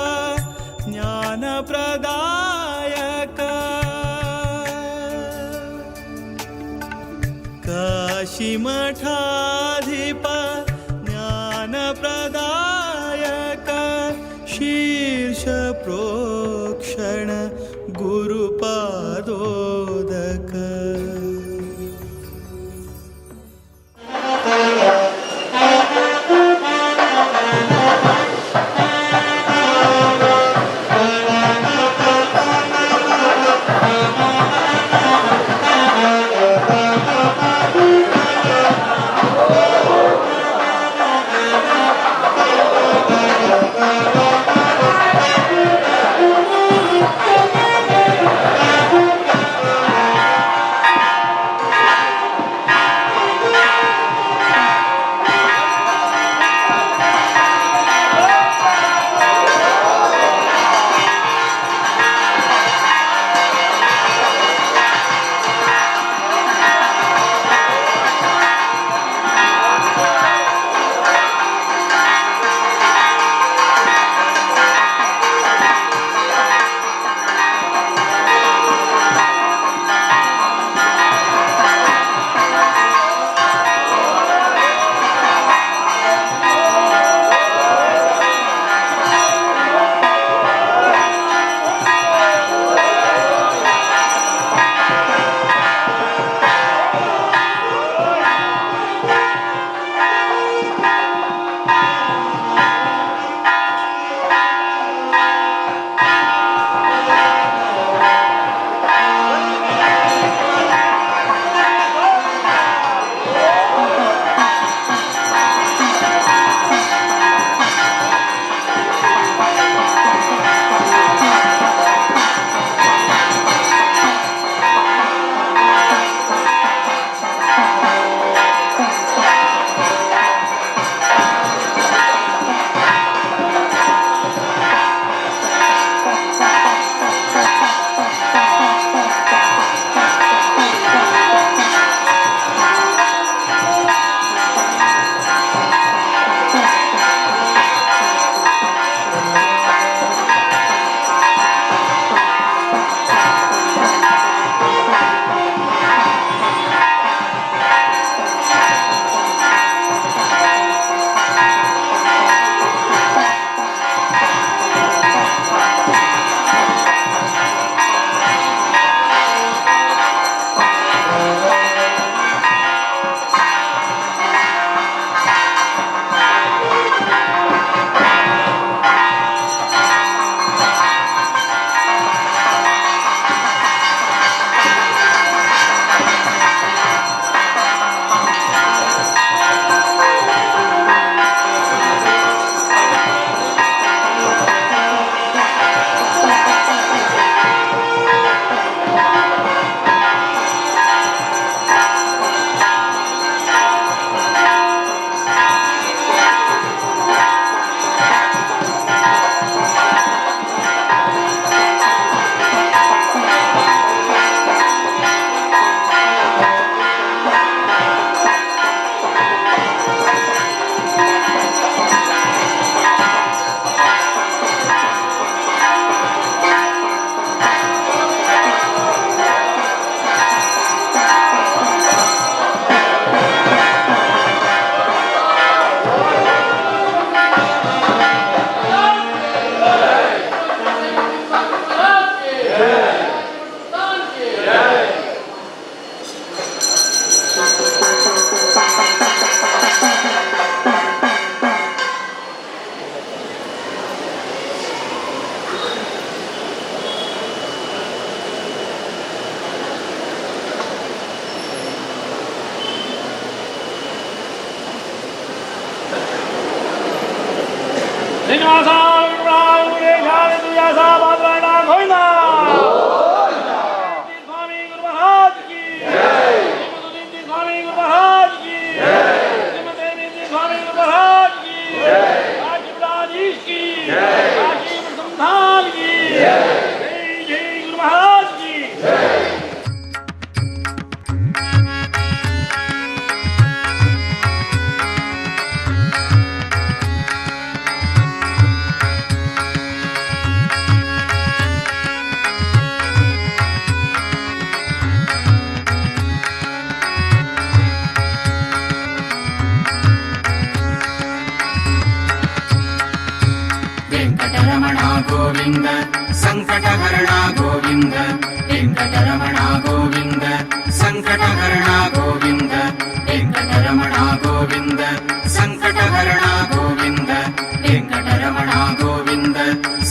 ज्ञानप्रदायक काशी मठाधिप ज्ञानप्रदायक शीर्ष प्रोक्षण गुरुपादोदक. श्रीनिवासाय हरिदासा बादरायणा गोविंदा स्वामी गुरु महाराज की जय। श्रीमद स्वामी गुरु महाराज की जय। श्रीमद स्वामी गुरु महाराज की जय। काशी मठाधीश की जय। काशी संस्थान की जय। जय जय गुरु महाराज की जय। वेंकटरमणा गोविंद संकटहरणा गोविंद वेंकटरमणा गोविंद संकटहरणा गोविंद वेंकटरमणा गोविंद संकटहरणा गोविंद वेंकटरमणा गोविंद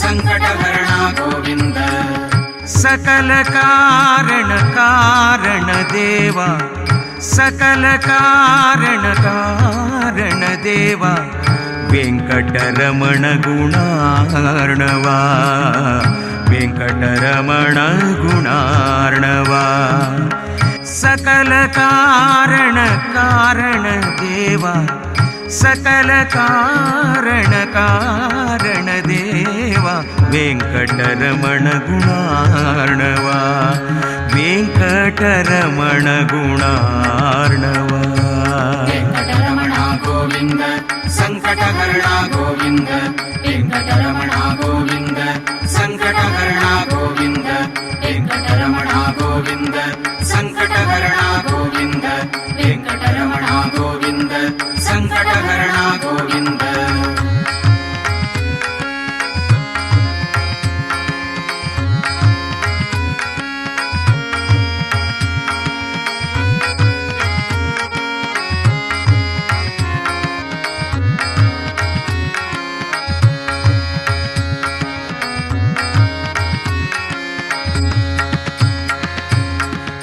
संकटहरणा गोविंद। सकल कारण कारण देवा सकल कारण कारण देवा वेंकटरमण गुणार्णवा वेंकटरमण गुणार्णवा। सकल कारण कारण देवा सकल कारण कारण देवा वेंकटरमण गुणार्णवा वेंकटरमण गुणार्णवा। वेंकटरमणा गोविंद संकटहरणा गोविंद वेंकटरमणा गोविंद संकटहरणा गोविंद वेंकटरमणा गोविंद संकटहरणा गोविंद वेंकटरमणा गोविंद संकटहरणा गोविंद।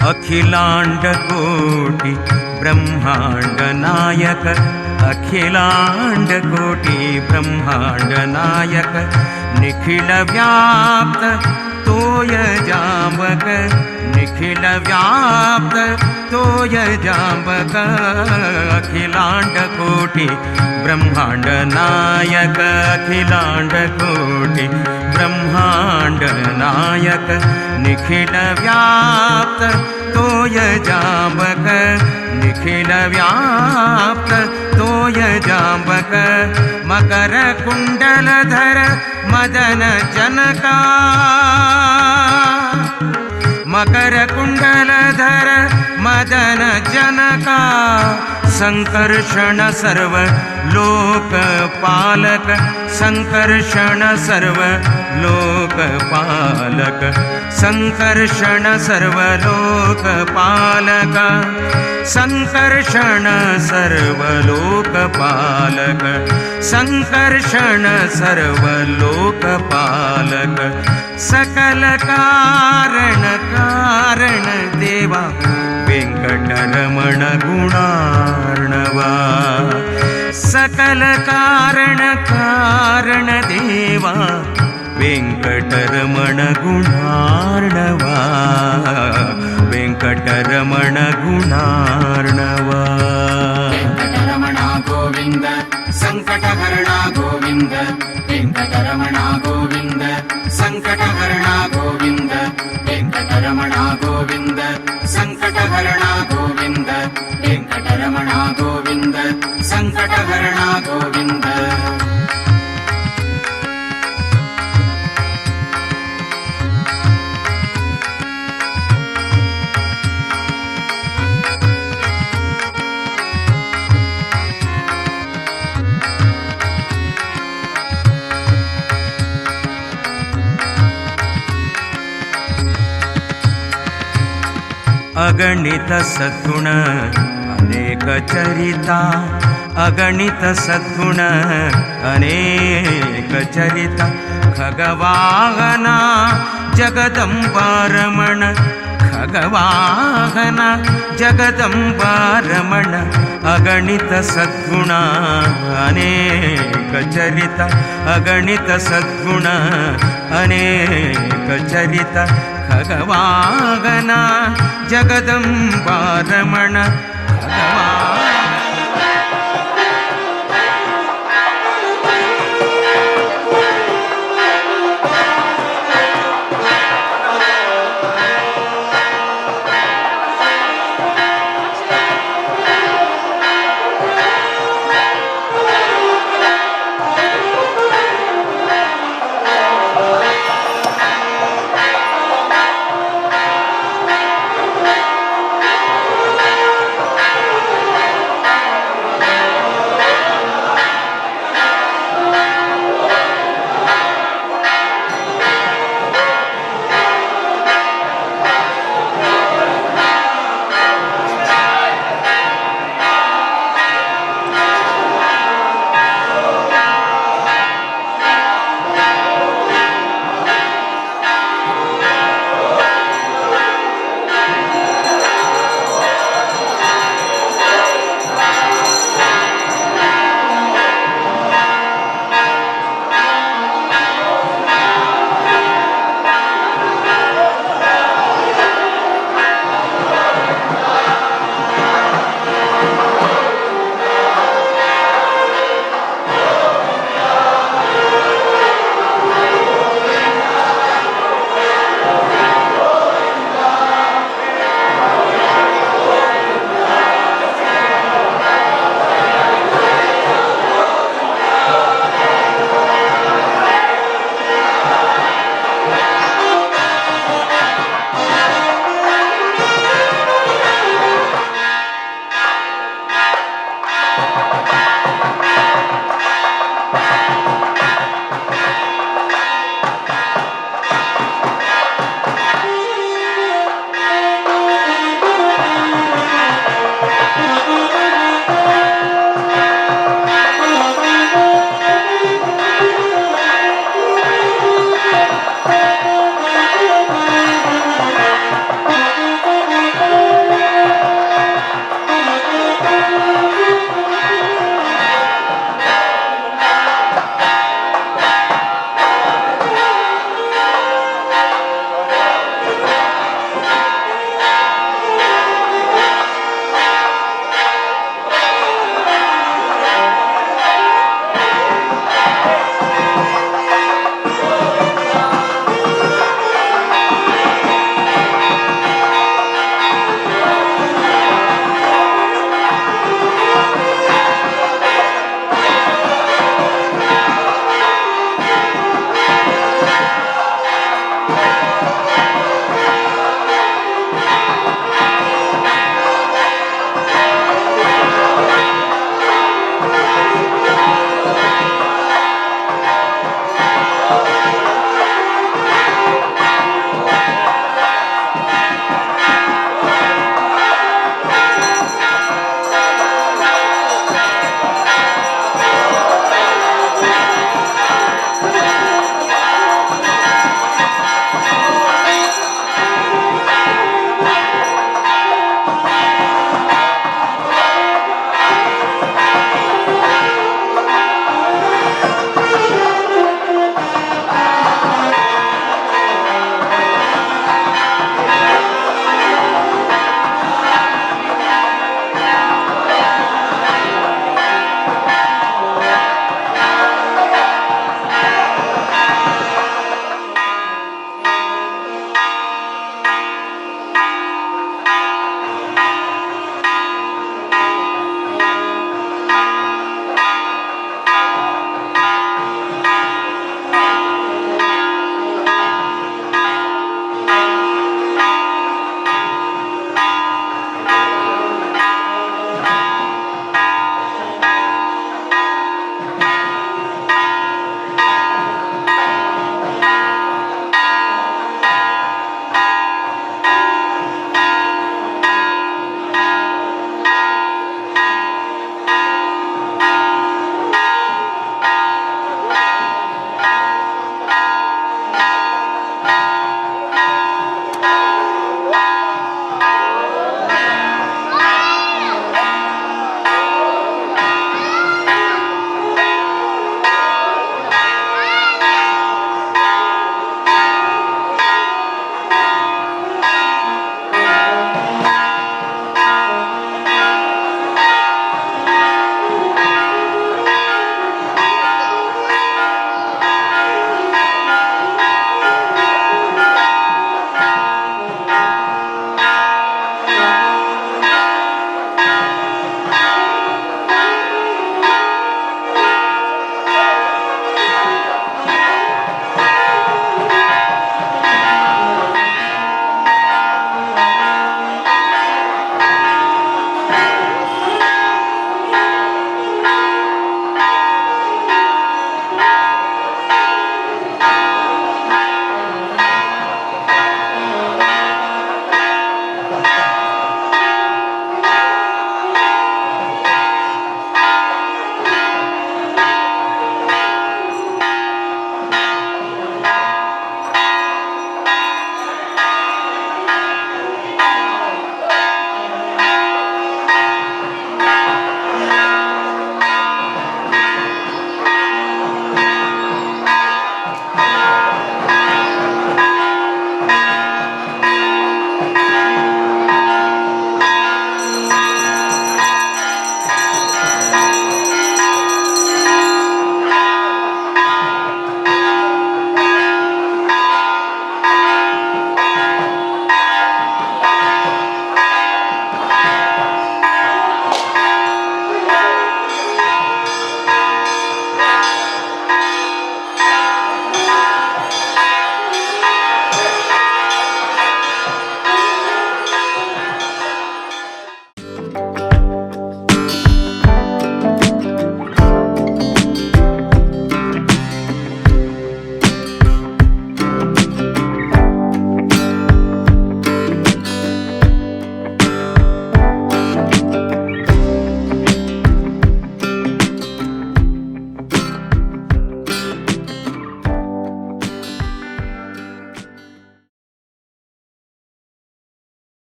अखिलांड कोटि ब्रह्मांड नायक अखिलांड कोटि ब्रह्मांड नायक निखिल व्याप्त तोय जांबक निखिल व्याप्त तोय जांबक अखिलांड कोटि ब्रह्मांड नायक अखिलांड कोटि ब्रह्मांड नायक निखिल व्याप्त तोय जांबक निखिल व्याप्त तोय जांबक मकर कुंडलधर मदन जनका मकर कुंडलधर मदन जनका संकर्षण सर्व लोकपालक संकर्षण सर्व लोकपालक संकर्षण सर्व लोकपालक संकर्षण सर्व लोकपालक संकर्षण सर्व लोकपालक सकल कारण कारण देवा वेंकटरमण गुणार्णवा सकल कारण कारण देवा वेंकटरमण गुणार्णवा वेंकटरमण गुणार्णवा। वेंकटरमणा गोविंद संकटहरणा गोविंद वेंकटरमणा गोविंद संकटहरणा गोविंद वेंकटरमणा गोविंद संकटहरणा गोविंद वेंकटरमणा गोविंद संकटहरणा गोविंद। अगणित सद्गुण अनेक चरिता अगणित सद्गुण अनेक चरिता खगवाहना जगदंबारमण खगवाहना जगदंबारमण अगणित सद्गुण अनेक चरिता अगणित सद्गुण अनेक चरित खगवागना जगदम्बा रमण